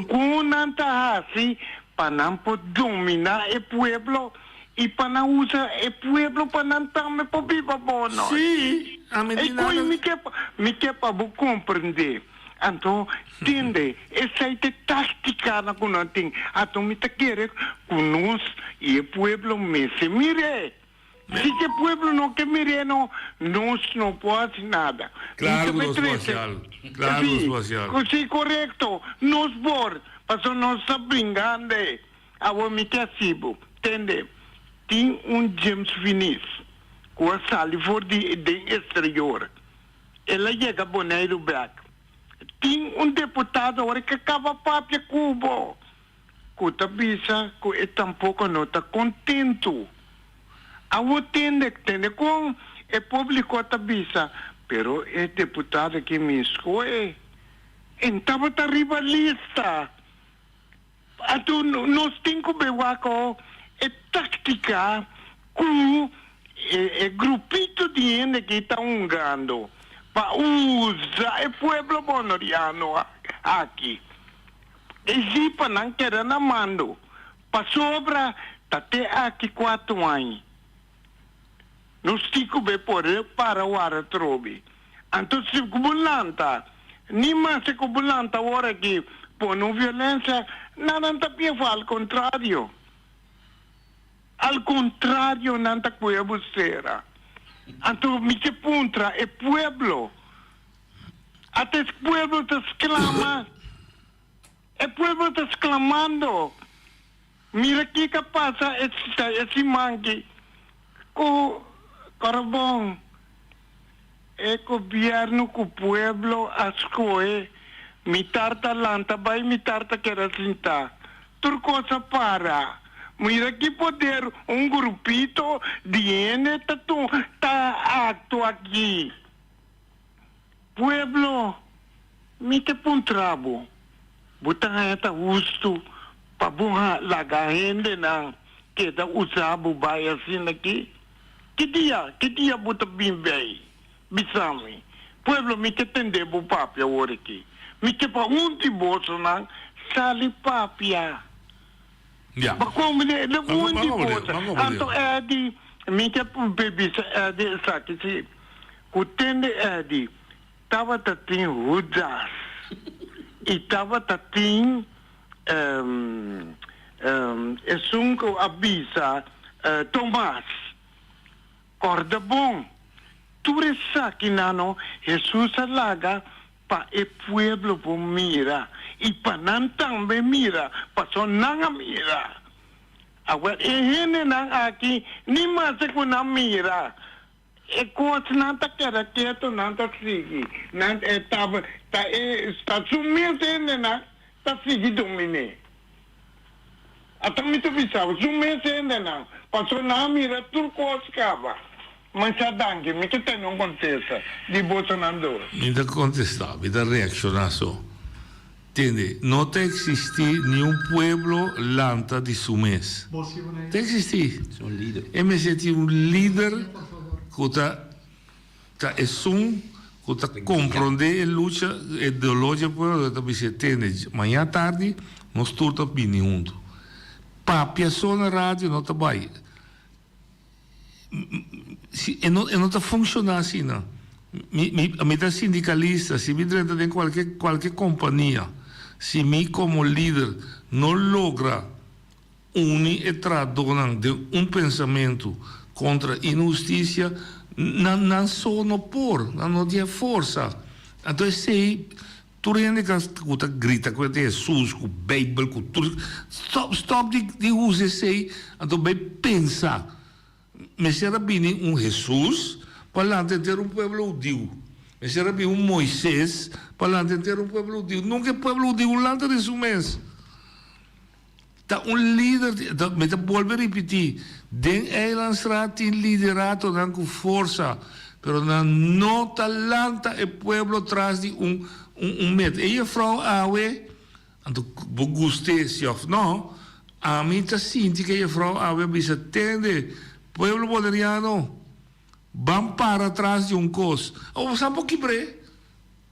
ku nan ta hasi pa nan por dominá e pueblo i pa nan usa e pueblo pa nan tambe por biba bon nochi. Sí, ami E tin koi nada. mi ke mi ke pa bo komprendé. Anto, tende, esei ta e táktikanan ku nan tin. Anto mi ta kere ku nos i e pueblo mester mir'é. Si ke pueblo no ke mir'é no, nos no por hasi nada. Claro Mi ku ta nos por hasi trese. algo. Claro ku nos Sí, por hasi algo. sí, korekto. Nos por, pasobra nos ta bringando. Awor mi ke hasi bo. Tende, tin un James Finis ku a sali for di den exterior. El a yega Boneiru bèk. Tin un deputado awor ke kaba papia ku bo. Ku ta bisa ku e tampoko no ta kontentu. Awo tende, tende kon e publiko ta bisa, pero e deputado aki mi skohe, e n'tabata riba lista. Anto nos tin ku be wak awo e taktika ku e grupito di hende aki ta hungando pa usa e pueblo bonoriano aki. E zipanan keda na mando, pasobra ta te aki kuatu aña. Nos tin ku be por para wara trobe. Anto si ku bo lanta, ni maske ku bo lanta awor aki pone un violensia, nan nan ta piensa al kontrario. Al kontrario nan ta kuya bo sera. Anto mi ke puntra e pueblo. Ata es pueblo ta sclama, e pueblo ta sclamando, mira kico a pasa e siman aki cu Corobon, e gobierno cu pueblo a scohe, mitar ta lanta bay mitar ta keda sinta, tur cos a para, mira ki poder un grupito di hende ta ta actua aki. Pueblo, mi te puntra bo, bo ta haña ta hustu pa bo laga hendenan keda usa bo bai asina aki? Ki dia, ki dia bo ta bin bei? Bisa mi. Pueblo, mi ke tende bo papia awor aki. Mi ke pa un di bosonan sali papia. Ja. Pa come de, de un di boso. Anto Anto Eddie, mi ke bisa Eddie esaki si. Ku tende Eddie tabata tin Hudas i tabata tin esun ku a bisa Tomas, Kòrda bon, tur esakinan no Hesus a laga pa e pueblo por mira i pa nan tambe mira, pasobra nan a mira. Awor e hendenan aki ni mester ku nan mira. E kosnan ta keda ketu, nan ta sigui, nan e ta ta e ta su mes hendenan ta sigui dominé. Ata mi ta bisa bo, su mes hendenan. Paso nan a mira tur kos kaba. Masha danki, mi ke tene un kontesta di bosonan dos. Mi ta kontestá, mi ta reakshoná so. Tende, no ta eksistí niun pueblo lanta di su mes. Ta eksistí. E mester tin un lider ku ta ta esun ku ta komprondé e lucha, e doló dje pueblo, ta bisa, tende, maña tardi nos tur ta bini huntu. Papia so na radio no ta bai. Si e no e no ta funciona asina. Mi mi mi ta sindicalista, si mi drenta den cualke cualke compania, si mi como lider no logra uni e trahadornan den un pensamento contra inhusticia, nan nan so no por, nan no tin e forsa. Anto esey Tur hende ku ta grita ku e ta Hesus, ku Beibel, ku tur, stòp, stòp di di usa esei, anto bai pensa, mester a bini un Hesus pa lanta henter un pueblo hudiu, mester a bini un Moises pa lanta henter un pueblo hudiu, nunka e pueblo hudiu lanta den su mes. Ta un lider, mi ta bolbe ripití, den Eilandstraat tin lideratonan ku forsa, pero nan no ta lanta e pueblo tras di un un meta. E jefrou awe, anto bo gust'é si òf no, ami ta sinti ku e jefrou awe a bisa, tende, pueblo boneriano, ban para tras di un kos. Awor bo sa por kibr'é.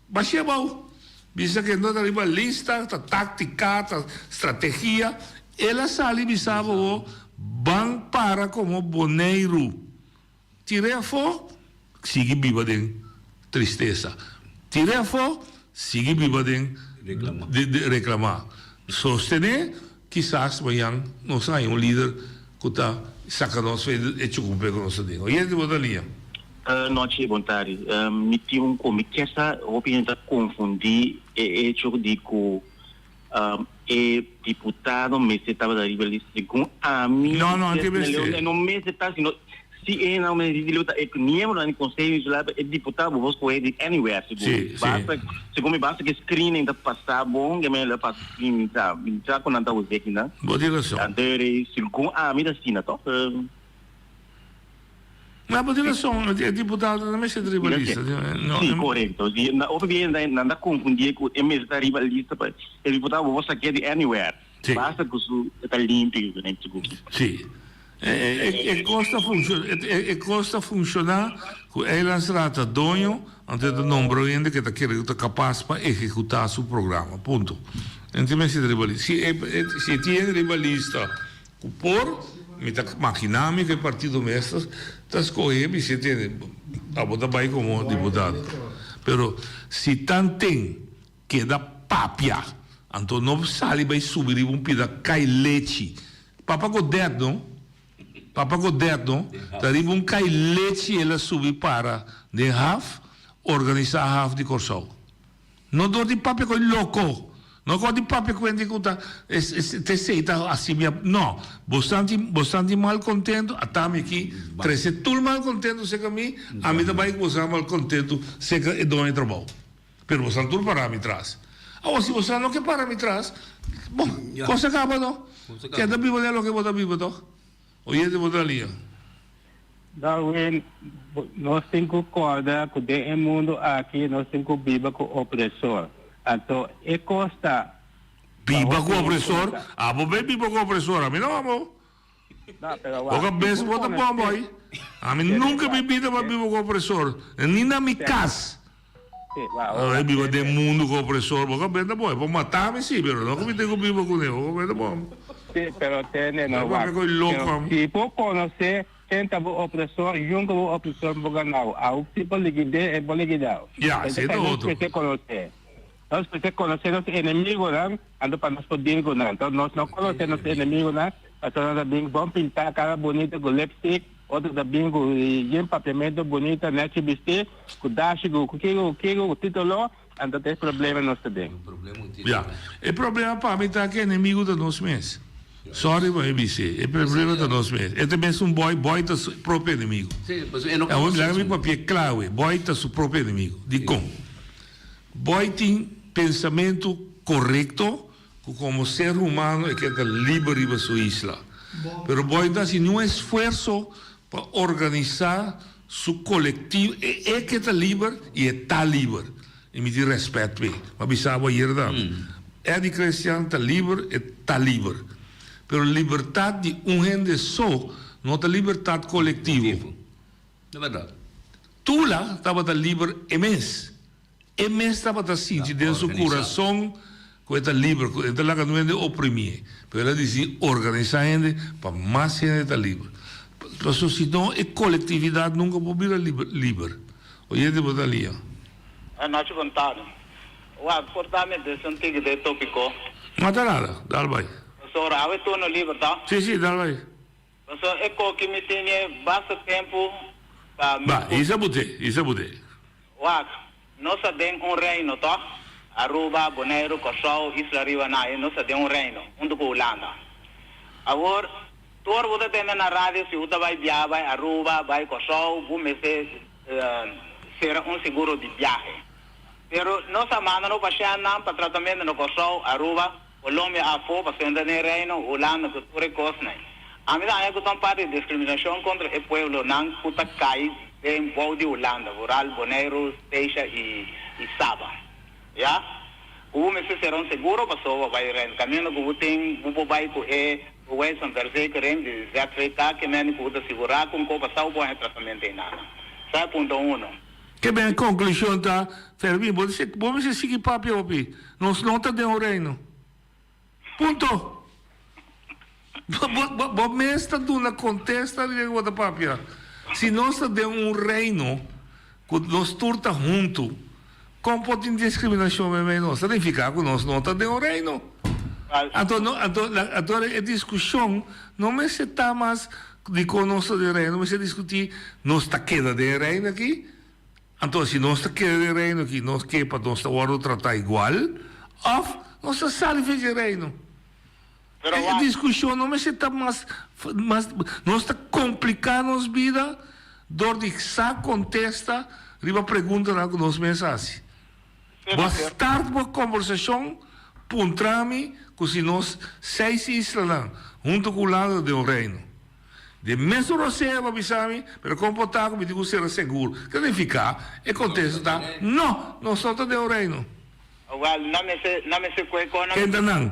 Bashia abou. Bisa ke no ta riba lista, ta taktika, ta strategia. El a sali bisa bo ban para komo Boneiru. Tir'é afó, sigui biba den tristesa. Tir'é afó, sigui biba den reklamá. Sostené, kisas mañan nos haña un lider ku ta saka nos fe e chukumpe ku nos ta den. Oyente bo ta liña. Nochi bon tardi. Mi tin un ku mi kier sa hopi hende ta konfundí e echo di ku e diputado mester tabata riba lista segun ami No, no, anke mester. E no mester ta sino si e nan mester di ta e miembronan di konseho insular e diputado bo por skohe di anywhere segun Sí, sí. basta segun mi basta ku e screening ta pasa bon ke mi a pasa screening sa mi sa ku nan ta wak kinan. Bo tin rason. Anto segun ami ta asina tok. No, bo tin rason, e diputado no mester ta riba lista. Sí, korekto. Si, na otro dia nan ta konfundí ku e mester ta riba lista pa e diputado bo por sak'é di anywhere. Sí. Basta ku su e ta limpi ku nan sigur. Sí. E kos ta funshoná, e kos ta funshoná ku Eilandsraad ta doño, anto e ta nombra un hende ku e ta kere ku ta kapas pa ehekutá su programa. Punto. E no tin mester ta riba lista. Si e si e tin hende riba lista Ku por, mi ta maginá mi ku e partido mes ta skohe mi si tende abo ta bai komo diputado. Pero si tanten keda papia, anto no sali bai subi riba un pida kai lechi. Papa Godet no, Papa Godet no, ta riba un kai lechi el a subi para den haf, organisá haf di Kòrsou. No dor di papia cu e loco. No dor di papia cu hende cu ta esey ta haci mi no. Bosnan tin bosnan tin malcontento ata mi aki trece tur malcontento cerca mi ami ta bay cu bosnan malcontento cerca e doño di trabao. Pero bosnan tur para mi tras. Awor si bosnan no ke para mi tras bon cos a caba no. Keda biba den loke bo ta biba toch. Oyente bo ta lia. Darwin, nos tin ku kòrda ku den e mundu aki nos tin ku biba ku opresor. Anto e kos ta pa Biba ku hopi hende opresor? ta. Abo bay biba ku opresor, ami no amo. No, pero Bo wak, ka si bes bo bo ta konosé. bòmbòi. Ami Tene, nunka wak, mi bida pa biba ku opresor, ni na mi kas. Ai biba den mundu ku opresor, bo ka benta bo, e por mata mi si, pero no ku mi tin ku biba kuné, bo ka benta bo. Sí, pero tende no Ai wak. papia ku e loko Pero am. si bo konosé ken ta bo opresor, yunka bo opresor bo ganau. Au si bo likid'é, e bo likidau. Ya, esei ta Entonces nos otro. mester konosé. Nos mester konosé nos enemigunan, anto pa nos por deal ku nan. Entonces nos no konosé nos enemigunan, pasobra nan ta bin bon pintá, kara bunita ku lipstick, Otro ta bin ku yen papiamento bunita, nechi bisti, ku dashi, ku kiko, ku kiko, ku titulo, anto ta e problema nos ta den. Ya, e problema pa mi ta ku e enemigo ta nos mes. Sorry pa mi bis'é, e problema ta nos mes. E ta mes un boy, boy ta su propio enemigo. Awor laga mi papia kla awe, boy ta su propio enemigo. Dikon? Boy tin pensamentu korekto ku komo ser humano e ke ta liber riba su isla. Pero Boy no ta hasi niun esfuerso pa organisá su kolektivo. E e ke ta liber i e ta liber. I mi tin rèspèt p'e. Mi a bisa bo ayer tambe. Eddy Christian ta liber, e ta liber. Pero libertat di un hende so no ta libertat kolektivo. Ta bèrdat. Tula tabata liber e mes. E mes tabata sinti den su kurason ku e ta liber, ku e ta laga nu hende oprimié. Pero el a disidí organisá hende pa mas hende ta liber. Pasobra si no e kolektividat nunka por bira liber. Oyente bo ta lia. Anochi bon tardi. Wak, por ta mi des un tiki den topiko. No ta nada, dal bai. Pasobra awe turno liber ta? Si, si, dal bai. Pasobra e koki mi tene basta tempu pa mi. Ba, hisa bo te, hisa bo te. Wak, nos ta den un reino tòg? Aruba, Boneiru, Kòrsou, Isla Riba Naai, nos ta den un reino, huntu ku Hulanda. Awor, tur bo ta tende na radio si bo ta bai biaha bai Aruba, bai Kòrsou, bo mester sera un seguro di biahe. Pero nos a manda nos pashèntnan pa tratamentu na Kòrsou, Aruba, Colombia afó pa senta den Reino, Hulanda ku tur e kosnan. Ami ta haña ku ta un parti di diskriminashon kontra e pueblonan ku ta kai den bou di Hulanda, vooral Boneiru, Statia i Saba. Ya ku bo mester sera un seguro pasobra bai Reino. Kaminda ku bo tin bo por bai ku e bewijs van verzekering di ZVK ke mende ku bo ta sigurá ku un kopa sa bo por haña tratamentu einan. Sa e punto uno. Ke ben konklushon ta, Fermin, bo ta bo mester sigui papia hopi. Nos no ta den un reino. Punto. Bo, bo, bo mes ta duna kontesta riba ke bo ta papia. Si nos ta den un reino ku nos tur ta huntu, kon por tin diskriminashon meimei nos? Ta nifiká ku nos no ta den un reino. Anto, no, anto, anto e diskushon no mester ta mas Dikon nos ta den Reino? Mester diskutí, nos ta keda den e Reino akí? Anto si nos ta keda den e Reino akí, nos ke pa nos ta wòrdu tratá igual òf nos ta sali for dje Reino? E diskushon no mester ta mas, mas, nos ta kompliká nos bida dor di sa kontesta riba preguntanan ku nos mes hasi. Bo a start bo kombersashon puntra mi ku si nos seis islanan huntu ku Hulanda den un reino. Den mesun rosea bo a bisa mi, pero kon por ta ku mi tin ku sera segur? Ke nifiká? E kontesta ta, No, nos no ta den un reino. Wel, nan mester, nan mester kue kon nan. Ken ta nan?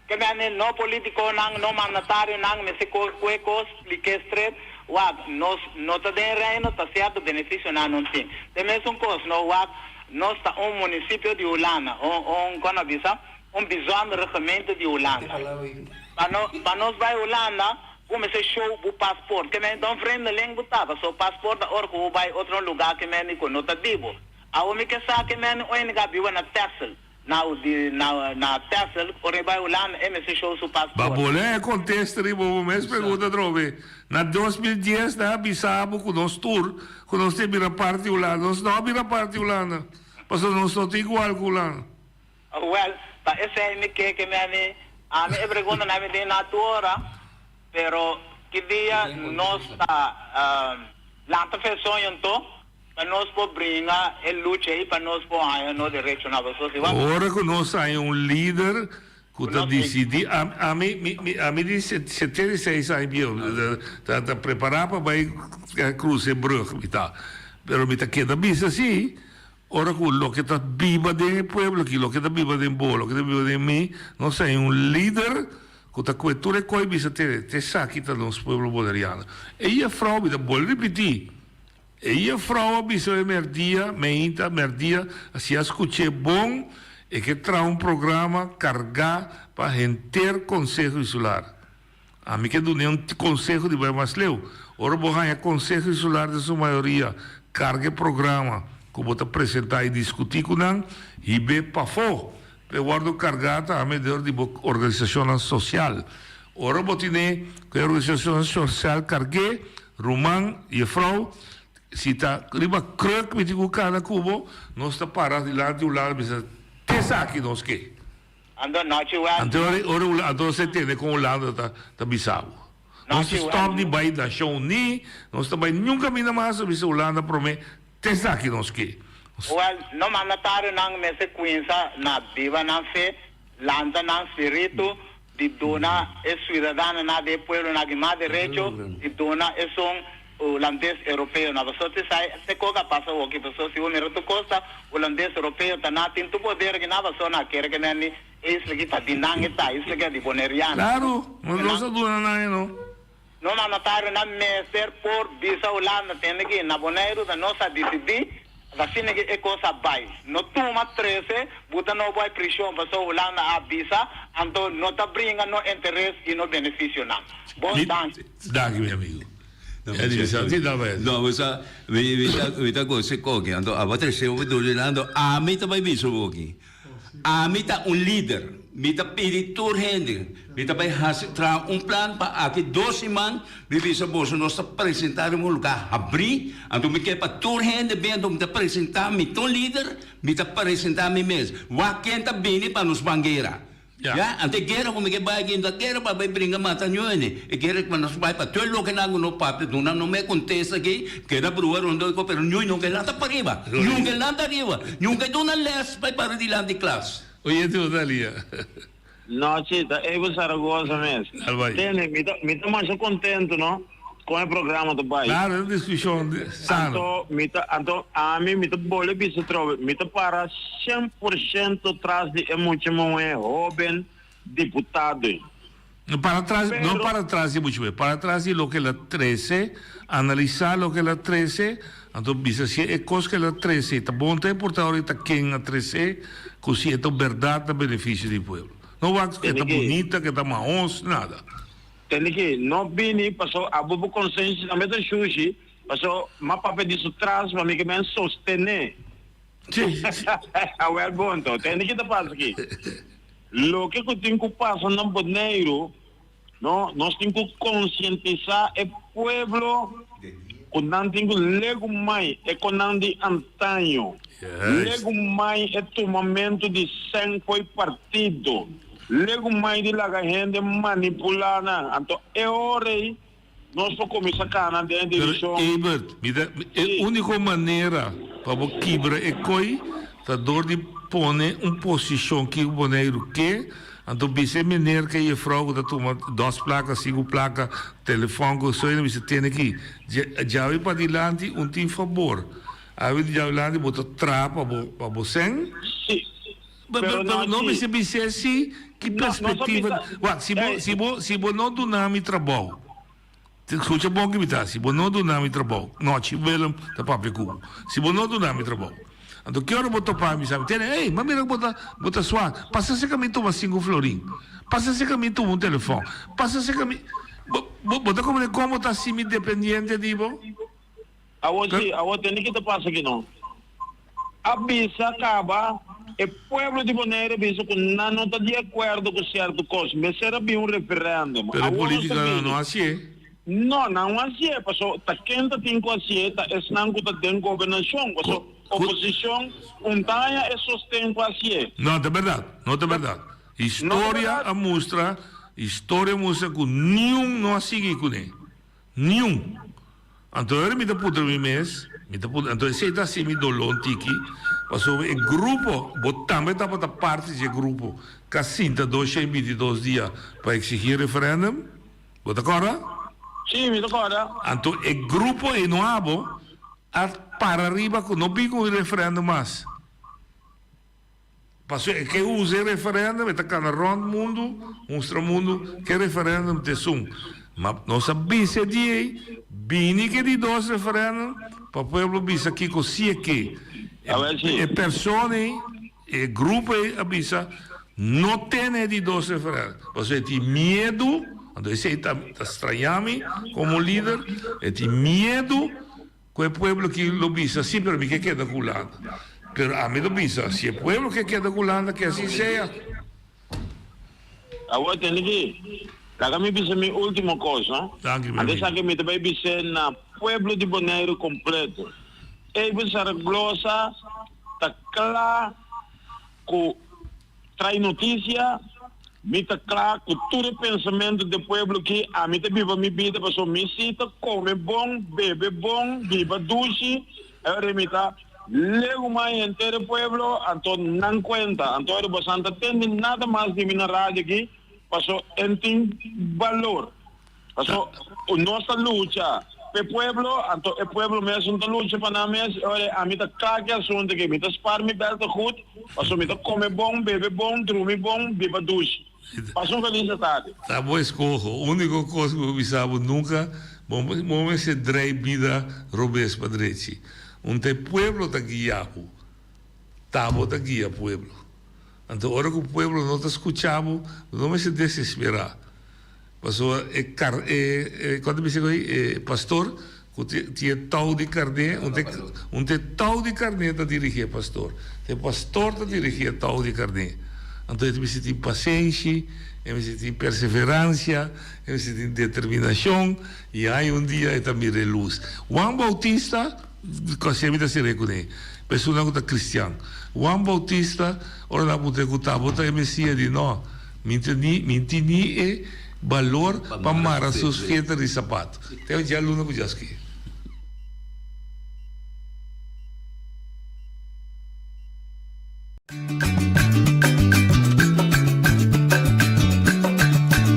Ke mende no politiconan, no mandatarionan mester kue kos splik'é stret, wak, nos no ta den reino, ta sierto beneficionan no tin. Te mesun kos no, wak, nos ta un municipio di Hulanda, un, un, kon a bisa, un bijzondere gemeente di Hulanda. Pa no, pa nos bai Hulanda, bo mester show bo paspoort. Ke mende ta un vreemdeling bo ta, pasobra paspoort ta ora ku bo bai otro lugar ke mende ku no ta di bo. Awo mi ke sa ke mende oen a biba na Texel. Na di na na Texel ora e bai Hulanda e mester show su paspoort. Ba bole e contesta riba bo mes pregunta atrobe. Na 2010 nan a bisa bo cu nos tur cu nos tin bira parti di Hulanda. Nos no a bira parti di Hulanda pasobra nos no ta igual cu Hulanda. Wel, ta esey mi ke ke mi ami ami e pregunta nan mi tin na tur ora pero ki dia nos ta lanta fe soño nto? Pa nos por bringa e lucha ei, pa nos por haña nos derechonan. Pasobra si wak. Ora ku nos haña un lider ku ta disidí, ami, mi, mi, ami di 76 aña bieu, ta, ta prepará pa bai krusa e brùg, mi ta. Pero mi ta keda bisa sí, ora ku loke ta biba den e pueblo aki, loke ta biba den bo, loke ta biba den mi, nos haña un lider ku ta kue tur e koi bisa te, te esaki ta nos pueblo boneriano. E jefrou, mi ta bolbe ripití. E jefrou a bisa e merdia, meinta, merdia, si a skuch'é bon, e ke traha un programa kargá pa henter Konseho Insular. Ami ke dun'é un konseho di bai mas leu. Ora bo haña Konseho Insular den su mayoria karga e programa ku bo ta presentá i diskutí ku nan, hib'é pafó p'e wòrdu kargá tambe dor di bo organisashonnan sosial. Ora bo tine ku e organisashonnan sosial karg'é, Ruman, jefrou, si ta riba kruk mi tin ku kana ku bo, nos ta para dilanti un lado bisa, Te esaki nos ke. Anto nochi wèl. Anto ora ora un anto se tende kon Hulanda ta ta bisa bo. Nos ta stòp di bai Nashon Uní, nos ta bai niun kaminda mas, nos bisa Hulanda promé, te esaki nos ke. Wèl, no mandatarionan mester kuinsa na biba nan fe, lanta nan spiritu. di duna e ciudadanonan di e pueblonan aki mas derecho di duna esun Hulandes Europeo nan. Pasobra ti sa te koka pasa hoki pasobra si bo mira tur kos ta Hulandes Europeo ta nan tin tur poder aki nan pasobra nan a kere ke men di e isla aki ta di nan e ta isla aki a di Boneriano. Claro, nos a duna nan e no. No mandatarionan mester por bisa Hulanda tende ki na Boneiru ta nos a disidí asina ki e kos a bai. No tuma trese buta no bai prishon pasobra Hulanda a bisa anto no ta bringa no interes i no benefisionan. Bon danki. Danki mi amigo. No, bo sa, mi mi ta mi ta gosa e koki, anto abo trese bo duru dilando, ami ta bai bisa bo aki. Ami ta un lider, mi ta pidi tur hende, mi ta bai hasi traha un plan pa aki dos siman mi bisa boso nos ta presenta riba un lugar habrí, anto mi ke pa tur hende bin anto mi ta presenta mi ta un lider, mi ta presenta mi mes, wak ken ta bini pa nos ban guera. Ya, anto e guera ku mi ke bai aki no ta guera pa bai bringa mata ñoene, e guera pa nos bai pa tur loke nan ku no papia duna no me kontesta aki, keda brua rondó i ko pero ñoe no ke lanta pariba, ñoe ke lanta ariba, ñoe ke duna les bai para dilanti klas. Oyente bo ta lia. No, si, ta Evo Zaragoza mes. Tene, mi ta, mi ta masha contento, no, con e programa ta bai. Claro, e discusion sano. Anto, mi ta, anto, ami, mi ta bole bisa trobe, mi ta para 100% tras di e mucha muhe hoben diputado. No para tras, no para tras di mucha muhe, para tras di loke el a trece, analisa loke el a trece, anto bisa si e cos ke el a trece ta bon ta importa ora ta ken a trece, cu si e ta berdad na beneficio di pueblo. No wak ke ta bunita, ke ta mahos, nada. Tende ki no bini paso abo bo konsenshi tambe ta shushi paso m'a papia di su tras pa mi ke men sostene. Awel bon to. Tende ki ta pasa aki. Loke ku tin ku pasa na Boneiru no nos tin ku konsientisá e pueblo ku nan tin ku legu mai e konan di antaño. Legu mai e tumamentu di sèn fo'i partido. Legu mai di laga hende manipulá nan. Anto e ora ei nos por kuminsá kana den e direkshon. Pero Ebert, mi ta, e úniko manera pa bo kibra e koi ta dor di pone un posishon kiko Boneiru ke, anto bisa e meneer ke jefrou ku ta tuma dos plaka, sinku plaka, telefòn ku soy, bisa tene aki, djawe padilanti un tin fabor, awe di djawe dilanti bo ta traha pa bo, pa bo sèn. Sí. Pero no mester bis'é si ki perspectiva. Wak, si bo, si bo, si bo no duna mi trabou, scucha bon ki mi ta hasi, si bo no duna mi trabou, nochi Willem ta papia ku bo, si bo no duna mi trabou, anto ki ora bo topa mi bisa mi, tene, ey, m'a mira ku bo ta, bo ta swa, pasa serka mi tuma sinku florin, pasa serka mi tuma un telefòn, pasa serka mi, bo, bo, bo ta komprende kon bo ta hasi mi dependiente di bo? Awor si, awor tende ki ta pasa aki no. A bisa caba, e pueblo di Bonaire a bisa cu nan no ta di acuerdo cu cierto cos. Mester a bin un referendum. Pero e Awor nos ta politiconan bini. no hacié. No, nan no hacié, paso ta ken ta tin cu hacié ta esnan cu ta den gobernacion. Paso oposicion un taña e sosten cu hacié. No ta berdad, no ta berdad. Historia a mustra, historia a mustra cu niun no a sigui cune. Niun. Anto ora mi ta puntra mi mes, mi ta puntra, anto esei ta hasi mi doló un tiki, pasobra e grupo, bo tambe tabata parti dje grupo ku a sinta 222 dia pa eksigí referèndum, bo ta kòrda? Sí, mi ta kòrda. Anto e grupo ei no abo a para riba ku no bin ku un referèndum mas. Pasobra e ke usa e referendum, e ta kana rond mundu, mustra mundu ke referendum ta esun. Ma nos a bisa e dia ei, bini ke di dos referendum pa pueblo bisa kiko si e ke. E persona ei, e grupo ei a bisa no tene e di dos referendum. Pasobra e tin miedu, anto esei ta straña mi komo lider, e tin miedu. Ku e pueblo aki lo bisa, Sí, pero mi ke keda ku Hulanda. Pero ami lo bisa, Si e pueblo ke keda ku Hulanda, ke así sea. Awor tende ki, laga mi bisa mi ultimo kos, no? Danki, mi Antes amigo. aki mi ta bai bis'é na pueblo di Boneiru kompleto. Eben Saraglosa ta kla ku. Trae noticia, Mi ta cla cu tur e pensamento d'e pueblo ki ami ta biba mi bida pasobra mi si ta come bon, bebe bon, biba dushi, ora mi ta legu mai henter e pueblo, anto nan cuenta, anto ora bosan ta tende nada mas di mi na radio aki. Paso en tin balor. Paso nos ta lucha p'e pueblo, anto e pueblo mesun ta lucha pa nan mes. Ora ami ta kla ki asuntu aki, mi ta spar mi bel te goed, paso mi ta kome bon, bebe bon, drumi bon, biba dushi. Pasa un felis atardi. Ta bo eskoho. Uniko kos ku mi por bisa bo nunka bo bo mester drei bida robes pa drechi. Un ta e pueblo ta guia bo. Ta bo ta guia pueblo. Anto ora ku pueblo no ta skucha bo, bo no mester desesperá. Pasobra e kar e e kon ta bisa koe e pastor ku tin tin e tou di karné un ta un ta e tou di karné ta dirigí e pastor. E pastor ta dirigí e tou di karné. Anto e ta mester tin pasenshi, e mester tin perseveransia, e mester tin determinashon i ai un dia e ta mira e lus. Juan Bautista Kòsé mi ta sere kuné? Personanan ku ta kristian. Juan Bautista, ora nan a puntr'é ku ta bo ta e Mesias, di no, mi ta ni, mi tin ni e balor pa mara su sfeter di sapato. Te un djaluna ku djaskí.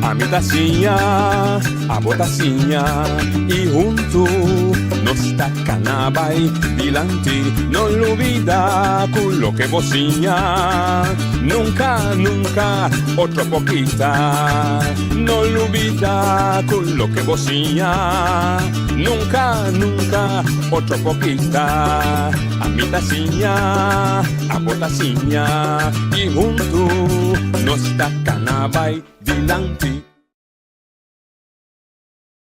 Ami ta siña, abo ta siña y huntu nos ta cana bay dilanti. No lubida cu loke bo siña nunca, nunca otro por kita. No lubida cu loke bo siña nunca, nunca otro por kita. Ami ta siña, abo ta siña y huntu nos ta cana bay dilanti.